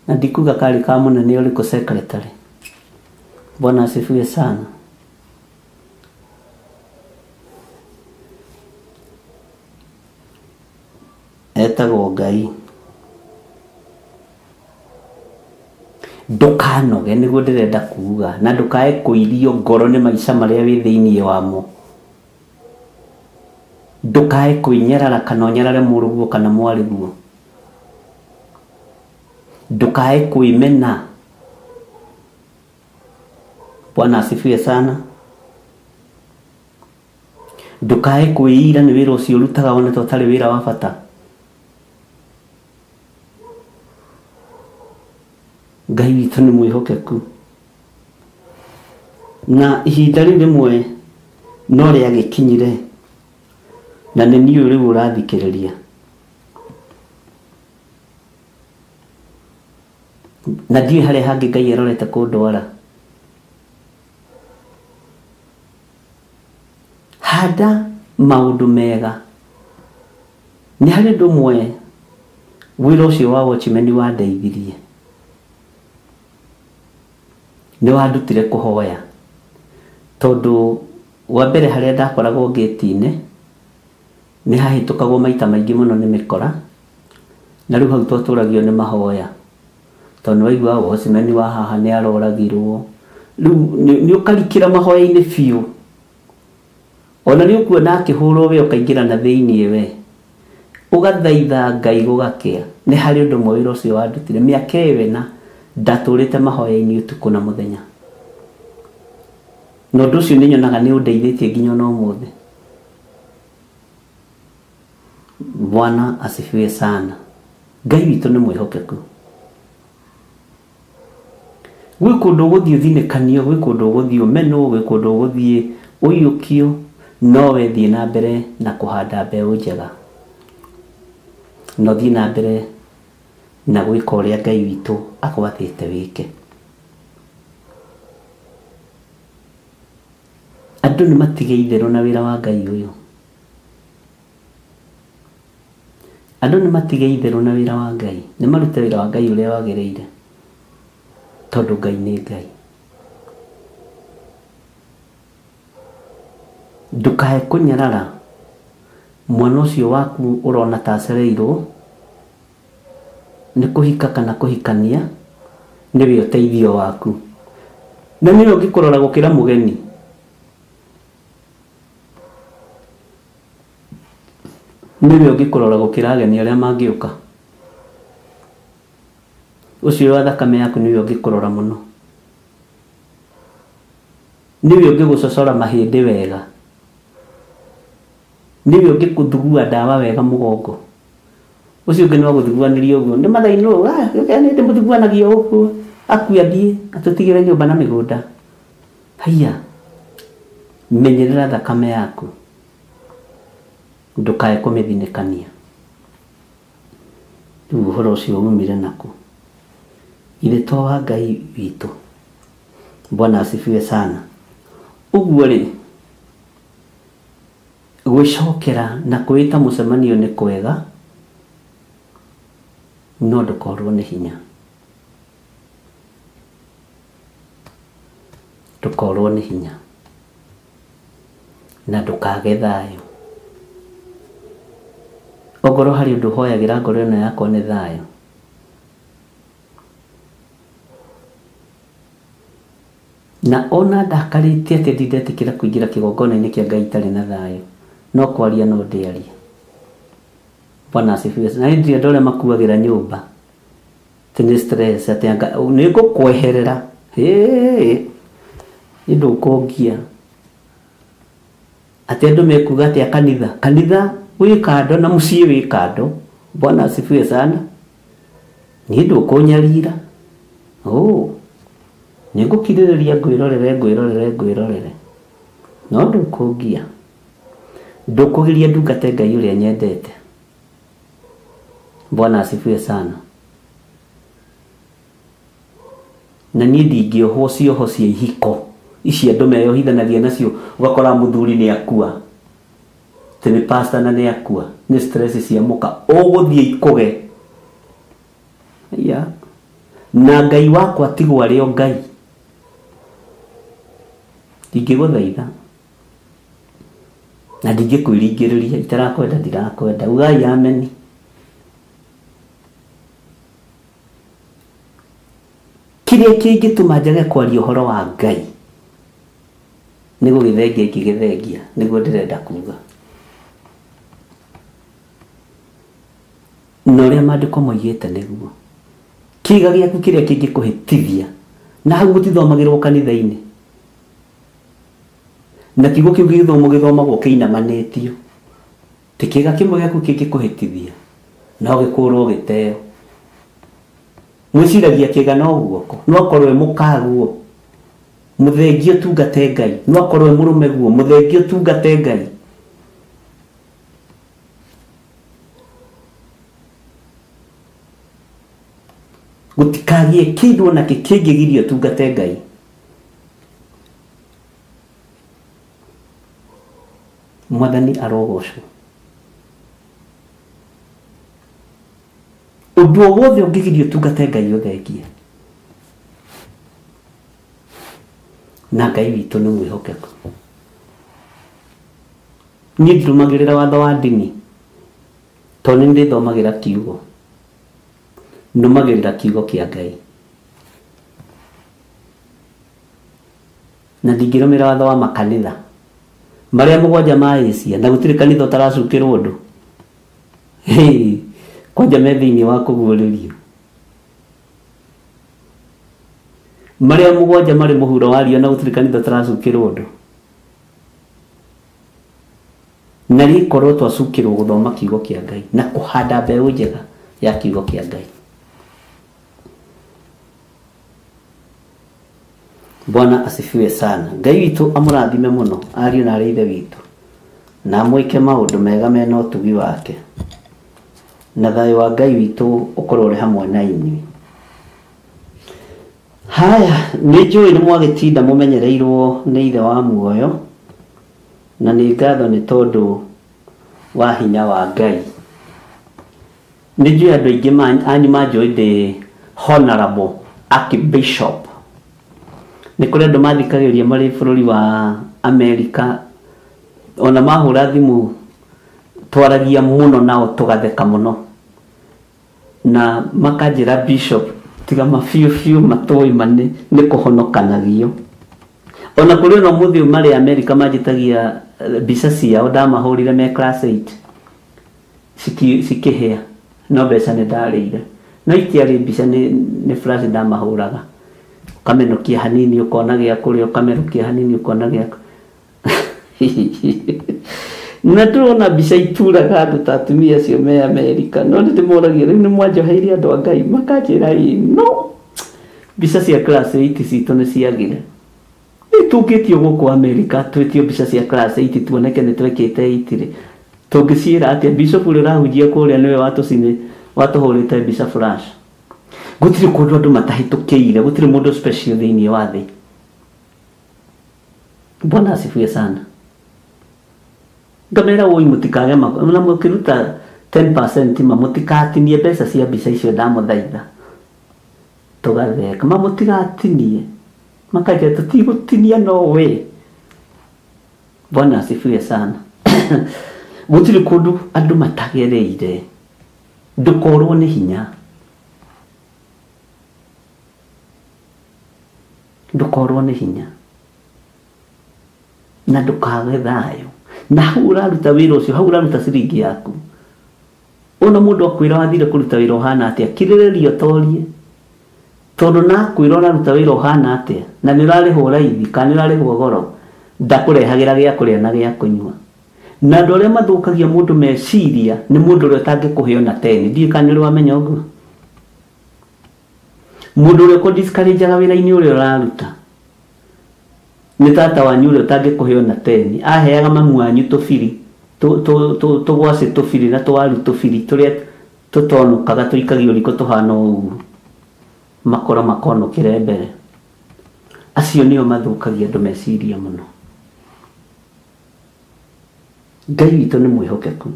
Na ndikuga karĩ ka mũnene ũrĩkũ secretary. Bwana asifiwe sana. Etagwo Ngai. Ndũkanoge nĩguo ndĩrenda kuuga, na ndũkae kũirio ngoro nĩ maica marĩa wĩ thĩinĩ wamo. Ndũkae kwĩnyarara kana ũnyarare mũrũguo kana mwarĩguo. Ndũkae kwĩmena. Bwana asifiwe sana. Ndũkae kwĩira nĩ wĩra ũcio ũrutaga wone ta ũtarĩ wĩra wa bata. Ngai witũ nĩ mwĩhokeku. Na ihinda rĩu rĩmwe no rĩagĩkinyire, na nĩ niĩ rĩu ũrathikĩrĩria. Na ndiũĩ harĩa hangĩ Ngai arorete kũndwara. Handa maũndũ mega. Nĩ harĩ ũndũ ũmwe wĩra ũcio wa watchman wandeithirie. Nĩ wandutire kũhoya. Tondũ wa mbere harĩa ndakoragwo ngĩti-inĩ nĩ hahĩtũkagwo maita maingĩ mũno nĩ mĩkora, na rĩu hau twatũragio nĩ mahoya. Tondũ nĩ waiguaga watchman wa haha nĩ aroragirwo. Rĩu nĩ ũkarikĩra mahoya-inĩ biũ. Ona nĩ ũkuona akĩhũrwo we ũkaingĩra na thĩinĩ we. Ũgathaitha Ngai gũgakĩa. Nĩ harĩ ũndũ ũmwe wĩra ũcio wandutire. Mĩaka ĩyo ĩna ndatũrĩte mahoya-inĩ ũtukũ na mũthenya. Na ũndũ ũcio nĩ nyonaga nĩ ũndeithĩtie nginya ona ũmũthĩ. Bwana asifiwe sana. Ngai witũ nĩ mwĩhokeku. Gwĩ kũndũ ũgũthiĩ ũthinĩkanio, gwĩ kũndũ ũgũthiĩ ũmenwo, gwĩ kũndũ ũgũthiĩ ũiyũkio, No we thiĩ na mbere na kũhanda mbeũ njega, no thiĩ na mbere na gwĩka ũrĩa Ngai witũ agwathĩte wĩke. Andũ nĩ matige itherũ na wĩra wa Ngai ũyũ. Andũ nĩ matige itherũ na wĩra wa Ngai, nĩ marute wĩra wa Ngai ũrĩa wagĩrĩire, tondũ Ngai nĩ Ngai. Ndũkae kũnyarara mwana ũcio waku ũrona ta acereirwo nĩ kũhika kana kũhikania, nĩwe ũteithio waku, na nĩwe ũngĩkũrora gũkĩra mũgeni. Nĩwe ũngĩkũrora gũkĩra ageni arĩa mangĩũka. Ũcio wa thakame yaku nĩwe ũngĩkũrora mũno, nĩwe ũngĩgũcocora mahĩndĩ wega, nĩwe ũngĩkũthugua ndawa wega mũgongo. Ũcio ũngĩ no agũthuguanĩrie ũguo, nĩ mathainĩ nĩ ndĩmũthuguanagia ũguo, akue athiĩ atũtigĩre nyũmba na mĩgũnda. Haiya, menyerera thakame yaku, ndũkae kũmĩthinĩkania. Rĩu ũhoro ũcio umire naku? Ithe to wa Ngai witũ. Bwana asifiwe sana. Ũguo rĩ, gwĩcokera na kwĩta mũcemanio nĩ kwega, no ndũkorwo nĩ hinya. Ndũkorwo nĩ hinya na ndũkage thayũ. Ongorwo harĩ ũndũ hoyagĩra ngoro ĩno yakwa nĩ thayũ. Na ona ndakarĩtie atĩ ndindetĩkĩra kũingĩra kĩgongona-inĩ kĩa Ngai itarĩ na thayũ, no kwaria no ndĩarie. Bwana asifiwe. Na nĩ andũ arĩa makuagĩra nyũmba atĩ nĩ stress, atĩ anga nĩ ngũkweherera, nĩ ndũkũngia. Atĩ andũ mekuga atĩ kanitha, kanitha wĩ kando na mũciĩ wĩ kando. Bwana asifiwe sana. Nĩ ndũkũnyarira. Nĩ ngũkirĩrĩria ngwĩrorere ngwĩrorere ngwĩrorere, no ndũkũngia. Ndũkũgiria ndungate Ngai ũrĩa nyendete. Bwana asifiwe sana. Na niĩ ndingĩohwo cioho cia ihiko ici andũ meyohithanagia nacio, ũgakora mũthuri nĩ akua, atĩ nĩ pastor na nĩ akua, nĩ stress cia mũka, ũgũthiĩ ikũge. Aya, na Ngai wakwa tigwo arĩ o Ngai. Ndingĩgũthaitha na ndingĩkwĩringĩrĩria, itarakwenda ndirakwenda, ugai ameni. Kĩrĩa kĩngĩtũma njage kwaria ũhoro wa Ngai nĩ gũgĩthengia ingĩgĩthengia, nĩguo ndĩrenda kuga. Na ũrĩa maandĩko moigĩte nĩguo kĩga gĩaku kĩrĩa kĩngĩkũhĩtithia, na hau gũtithomagĩrwo kanitha-inĩ, na kiugo kĩu gĩgĩthomwo gĩthomagwo kĩinamanĩtio. Ti kĩga kĩmwe gĩaku kĩngĩkũhĩtithia, no gĩkũrwo gĩteo. Mwĩciragia kĩga no guoko, no akorwo e mũkaguo, mũthengie ũtungate Ngai, no akorwo e mũrũme guo, mũthengie ũtungate Ngai. Gũtikagie kĩndũ ona kĩ kĩngĩgiria ũtungate Ngai. Mwathani arogocwo. Ũndũ o wothe ũngĩgiria ũtungate Ngai ũthengie. Na Ngai witũ nĩ mwĩhokeku. Niĩ ndirũmagĩrĩra watho wa ndini, tondũ nĩ ndĩthomagĩra kiugo. Nũmagĩrĩra kiugo kĩa Ngai. Na ndingĩrũmĩrĩra watho wa makanitha marĩa mũgwanja ma Asia, na gũtirĩ kanitha ũtaracukĩrwo ũndũ. Kwanja me thĩinĩ wa kũguũrĩrio. Marĩa mũgwanja marĩ mũhuro wa riũa, na gũtirĩ kanitha ũtaracukĩrwo ũndũ. Na rĩkorwo twacukĩrwo gũthoma kiugo kĩa Ngai na kũhanda mbeũ njega ya kiugo kĩa Ngai. Bwana asifiwe sana. Ngai witũ amũrathime mũno ariũ na arĩ ithe witũ. Na amwĩke maũndũ mega mena ũtugi wake. Na thayũ wa Ngai witũ ũkorwo ũrĩ hamwe na inyuĩ. Haya, nĩ njũĩ nĩ mwagĩtinda mũmenyereirwo nĩ ithe wa muoyo, na nĩ ngatho nĩ tondũ wa hinya wa Ngai. Nĩ njũĩ andũ aingĩ anyu manjũĩ ndĩ Honorable Archbishop. Nĩ kũrĩ andũ mathikagĩrĩria marĩ bũrũri wa Amerika, ona mahũra thimũ twaragia mũno nao tũgatheka mũno, na makanjĩra Bishop tiga mabiũ biũ matũĩ mane nĩ kũhonokanagio. Ona kũrĩ ona ũmũthĩ ũyũ marĩ Amerika manjĩtagia mbica ciao ndamahũrire me class 8 cikĩhĩa, no mbeca nĩ ndarĩire, no itiarĩ mbica, nĩ flash ndamahũraga. Ũkamenũkia hanini ũkona gĩa kũrĩa, ũkamenũkia hanini ũkona gĩa. Na ndĩrona mbica ituraga andũ ta atumia acio me Amerika, no nĩ ndĩmoragia rĩu nĩ mwanjoheirie andũ a Ngai, makanjĩra ĩ no mbica cia class 8 citũ nĩ ciagire. Nĩ tũngĩtio gũkũ Amerika twĩtio mbica cia class 8 tuoneke nĩ twekĩte 8 rĩ, tũngĩciĩra atĩa? Bishop ũrĩa ũrahunjia kũrĩa nĩwe watũcine watũhũrĩte mbica flash. Gũtirĩ kũndũ andũ matahĩtũkĩire, gũtirĩ mũndũ special thĩinĩ wa thĩ. Bwana asifiwe sana. Ngamera woi mũtikage na mũkĩruta 10% ma mũtikatinie mbeca cia mbica icio ndamũthaitha. Tũgatheka ma mũtigatinie, makanjĩra tũtigũtinia no we. Bwana asifiwe sana. Gũtirĩ kũndũ andũ matagereire, ndũkorwo nĩ hinya, ndũkorwo nĩ hinya na ndũkage thayũ. Na hau ũraruta wĩra ũcio, hau ũraruta ciringi yaku, ona mũndũ akwĩra wathire kũruta wĩra ũhana atĩa, kirĩrĩria ũtorie, tondũ na akwĩra ũraruta wĩra ũhana atĩa na nĩ ũrarĩhwo raithi kana nĩ ũrarĩhwo goro, ndakũrehagĩra gĩa kũrĩa na gĩa kũnyua. Na andũ arĩa mathũkagia mũndũ meciria nĩ mũndũ ũrĩa ũtangĩkũhe ona 10. Ndiũĩ kana nĩ ũrĩ wamenya ũguo. Mũndũ ũrĩa ũkũ-discourage-aga wĩra-inĩ ũrĩa ũraruta nĩ tata wanyu ũrĩa ũtangĩkũhe ona 10. Aheaga mamu wanyu tũbiri, tũgwacĩ tũbiri na tũwaru tũbiri tũrĩa tũtonũkaga tũikagio riko tũhana ũguo, makoro makonũkĩre mbere. Acio nĩo mathũkagia andũ meciria mũno. Ngai witũ nĩ mwĩhokeku,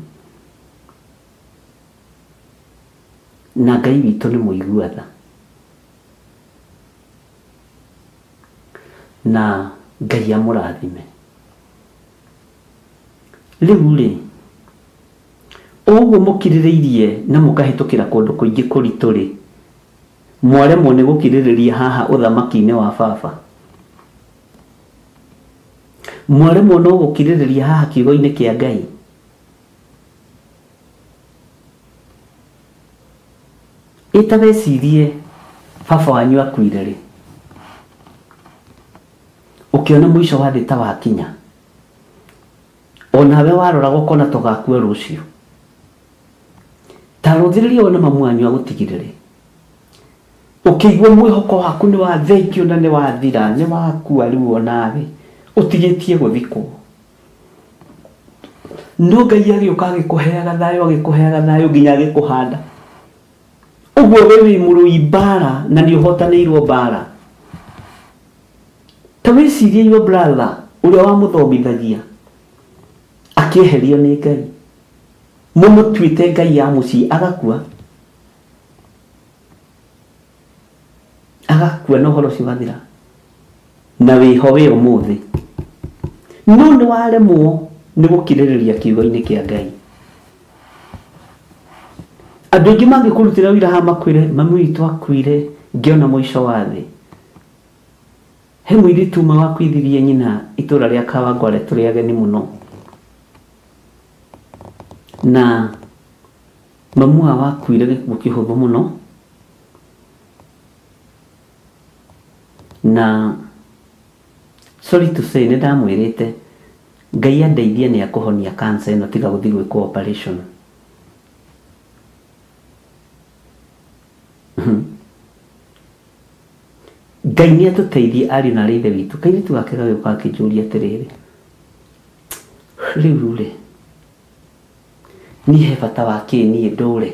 na Ngai witũ nĩ mũigua tha, na Ngai amũrathime. Rĩu rĩ, ũguo mũkirĩrĩirie na mũkahĩtũkĩra kũndũ kũingĩ kũritũ rĩ, mwaremwo nĩ gũkirĩrĩria haha ũthamaki-inĩ wa baba, mwaremwo no gũkirĩrĩria haha kiugo-inĩ kĩa Ngai. Ĩta wecirie baba wanyu akuire rĩ, ũkĩona mũico wa thĩ ta wakinya, onawe waroraga ũkona tũgakua rũciũ, ta rũthĩrĩria wone mamu wanyu agũtigire rĩ, ũkĩigua mwĩhoko waku nĩ wathengio na nĩ wathira, nĩ wakua rĩu onawe ũtigĩtie gũthikwo. No Ngai agĩũka agĩkũheaga thayũ, agĩkũheaga thayũ nginya agĩkũhanda. Ũguo we wĩ mũrũi mbara na nĩ ũhotanĩirwo mbara. Ta wĩcirie your brother ũrĩa wamũthomithagia akĩeherio nĩ Ngai, mũmũtuĩte Ngai ya mũciĩ, agakua, agakua na ũhoro ũcio wathira, na wĩho wĩ ũmũthĩ. No nĩ waremwo nĩ gũkirĩrĩria kiugo-inĩ kĩa Ngai. Andũ aingĩ mangĩkũrutĩra wĩra haha makwĩre mami witũ akuire ngĩona mũico wa thĩ. He mũirĩtu ũmwe wakuithirie nyina itũra rĩa Kawangware tũrĩ ageni mũno, na mamu wao akuire gĩkuũ kĩhũthũ mũno, na sorry to say nĩ ndamwĩrĩte Ngai andeithie nĩ akũhonia cancer ĩno, tiga gũthiĩ gwĩkwo operation. Ngai nĩ atũteithie ariũ na arĩ ithe witũ. Kairĩtu gake gagĩũka akĩnjũria atĩrĩrĩ, Rĩu rĩ niĩ he bata wa kĩ niĩ ndũre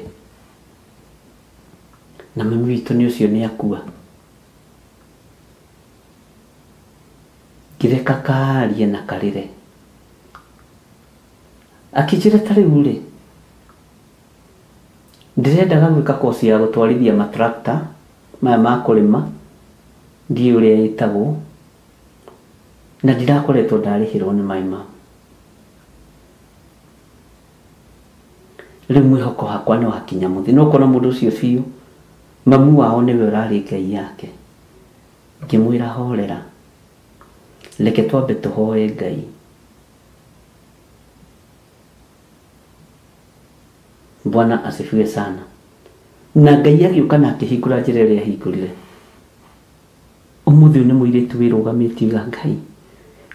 na mami witũ nĩ ũcio nĩ akua. Ngĩreka kaarie na karĩre. Akĩnjĩra ta rĩu rĩ ndĩrendaga gwĩka kosi ya gũtwarithia matrakta maya ma kũrĩma, ndiũĩ ũrĩa ĩtagwo, na ndirakoretwo ndarĩhĩrwo nĩ my mom. Rĩu mwĩhoko wakwa nĩ wakinya mũthĩ. No ũkona mũndũ ũcio biũ mamu wao nĩwe ũrarĩ ngai yake. Ngĩmwĩra horera, reke twambe tũhoe Ngai. Bwana asifiwe sana. Na Ngai agĩũka na akĩhingũra njĩra ĩrĩa ahingũrire. Ũmũthĩ ũyũ nĩ mũirĩtu wĩrũgamĩtie uga Ngai,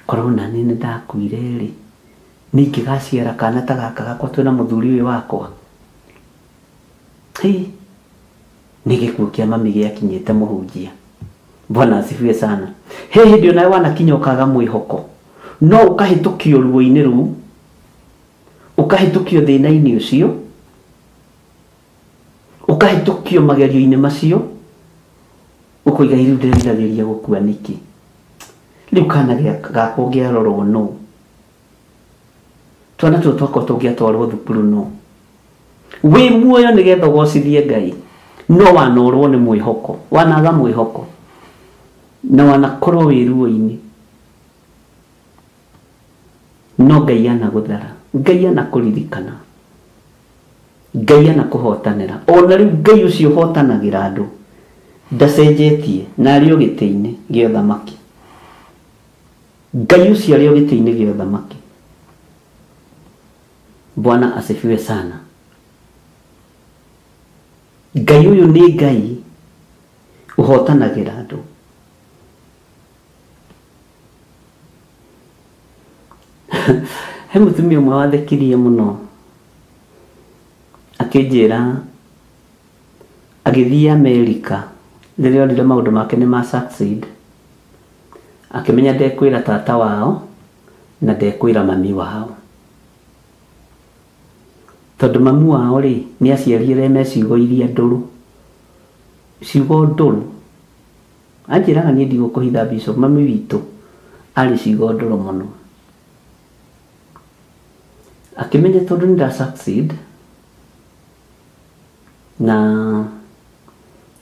korwo na niĩ nĩndakuire rĩ, niĩ ingĩgaciara kana ta gaka gakwa twĩna mũthuri ũyũ wakwa. Hĩ, nĩ gĩkuũ kĩa mami gĩakinyĩte mũhunjia. Bwana asifiwe sana. He hĩndĩ onawe wanakinya ũkaga mwĩhoko, no ũkahĩtũkio ruo-inĩ rũu, ũkahĩtũkio thĩna-inĩ ũcio, ũkahĩtũkio magerio-inĩ macio, ũkoiga rĩu ndĩreriragĩria gũkua nĩkĩ? Rĩu kana gakwa ũngĩarorwo nũ? Twana tũtũ twakwa tũngĩatwarwo thukuru nũ? Wĩ muoyo nĩgetha ũgocithie Ngai, no wanorwo nĩ mwĩhoko, wanaga mwĩhoko, na wanakorwo wĩ ruo-inĩ. No Ngai anagũthara, Ngai anakũririkana, Ngai anakũhotanĩra. Ona rĩu Ngai ũcio ũhotanagĩra andũ ndacenjetie, na arĩ o gĩtĩ-inĩ gĩa ũthamaki. Ngai ũcio arĩ o gĩtĩ-inĩ gĩa ũthamaki. Bwana asifiwe sana. Ngai ũyũ nĩ Ngai ũhotanagĩra andũ. He mũtumia ũmwe wathekirie mũno akĩnjĩra agĩthiĩ Amerika rĩrĩa onire maũndũ make nĩ ma succeed, akĩmenya ndekwĩra tata wao na ndekwĩra mami wao, tondũ mami wao rĩ nĩ aciarire me ciugo iria ndũrũ, ciugo ndũrũ. Anjĩraga niĩ ndigũkũhitha Bishop, mami witũ arĩ ciugo ndũrũ mũno. Akĩmenya tondũ nĩ nda succeed na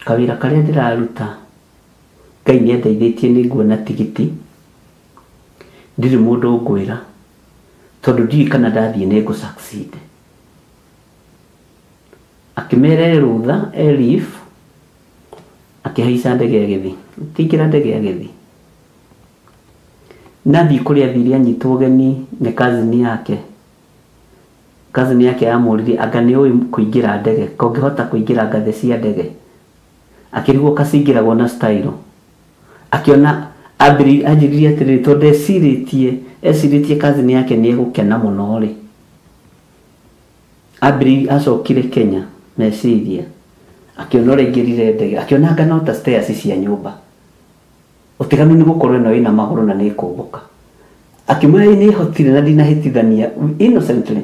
kawĩra karĩa ndĩraruta Ngai nĩ andeithĩtie nĩ nguona tigiti, ndirĩ mũndũ ngwĩra tondũ ndiũĩ kana ndathiĩ nĩ ngũ succeed. Akĩmera e rũtha, e leave, akĩhaica ndege agĩthiĩ, akĩingĩra ndege agĩthiĩ. Na athiĩ kũrĩa athire anyitwo ũgeni nĩ cousin yake. Cousin yake amũririe anga nĩ ũĩ kũingĩra ndege, kongĩhota kũingĩra ngathĩ cia ndege. Akĩrigwo kacingĩragwo na style. Akĩona anjĩrire atĩrĩrĩ, tondũ ecirĩtie cousin yake nĩ egũkena mũno rĩ. Ambĩrĩirie acokire Kenya meciria, akĩona ũrĩa aingĩrire ndege, akĩona anga no ta stairs cia nyũmba. Ũtiganu nĩ gũkorwo ĩno ĩna magũrũ na nĩ ĩkũmbũka. Akĩmwĩra nĩ hotire na ndinahĩtithania innocently.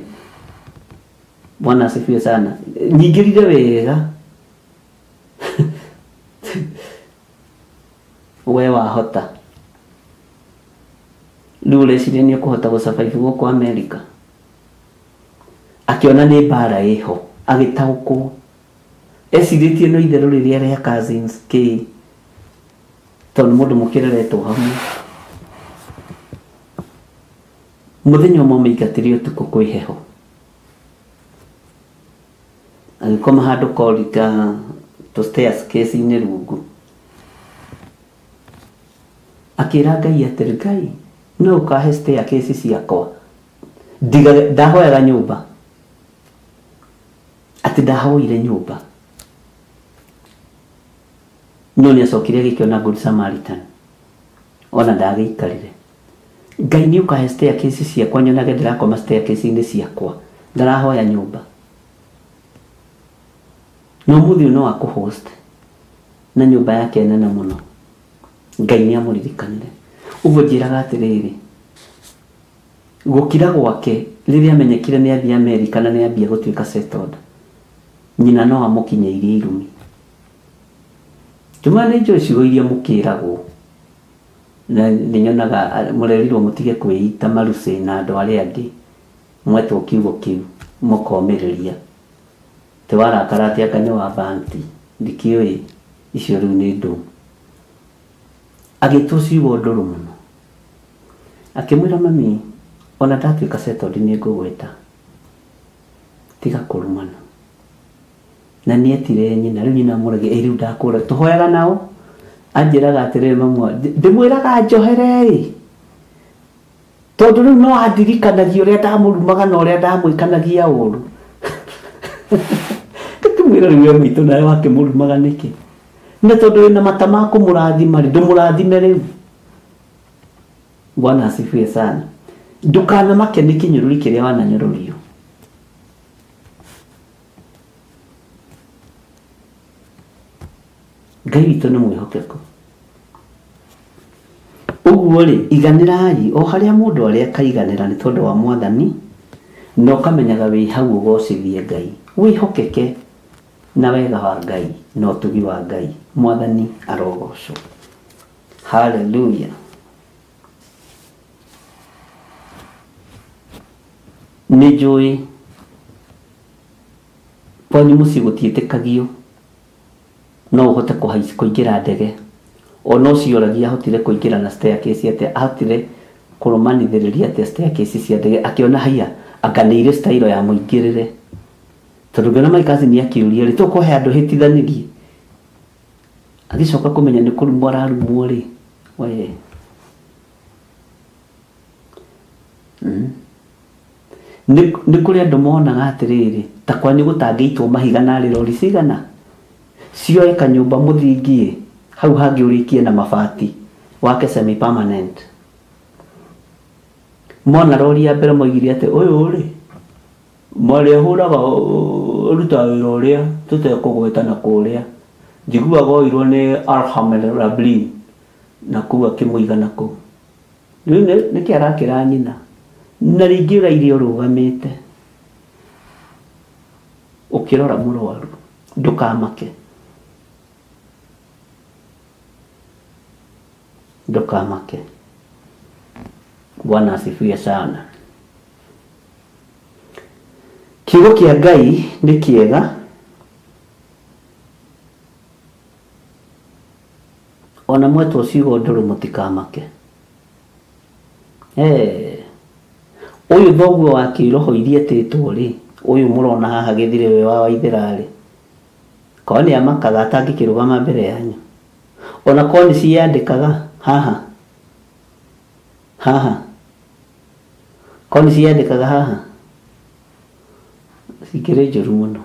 Bwana asifiwe sana. Nyingĩrire wega. We wahota. Rĩu ũreciria nĩ ũkũhota gũ survive gũkũ America. Akĩona nĩ mbara ĩho, agĩtaũkwo. Ecirĩtie no itherũ rĩrĩa rĩa cousins kĩ, tondũ nĩ mũndũ mũkĩreretwo hamwe. Mũthenya ũmwe amĩingatire ũtukũ kwĩ heho. Agĩkoma handũ korika tũ stairs case-inĩ rungu. Akĩra Ngai atĩrĩ, Ngai, no ũkahe staircase ciakwa. Ndahoyaga nyũmba. Atĩ ndahoire nyũmba. No nĩ acokire agĩkĩona Good Samaritan. Ona ndagĩikarire. Ngai nĩ ũkahe staircase ciakwa nyonage ndĩrakoma staircase-inĩ ciakwa. Ndarahoya nyũmba. No mũthĩ ũyũ no akũ-host na nyũmba yake nene mũno. Ngai nĩ amũririkanire. Ũguo njĩraga atĩrĩrĩ, Gũkira gwake rĩrĩa amenyekire nĩ athiĩ Amerika na nĩ ambia gũtuĩka settled, nyina no amũkinyĩirie irumi. Njuma nĩ njũĩ ciugo iria mũkĩragwo na nĩ nyonaga mũrerirwo mũtige kwĩita marucĩ na andũ arĩa angĩ mwetwo kiugo kĩu mũkomĩrĩria. Ti warakara atĩ anga nĩ wa banti, ndikĩũĩ icio rĩu nĩ ndũ. Agĩtwo ciugo ndũrũ mũno. Akĩmwĩra mami, ona ndatuĩka settled nĩ ngũgwĩta, tiga kũrumana. Na nĩ etire nyina, rĩu nyina amũragia, ĩ rĩu ndakũra, tũhoyaga nao. Anjĩraga atĩrĩrĩ mamu, ndĩmwĩraga njohere ĩ, tondũ rĩu no andirikanagia ũrĩa ndamũrumaga na ũrĩa ndamwĩkanagia ũru. Ngakĩmwĩra rĩu we maitũ nawe wakĩmũrumaga nĩkĩ? Na tondũ wĩna mata ma kũmũrathima rĩ, ndũmũrathime rĩu. Bwana asifiwe sana. Ndũkanamake nĩ kĩnyũrũri kĩrĩa wananyũrũrio. Ngai witũ nĩ mwĩhokeku. Ũguo rĩ, iganĩrai o harĩa mũndũ arĩa akaiganĩra nĩ tondũ wa Mwathani, na ũkamenyaga wĩ hau ũgocithie Ngai. Wĩhokeke na wega wa Ngai na ũtugi wa Ngai. Mwathani arogocwo. Hallelujah. Nĩ njũĩ kwanyu mũciĩ gũtiĩtĩkagio no ũhote kũingĩra ndege. Ona ũcio oragia ahotire kũingĩra na staircase atĩa, ahotire kũrũmanithĩrĩria atĩa staircase cia ndege, akĩona haiya anga nĩ irĩ style ya mũingĩrĩre. Tondũ ngĩona my cousin akĩũria rĩ, tũkũhe andũ hĩtithanirie. Agĩcoka kũmenya nĩ kũrumwo ararumwo rĩ, we. Nĩ kũrĩ andũ monaga atĩrĩrĩ, ta kwanyu gũtangĩitwo mahiga narĩ rori cigana cioe kanyũmba mũthingi hau hangĩ ũrĩkie na mabati wake semi permanent. Mona rori ya mbere moigire atĩ ũyũ rĩ marĩa hũraga ũrutaga wĩra ũrĩa tũtekũgweta na kũrĩa njiguaga oirwo nĩ Alhamel Rablin na kũu akĩmũiga na kũu. Rĩu nĩkĩ arakĩra nyina na rĩngĩ ũrairie ũrũgamĩte ũkĩrora mũrwaru, ndũkamake. Ndũkamake. Bwana asifiwe sana. Kiugo kĩa Ngai nĩ kĩega ona mwetwo ciugo ndũrũ mũtikamake. Ũyũ thoguo wa kĩroho iria etĩtwo rĩ, ũyũ mũrona haha gĩthire we wa Waithera rĩ, korwo nĩ amakaga atangĩkĩrũgama mbere yanyu. Ona korwo nĩ ciandĩkaga haha haha, korwo nĩ ciandĩkaga haha, cikĩrĩ njũru mũno.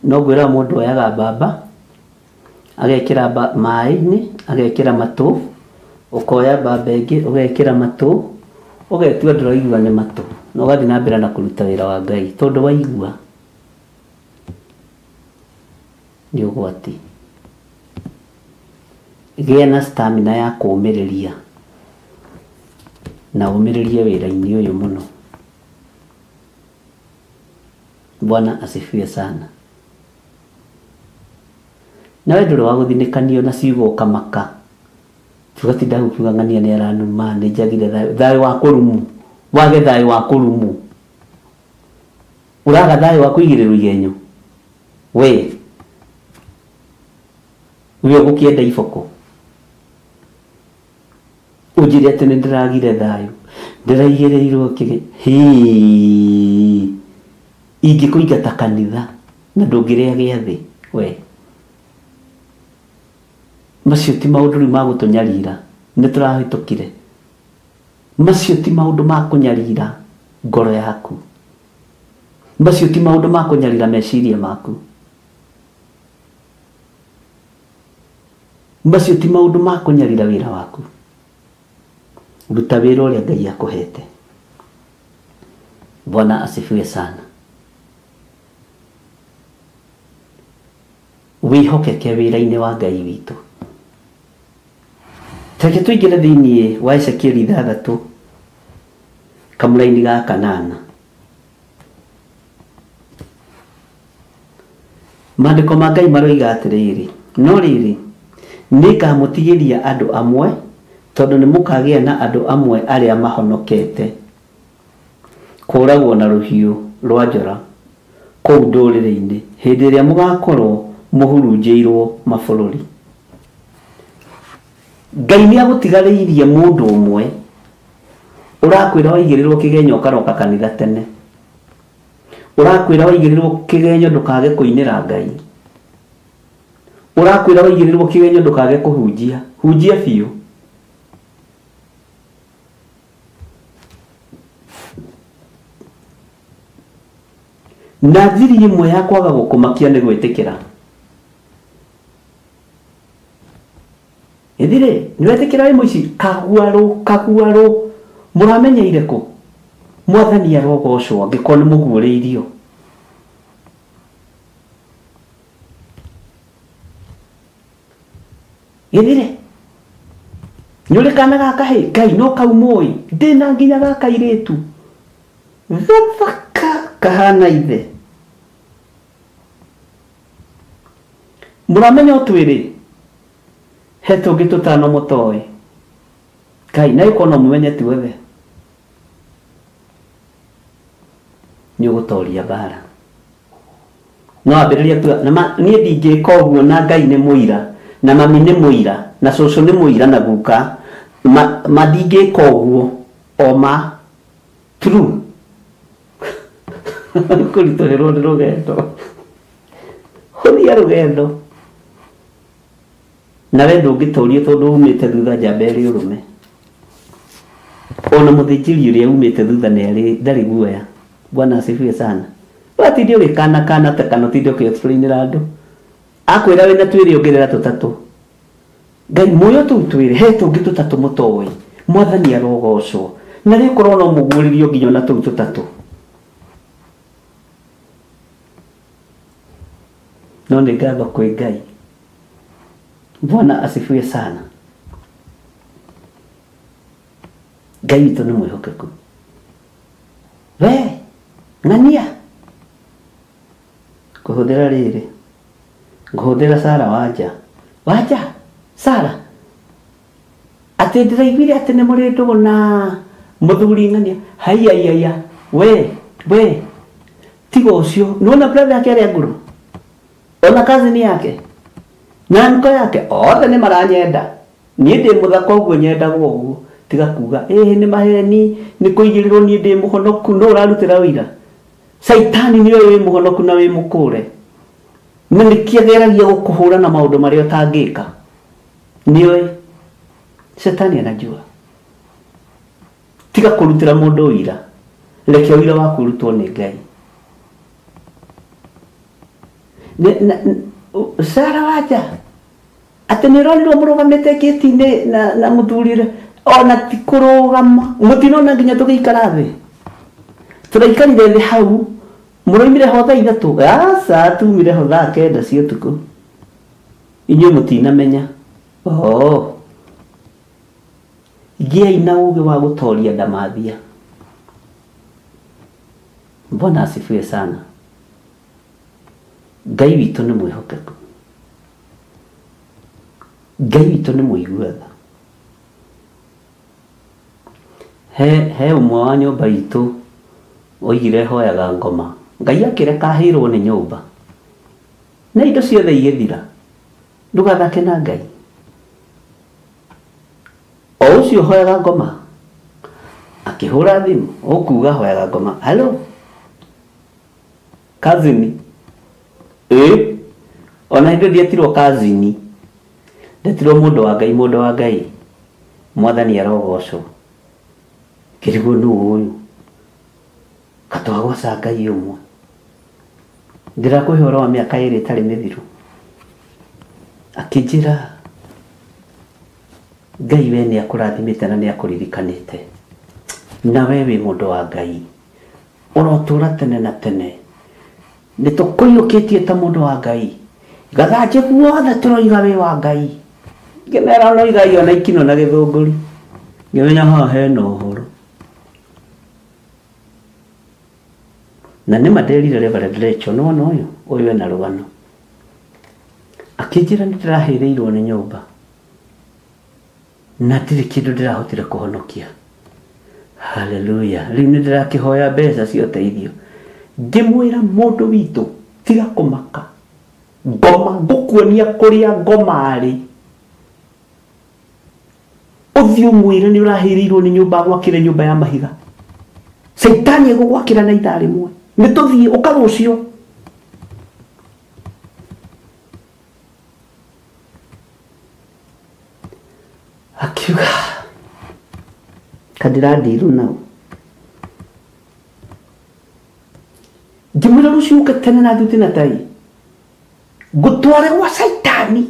No ngwĩra mũndũ oyaga mbamba agekĩra maĩ-inĩ, agekĩra matũ, ũkoya mbamba ĩngĩ ũgekĩra matũ, ũgetua ndũraigua nĩ matũ, na ũgathiĩ na mbere na kũruta wĩra wa Ngai tondũ waigua nĩ ũgwati. Gĩa na stamina ya kũũmĩrĩria na ũmĩrĩrie wĩra-inĩ ũyũ mũno. Bwana asifiwe sana. Nawe ndũrĩ wa gũthinĩkanio na ciugo ũkamaka. Tugatinda gũkiuga ng'ania nĩ aranuma, nĩ njagire thayũ. Thayũ wa kũrumu, wage thayũ wa kũrumu. Ũraga thayũ wa kũigĩrĩrwo igenyo. We we ũgũkĩenda iboko. Ũnjĩre atĩ nĩ ndĩragire thayũ, ndĩraigĩrĩirwo kĩge. Hii, ingĩkũingata kanitha na ndũngĩrĩa gĩathĩ we. Macio ti maũndũ rĩu ma gũtũnyarira, nĩ tũrahĩtũkire. Macio ti maũndũ ma kũnyarira ngoro yaku. Macio ti maũndũ ma kũnyarira meciria maku. Macio ti maũndũ ma kũnyarira wĩra waku. Ruta wĩra ũrĩa Ngai akũhete. Bwana asifiwe sana. Wĩhokeke wĩra-inĩ wa Ngai witũ. Tareke tũingĩre thĩinĩ wa Ezekieli 6 kamũraini ga 8. Maandĩko ma Ngai maroiga atĩrĩrĩ, no rĩrĩ nĩngamũtigĩria andũ amwe, tondũ nĩmũkagĩa na andũ amwe arĩa mahonokete kũragwo na rũhiũ rwa njora kũu ndũrĩrĩ-inĩ hĩndĩ ĩrĩa mũgakorwo mũhurunjĩirwo mabũrũri. Ngai nĩagũtigarĩirie mũndũ ũmwe ũrakwĩra waigĩrĩrwo kĩgenyo ũkaroka kanitha tene, ũrakwĩra waigĩrĩrwo kĩgenyo ndũkage kũinĩra Ngai, ũrakwĩra waigĩrĩrwo kĩgenyo ndũkage kũhunjia, hunjia biũ. Na thiri ĩmwe ya kwaga gũkũmakia nĩ gwĩtĩkĩra. Ĩthire nĩ wetĩkĩra wĩ mũici kaguarũ kaguarũ mũramenyeire kũ? Mwathani arogocwo angĩkorwo nĩ mũguũrĩirio. Ĩthire nĩ ũrĩ kana ga kahĩĩ? Ngai no kau mũĩ ndĩna nginya ga kairĩtu gathaka kahana ithe. Mũramenya ũtwĩrĩ he tũngĩ tũtano mũtoĩ. Ngai na ĩkorwo no mũmenye tuothe nĩ ũgũtoria mbara. No ambĩrĩria kuga na niĩ ndingĩka ũguo na Ngai nĩ mũira na mami nĩ mũira na cũcũ nĩ mũira na guka ma ndingĩka ũguo o ma true. Kũritũhĩrwo nĩ rũgendo, hũthia rũgendo nawe ndũngĩtorio tondũ umĩte thutha njamba ĩrĩ ũrũme. Ona mũthĩnjĩri ũrĩa umĩte thutha ndarĩ guoya. Bwana asifiwe sana. Watinde ũgĩkana kana ta kana ũtinde ũkĩ-explainĩra andũ. Akwĩra wĩna twĩrĩ ongerera tũtatũ. Ngai muoyo tũu twĩrĩ he tũngĩ tũtatũ mũtoĩ. Mwathani arogocwo. Na rĩkorwo no mũguũrĩrio nginya ona tũu tũtatũ. No nĩ ngatho kwĩ Ngai. Bwana asifiwe sana. Ngai witũ nĩ mwĩhokeku. We ng'ania ngũhũthĩra rĩrĩ, ngũhũthĩra Sara wanja wanja Sara atĩ ndĩraiguire atĩ nĩ mũrĩ ndũgũ na mũthuri ng'ania. Haiya we tiga ũcio. Nĩwona brother yake arĩa ngũrũ ona cousin yake na nko yake othe nĩ maranyenda. Niĩ ndĩ mũthaka ũguo nyendagwo ũguo. Tiga kuga ĩĩ nĩ maheni nĩ kũigĩrĩrwo niĩ ndĩ mũhonoku. No ũrarutĩra ũira. Caitani nĩwe wĩ mũhonoku na wĩ mũkũre, na nĩkĩageragia gũkũhũra na maũndũ marĩa ũtangĩka. Nĩoĩ Shetani anajua. Tiga kũrutĩra mũndũ ũira, reke ũira waku ũrutwo nĩ Ngai. Sara wanja atĩ nĩ ũronirwo mũrũgamĩte gĩti-inĩ na mũthuri ona ti kũrũgama mũtinona nginya tũgĩikara thĩ. Tũraikarire thĩ hau mũroimire ho thaa 3. Aca tumire ho thaa 9 cia ũtukũ. Inyuĩ mũtinamenya. Oh, gĩai na ũũgĩ wa gũtoria ndamathia. Bwana asifiwe sana. Ngai witũ nĩ mwĩhokeku. Ngai witũ nĩ mũigua tha. He ũmwe wa nyũmba itũ oigire hoyaga ngoma. Ngai akĩreka ahĩrwo nĩ nyũmba na indo ciothe igĩthira. Ndũgathake na Ngai. O ũcio hoyaga ngoma akĩhũra thimũ ũkuga hoyaga ngoma, hello cousin. Ona hĩndĩ ndietirwo cousin, ndetirwo mũndũ wa Ngai. Mũndũ wa Ngai mwathani arogocwo. Kĩrigwo nũ ũyũ katwagoca Ngai ũmwe. Ndĩrakũhe ũhoro wa mĩaka 2 ĩtarĩ mĩthiru. Akĩnjĩra Ngai we nĩ akũrathimĩte na nĩ akũririkanĩte, na we wĩ mũndũ wa Ngai ũrotũra tene na tene. Nĩ tũkũiyũkĩtie ta mũndũ wa Ngai. Gathanjĩ guothe tũroiga wĩ wa Ngai. Ngĩmera no igai ona ikino na gĩthũngũri. Ngĩmenya haha hena ũhoro. Na nĩ ma nderire Reverend Rachel nĩ wona ũyũ ũyũ ena rũgano. Akĩnjĩra nĩ ndĩrahĩrĩirwo nĩ nyũmba na ndirĩ kĩndũ ndĩrahotire kũhonokia. Haleluya. Rĩu nĩ ndĩrakĩhoya mbeca cia ũteithio. Ngĩmwĩra mũndũ witũ tiga kũmaka. Ngoma ngũkuonia kũrĩa ngoma arĩ. Ũthiĩ ũmwĩre nĩ ũrahĩrĩirwo nĩ nyũmba gwakĩre nyũmba ya mahiga. Caitani egũgwakĩra na ithaa rĩmwe. Nĩ tũthiĩ ũka rũciũ. Akiuga kandĩrandiru nau. Ngĩmwĩra rũciũ ũke tene na thuti na tai. Ngũtware gwa caitani.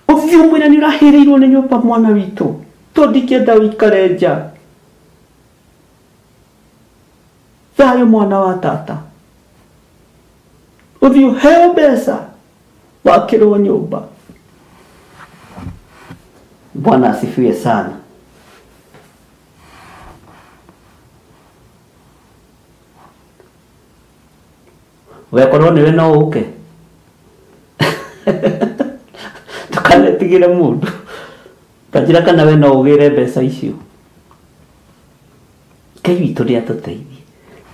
Ũthiĩ ũmwĩre nĩ ũrahĩrĩirwo nĩ nyũmba mwana witũ. Tondũ ndingĩenda ũikare nja. Thayũ mwana wa tata. Ũthiĩ ũheo mbeca wakĩrwo nyũmba. Bwana asifiwe sana. Wekorwo niwe no ũke. Ndũkanetigĩre mũndũ. Tanjĩra kana we no ũgĩre mbeca icio. Ngai witũ nĩ atũteithie.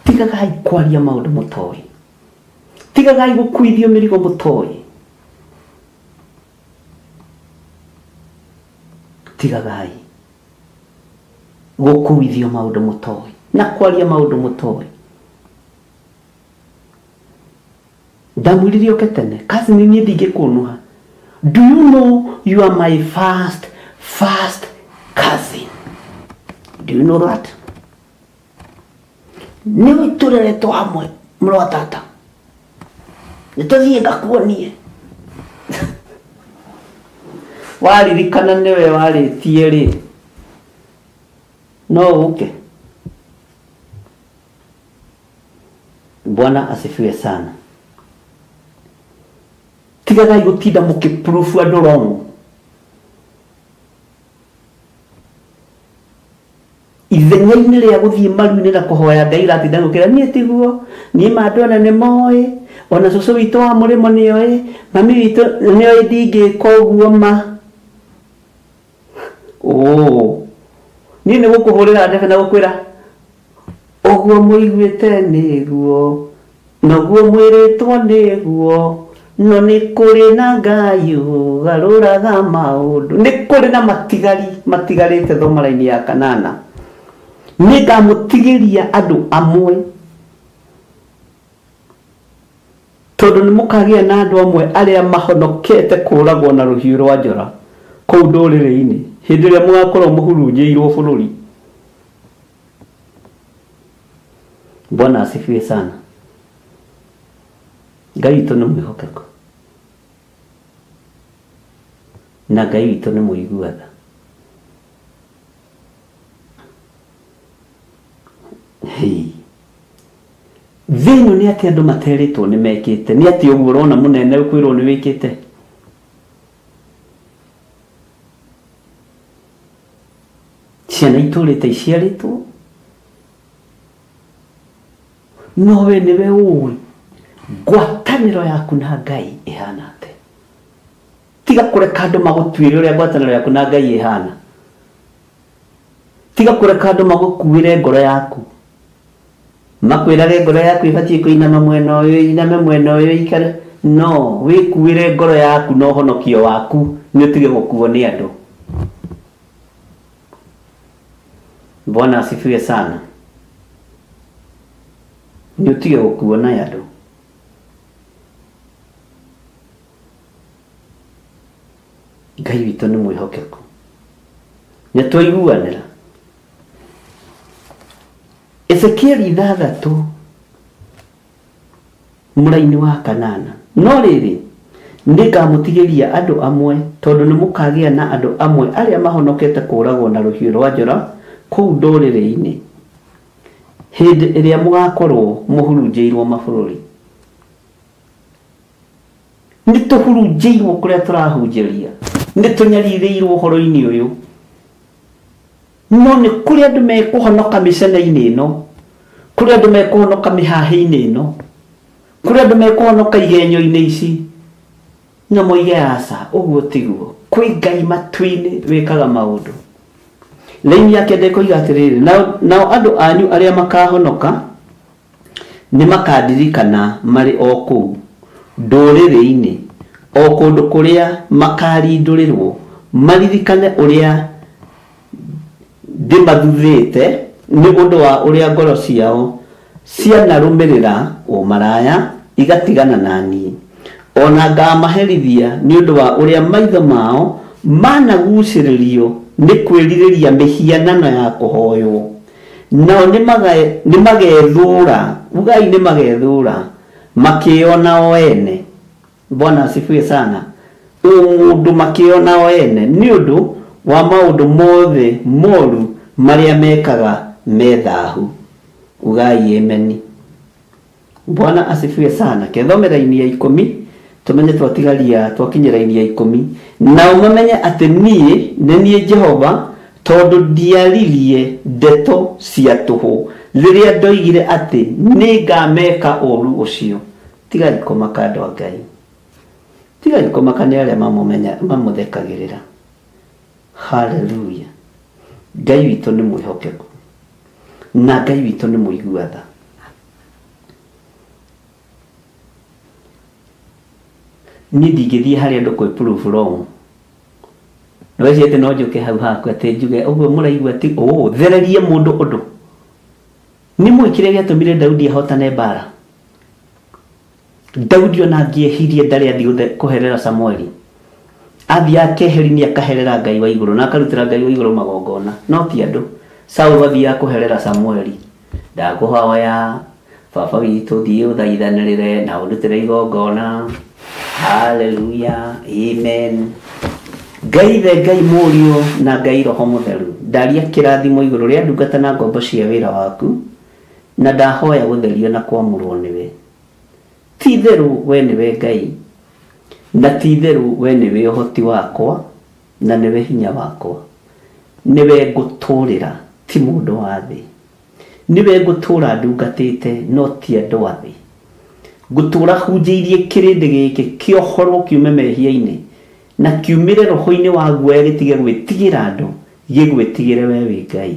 Tigagai kwaria maũndũ mũtoĩ. Tigagai gũkuithio mĩrigo mũtoĩ. Tigagai gũkuithio maũndũ mũtoĩ na kwaria maũndũ mũtoĩ. Ndamwĩrire ũke tene. Kazi nĩ niĩ ndingĩkũnũha. Do you know you are my first cousin? Do you know that? Nĩ tũreretwo hamwe mũrũ wa tata. Nĩ tũthiĩ ngakuonie. Waririkana nĩwe warĩtie rĩ, no ũke. Bwana asifiwe sana. Tigagai gũtinda mũkĩproof andũ wrong. Ithenya-inĩ rĩa gũthiĩ maru-inĩ na kũhoya Ngai ũratinda gũkĩra niĩ tiguo, niĩ ma andũ ona nĩ moĩ, ona cũcũ witũ wa mũrĩmo nĩoĩ, mami witũ nĩoĩ ndingĩka ũguo ma. Oo. Niĩ nĩ gũkũhũrĩra ndebe na gũkwĩra ũguo mũiguĩte nĩguo, noguo mwĩrĩtwo nĩguo, no nĩ kũrĩ na Ngai ũgarũraga maũndũ. Nĩ kũrĩ na matigari matigarĩte thoma-inĩ ya kanana. Nĩ ngamũtigĩria andũ amwe tondũ nĩ mũkagĩa na andũ amwe arĩa mahonokete kũragwo na rũhiũ rwa njora kũu ndũrĩrĩ-inĩ hĩndĩ ĩrĩa mũgakorwo mũhurunjĩirwo bũrũri. Bwana asifiwe sana. Ngai witũ nĩ mwĩhokeku na Ngai witũ nĩ mũigua tha. Thĩ ĩno nĩ atĩ andũ materĩtwo nĩ mekĩte, nĩ atĩ ũguo ũrona mũnene ũkwĩrwo nĩ wĩkĩte. Ciana itũrĩte iciarĩtwo, no we nĩwe ũĩ ngwatanĩro yaku na Ngai ĩhana atĩa. Tiga kũreka andũ magũtuĩre ũrĩa ngwatanĩro yaku na Ngai ĩhana. Tiga kũreka andũ magũkuĩre ngoro yaku. Makwĩrage ngoro yaku ĩbatiĩ kũinama mwena ũyũ, ĩiname mwena ũyũ, ĩikare. No, wĩkuĩre ngoro yaku na ũhonokio waku nĩ ũtige gũkuo nĩ andũ. Bwana asifiwe sana. Nĩ ũtige gũkuo nĩ andũ. Ngai witũ nĩ mwĩhokeku. Nĩ twaiguanĩra. Ezekieli 6 mũraini wa kanana. No rĩrĩ, nĩngamũtigĩria andũ amwe tondũ nĩ mũkagĩa na andũ amwe arĩa mahonokete kũragwo na rũhiũ rwa njora kũu ndũrĩrĩ-inĩ hĩndĩ ĩrĩa mũgakorwo mũhurunjĩirwo mabũrũri. Nĩ tũhurunjĩirwo kũrĩa tũrahunjĩria, nĩ tũnyarirĩirwo ũhoro-inĩ ũyũ, no nĩ kũrĩ andũ mekũhonoka mĩcene-inĩ ĩno, kũrĩ andũ mekũhonoka mĩhahĩ-inĩ ĩno, kũrĩ andũ mekũhonoka igenyo-inĩ ici, na moige aca, ũguo tiguo. Kwĩ Ngai matu-inĩ wĩkaga maũndũ. Raini yake ndĩkoiga atĩrĩrĩ, nao andũ anyu arĩa makahonoka nĩ makandirikana marĩ o kũu ndũrĩrĩ-inĩ, o kũndũ kũrĩa makarindũrĩrwo, maririkane ũrĩa ndĩmathuthĩte nĩ ũndũ wa ũrĩa ngoro ciao cianarũmĩrĩra ũmaraya igatigana na niĩ, ona ngamaherithia nĩ ũndũ wa ũrĩa maitho mao managucĩrĩrio nĩ kwĩrirĩria mĩhianano ya kũhoywo. Nao nĩ magethũra, ugai nĩ magethũra makĩona o ene. Bwana asifiwe sana. Ũmũndũ makĩona o ene nĩ ũndũ wa maũndũ mothe moru marĩa mekaga me thahu. Ugai ameni. Bwana asifiwe sana. Kethome raini ya 10 tumenye twatigaria twakinyira raini ya 10. Nao mamenye atĩ niĩ nĩ niĩ Jehova, tondũ ndiaririe ndeto cia tũhũ rĩrĩa ndoigire atĩ nĩngameka ũũru ũcio. Tigai kũmaka andũ a Ngai, tigai kũmaka nĩ arĩa mamũthekagĩrĩra. Haleluya. Ngai witũ nĩ mwĩhokeku na Ngai witũ nĩ mũigua tha. Niĩ ndingĩthiĩ harĩa andũ kwĩ proof wrong. Nĩweciria atĩ no njũke hau haku atĩ njuge ũguo mũraigua ti ũũ, thererie mũndũ ũndũ. Nĩ mũĩ kĩrĩa gĩatũmire Daudi ahotane mbara? Daudi ona angĩehirie ndarĩ athiĩ kũherera Samueli. Athiĩ akeheri akaherera Ngai wa igũrũ na akarutĩra Ngai wa igũrũ magongona, no ti andũ. Saulu athiaga kũherera Samueli, ndakũhoya baba witũ thiĩ ũthaithanĩrĩre na ũndutĩre igongona. Haleluya, amen. Ngai Ithe, Ngai Mũriũ na Ngai Roho Mũtheru, ndaria kĩrathimo igũrũ rĩa ndungata na ngombo cia wĩra waku, na ndahoya gũtherio na kwamũrwo nĩwe. Ti itherũ we nĩwe Ngai, na ti itherũ we nĩwe ũhoti wakwa na nĩwe hinya wakwa. Nĩwe ngũtũũrĩra, ti mũndũ wa thĩ. Nĩwe ngũtũũra ndungatĩte, no ti andũ a thĩ. Ngũtũũra hunjĩirie kĩrĩndĩ gĩkĩ kĩohorwo kiume mehia-inĩ na kiumĩre roho-inĩ wa guoya gĩtige gwĩtigĩra andũ, gĩgwĩtigĩre we wĩ Ngai.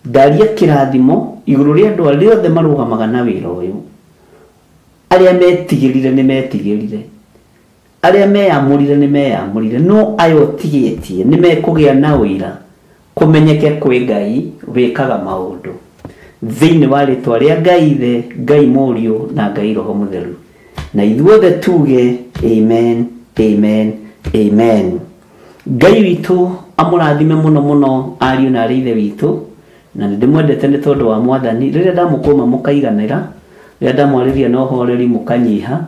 Ndaria kĩrathimo igũrũ rĩa andũ arĩa othe marũgamaga na wĩra ũyũ. Arĩa metigĩrire nĩ metigĩrire, arĩa meyamũrire nĩ meyamũrire, no aya ũtigĩtie nĩ mekũgĩa na ũira kũmenyeke kwĩ Ngai wĩkaga maũndũ. Thĩinĩ wa rĩtwa rĩa Ngai Ithe, Ngai Mũriũ na Ngai Roho Mũtheru, na ithuothe tuge amen, amen, amen. Ngai witũ amũrathime mũno mũno ariũ na arĩ ithe witũ, na nĩ ndĩmwendete nĩ tondũ wa Mwathani. Rĩrĩa ndamũkũma mũkaiganĩra, rĩrĩa ndamwarĩria na ũhoreri mũkanyiha,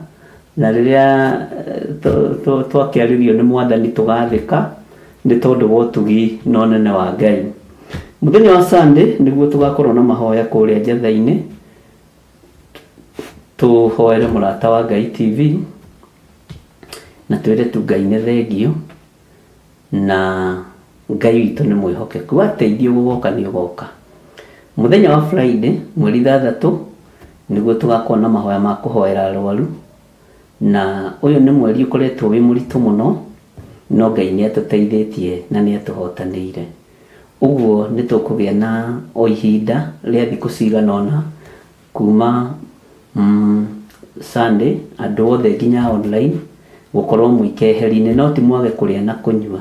na rĩrĩa twakĩarĩrio nĩ Mwathani tũgathĩka nĩ tondũ wa ũtugi na ũnene wa Ngai. Mũthenya wa Sunday nĩguo tũgakorwo na mahoya kũrĩa Njatha-inĩ, tũhoere Mũrata wa Ngai TV na twĩre tu Ngai nĩ thengio na Ngai witũ nĩ mwĩhokeku, ateithio gũgoka nĩ ũgoka. Mũthenya wa Friday mweri 6 nĩguo tũgakorwo na mahoya ma kũhoera arwaru, na ũyũ nĩ mweri ũkoretwo wĩ mũritũ mũno, no Ngai nĩ atũteithĩtie na nĩ atũhotanĩire. Ũguo nĩ tũkũgĩa na o ihinda rĩa thikũ cigana ũna kuma Sunday andũ othe nginya online gũkorwo mwĩkeheri-inĩ, no ti mwage kũrĩa na kũnyua.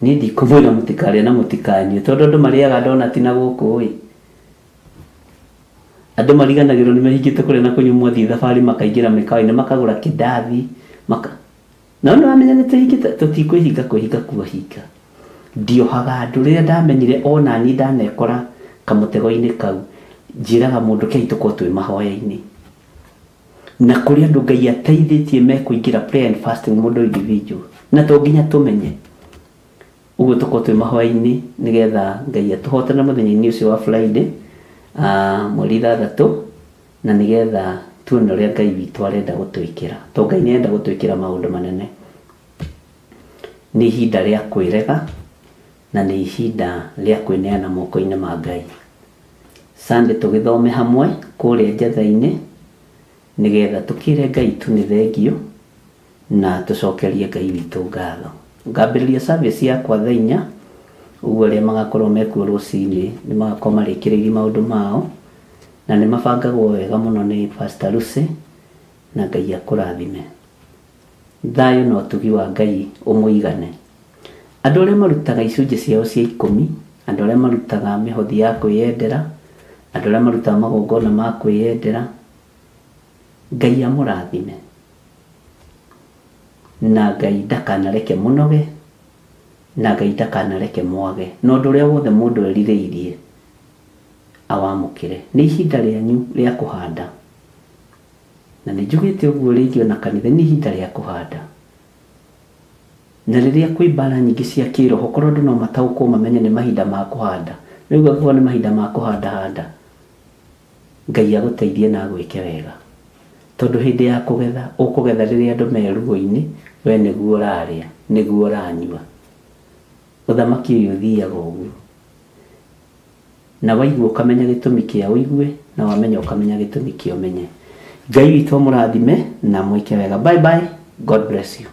Niĩ ndikũmwĩra mũtikarĩe na mũtikanyue, tondũ andũ marĩaga donati na gũkũ ĩ. Andũ mariganagĩrwo nĩ mehingĩte kũrĩa na kũnyua, mwathiĩ thabarĩ makaingĩra mĩkawa-inĩ makagũra kĩndathi maka no nĩ wamenya nĩ twĩhingĩte, tũtikwĩhinga kwĩhinga kuohinga. Ndiohaga andũ rĩrĩa ndamenyire ona niĩ ndanekora kamũtego-inĩ kau, njĩraga mũndũ kei tũkorwo twĩ mahoya-inĩ. Na kũrĩ andũ Ngai ateithĩtie mekũingĩra prayer and fasting mũndũ individual, na to nginya tũmenye. Ũguo tũkorwo twĩ mahoya-inĩ nĩgetha Ngai atũhotane mũthenya-inĩ ũcio wa Friday, mweri 6, na nĩgetha Tuone ũrĩa Ngai witũ arenda gũtwĩkĩra, tondũ Ngai nĩ arenda gũtwĩkĩra maũndũ manene. Nĩ ihinda rĩa kwĩrega na nĩ ihinda rĩa kwĩneana moko-inĩ ma Ngai. Sunday tũgĩthome hamwe kũrĩa njatha-inĩ nĩgetha tũkĩre Ngai tu nĩ thengio na tũcokerie Ngai witũ ngatho. Ngambĩrĩria service yakwa thaa 4, ũguo arĩa magakorwo mekuo rũcinĩ nĩ magakorwo marĩkĩrĩirie maũndũ mao, na nĩ mabangagwo wega mũno nĩ Pastor Lucy, na Ngai akũrathime. Thayũ na ũtugi wa Ngai ũmũigane. Andũ arĩa marutaga icunjĩ ciao cia 10, andũ arĩa marutaga mĩhothi ya kwĩyendera, andũ arĩa marutaga magongona ma kwĩyendera, Ngai amũrathime. Na Ngai ndakanareke mũnoge, na Ngai ndakanareke mwage. Na ũndũ ũrĩa wothe mũndũ erirĩirie awamũkĩre. Nĩ ihinda rĩanyu rĩa kũhanda. Na nĩ njugĩte ũguo rĩngĩ ona kanitha, nĩ ihinda rĩa kũhanda. Na rĩrĩa kwĩ mbara nyingĩ cia kĩroho, korwo andũ no mataũkwo mamenye nĩ mahinda ma kũhanda. Rĩu angĩkorwo nĩ mahinda ma kũhanda handa, Ngai agũteithie na agwĩke wega. Tondũ hĩndĩ ya kũgetha, ũkũgetha rĩrĩa andũ me ruo-inĩ, we nĩguo ũrarĩa, nĩguo ũranyua. Ũthamaki ũyũ ũthiaga ũguo. Na waigua ũkamenya gĩtũmi kĩa ũigue, na wamenya ũkamenya gĩtũmi kĩa ũmenye. Ngai witũ amũrathime na mwĩke wega. Bye bye. God bless you.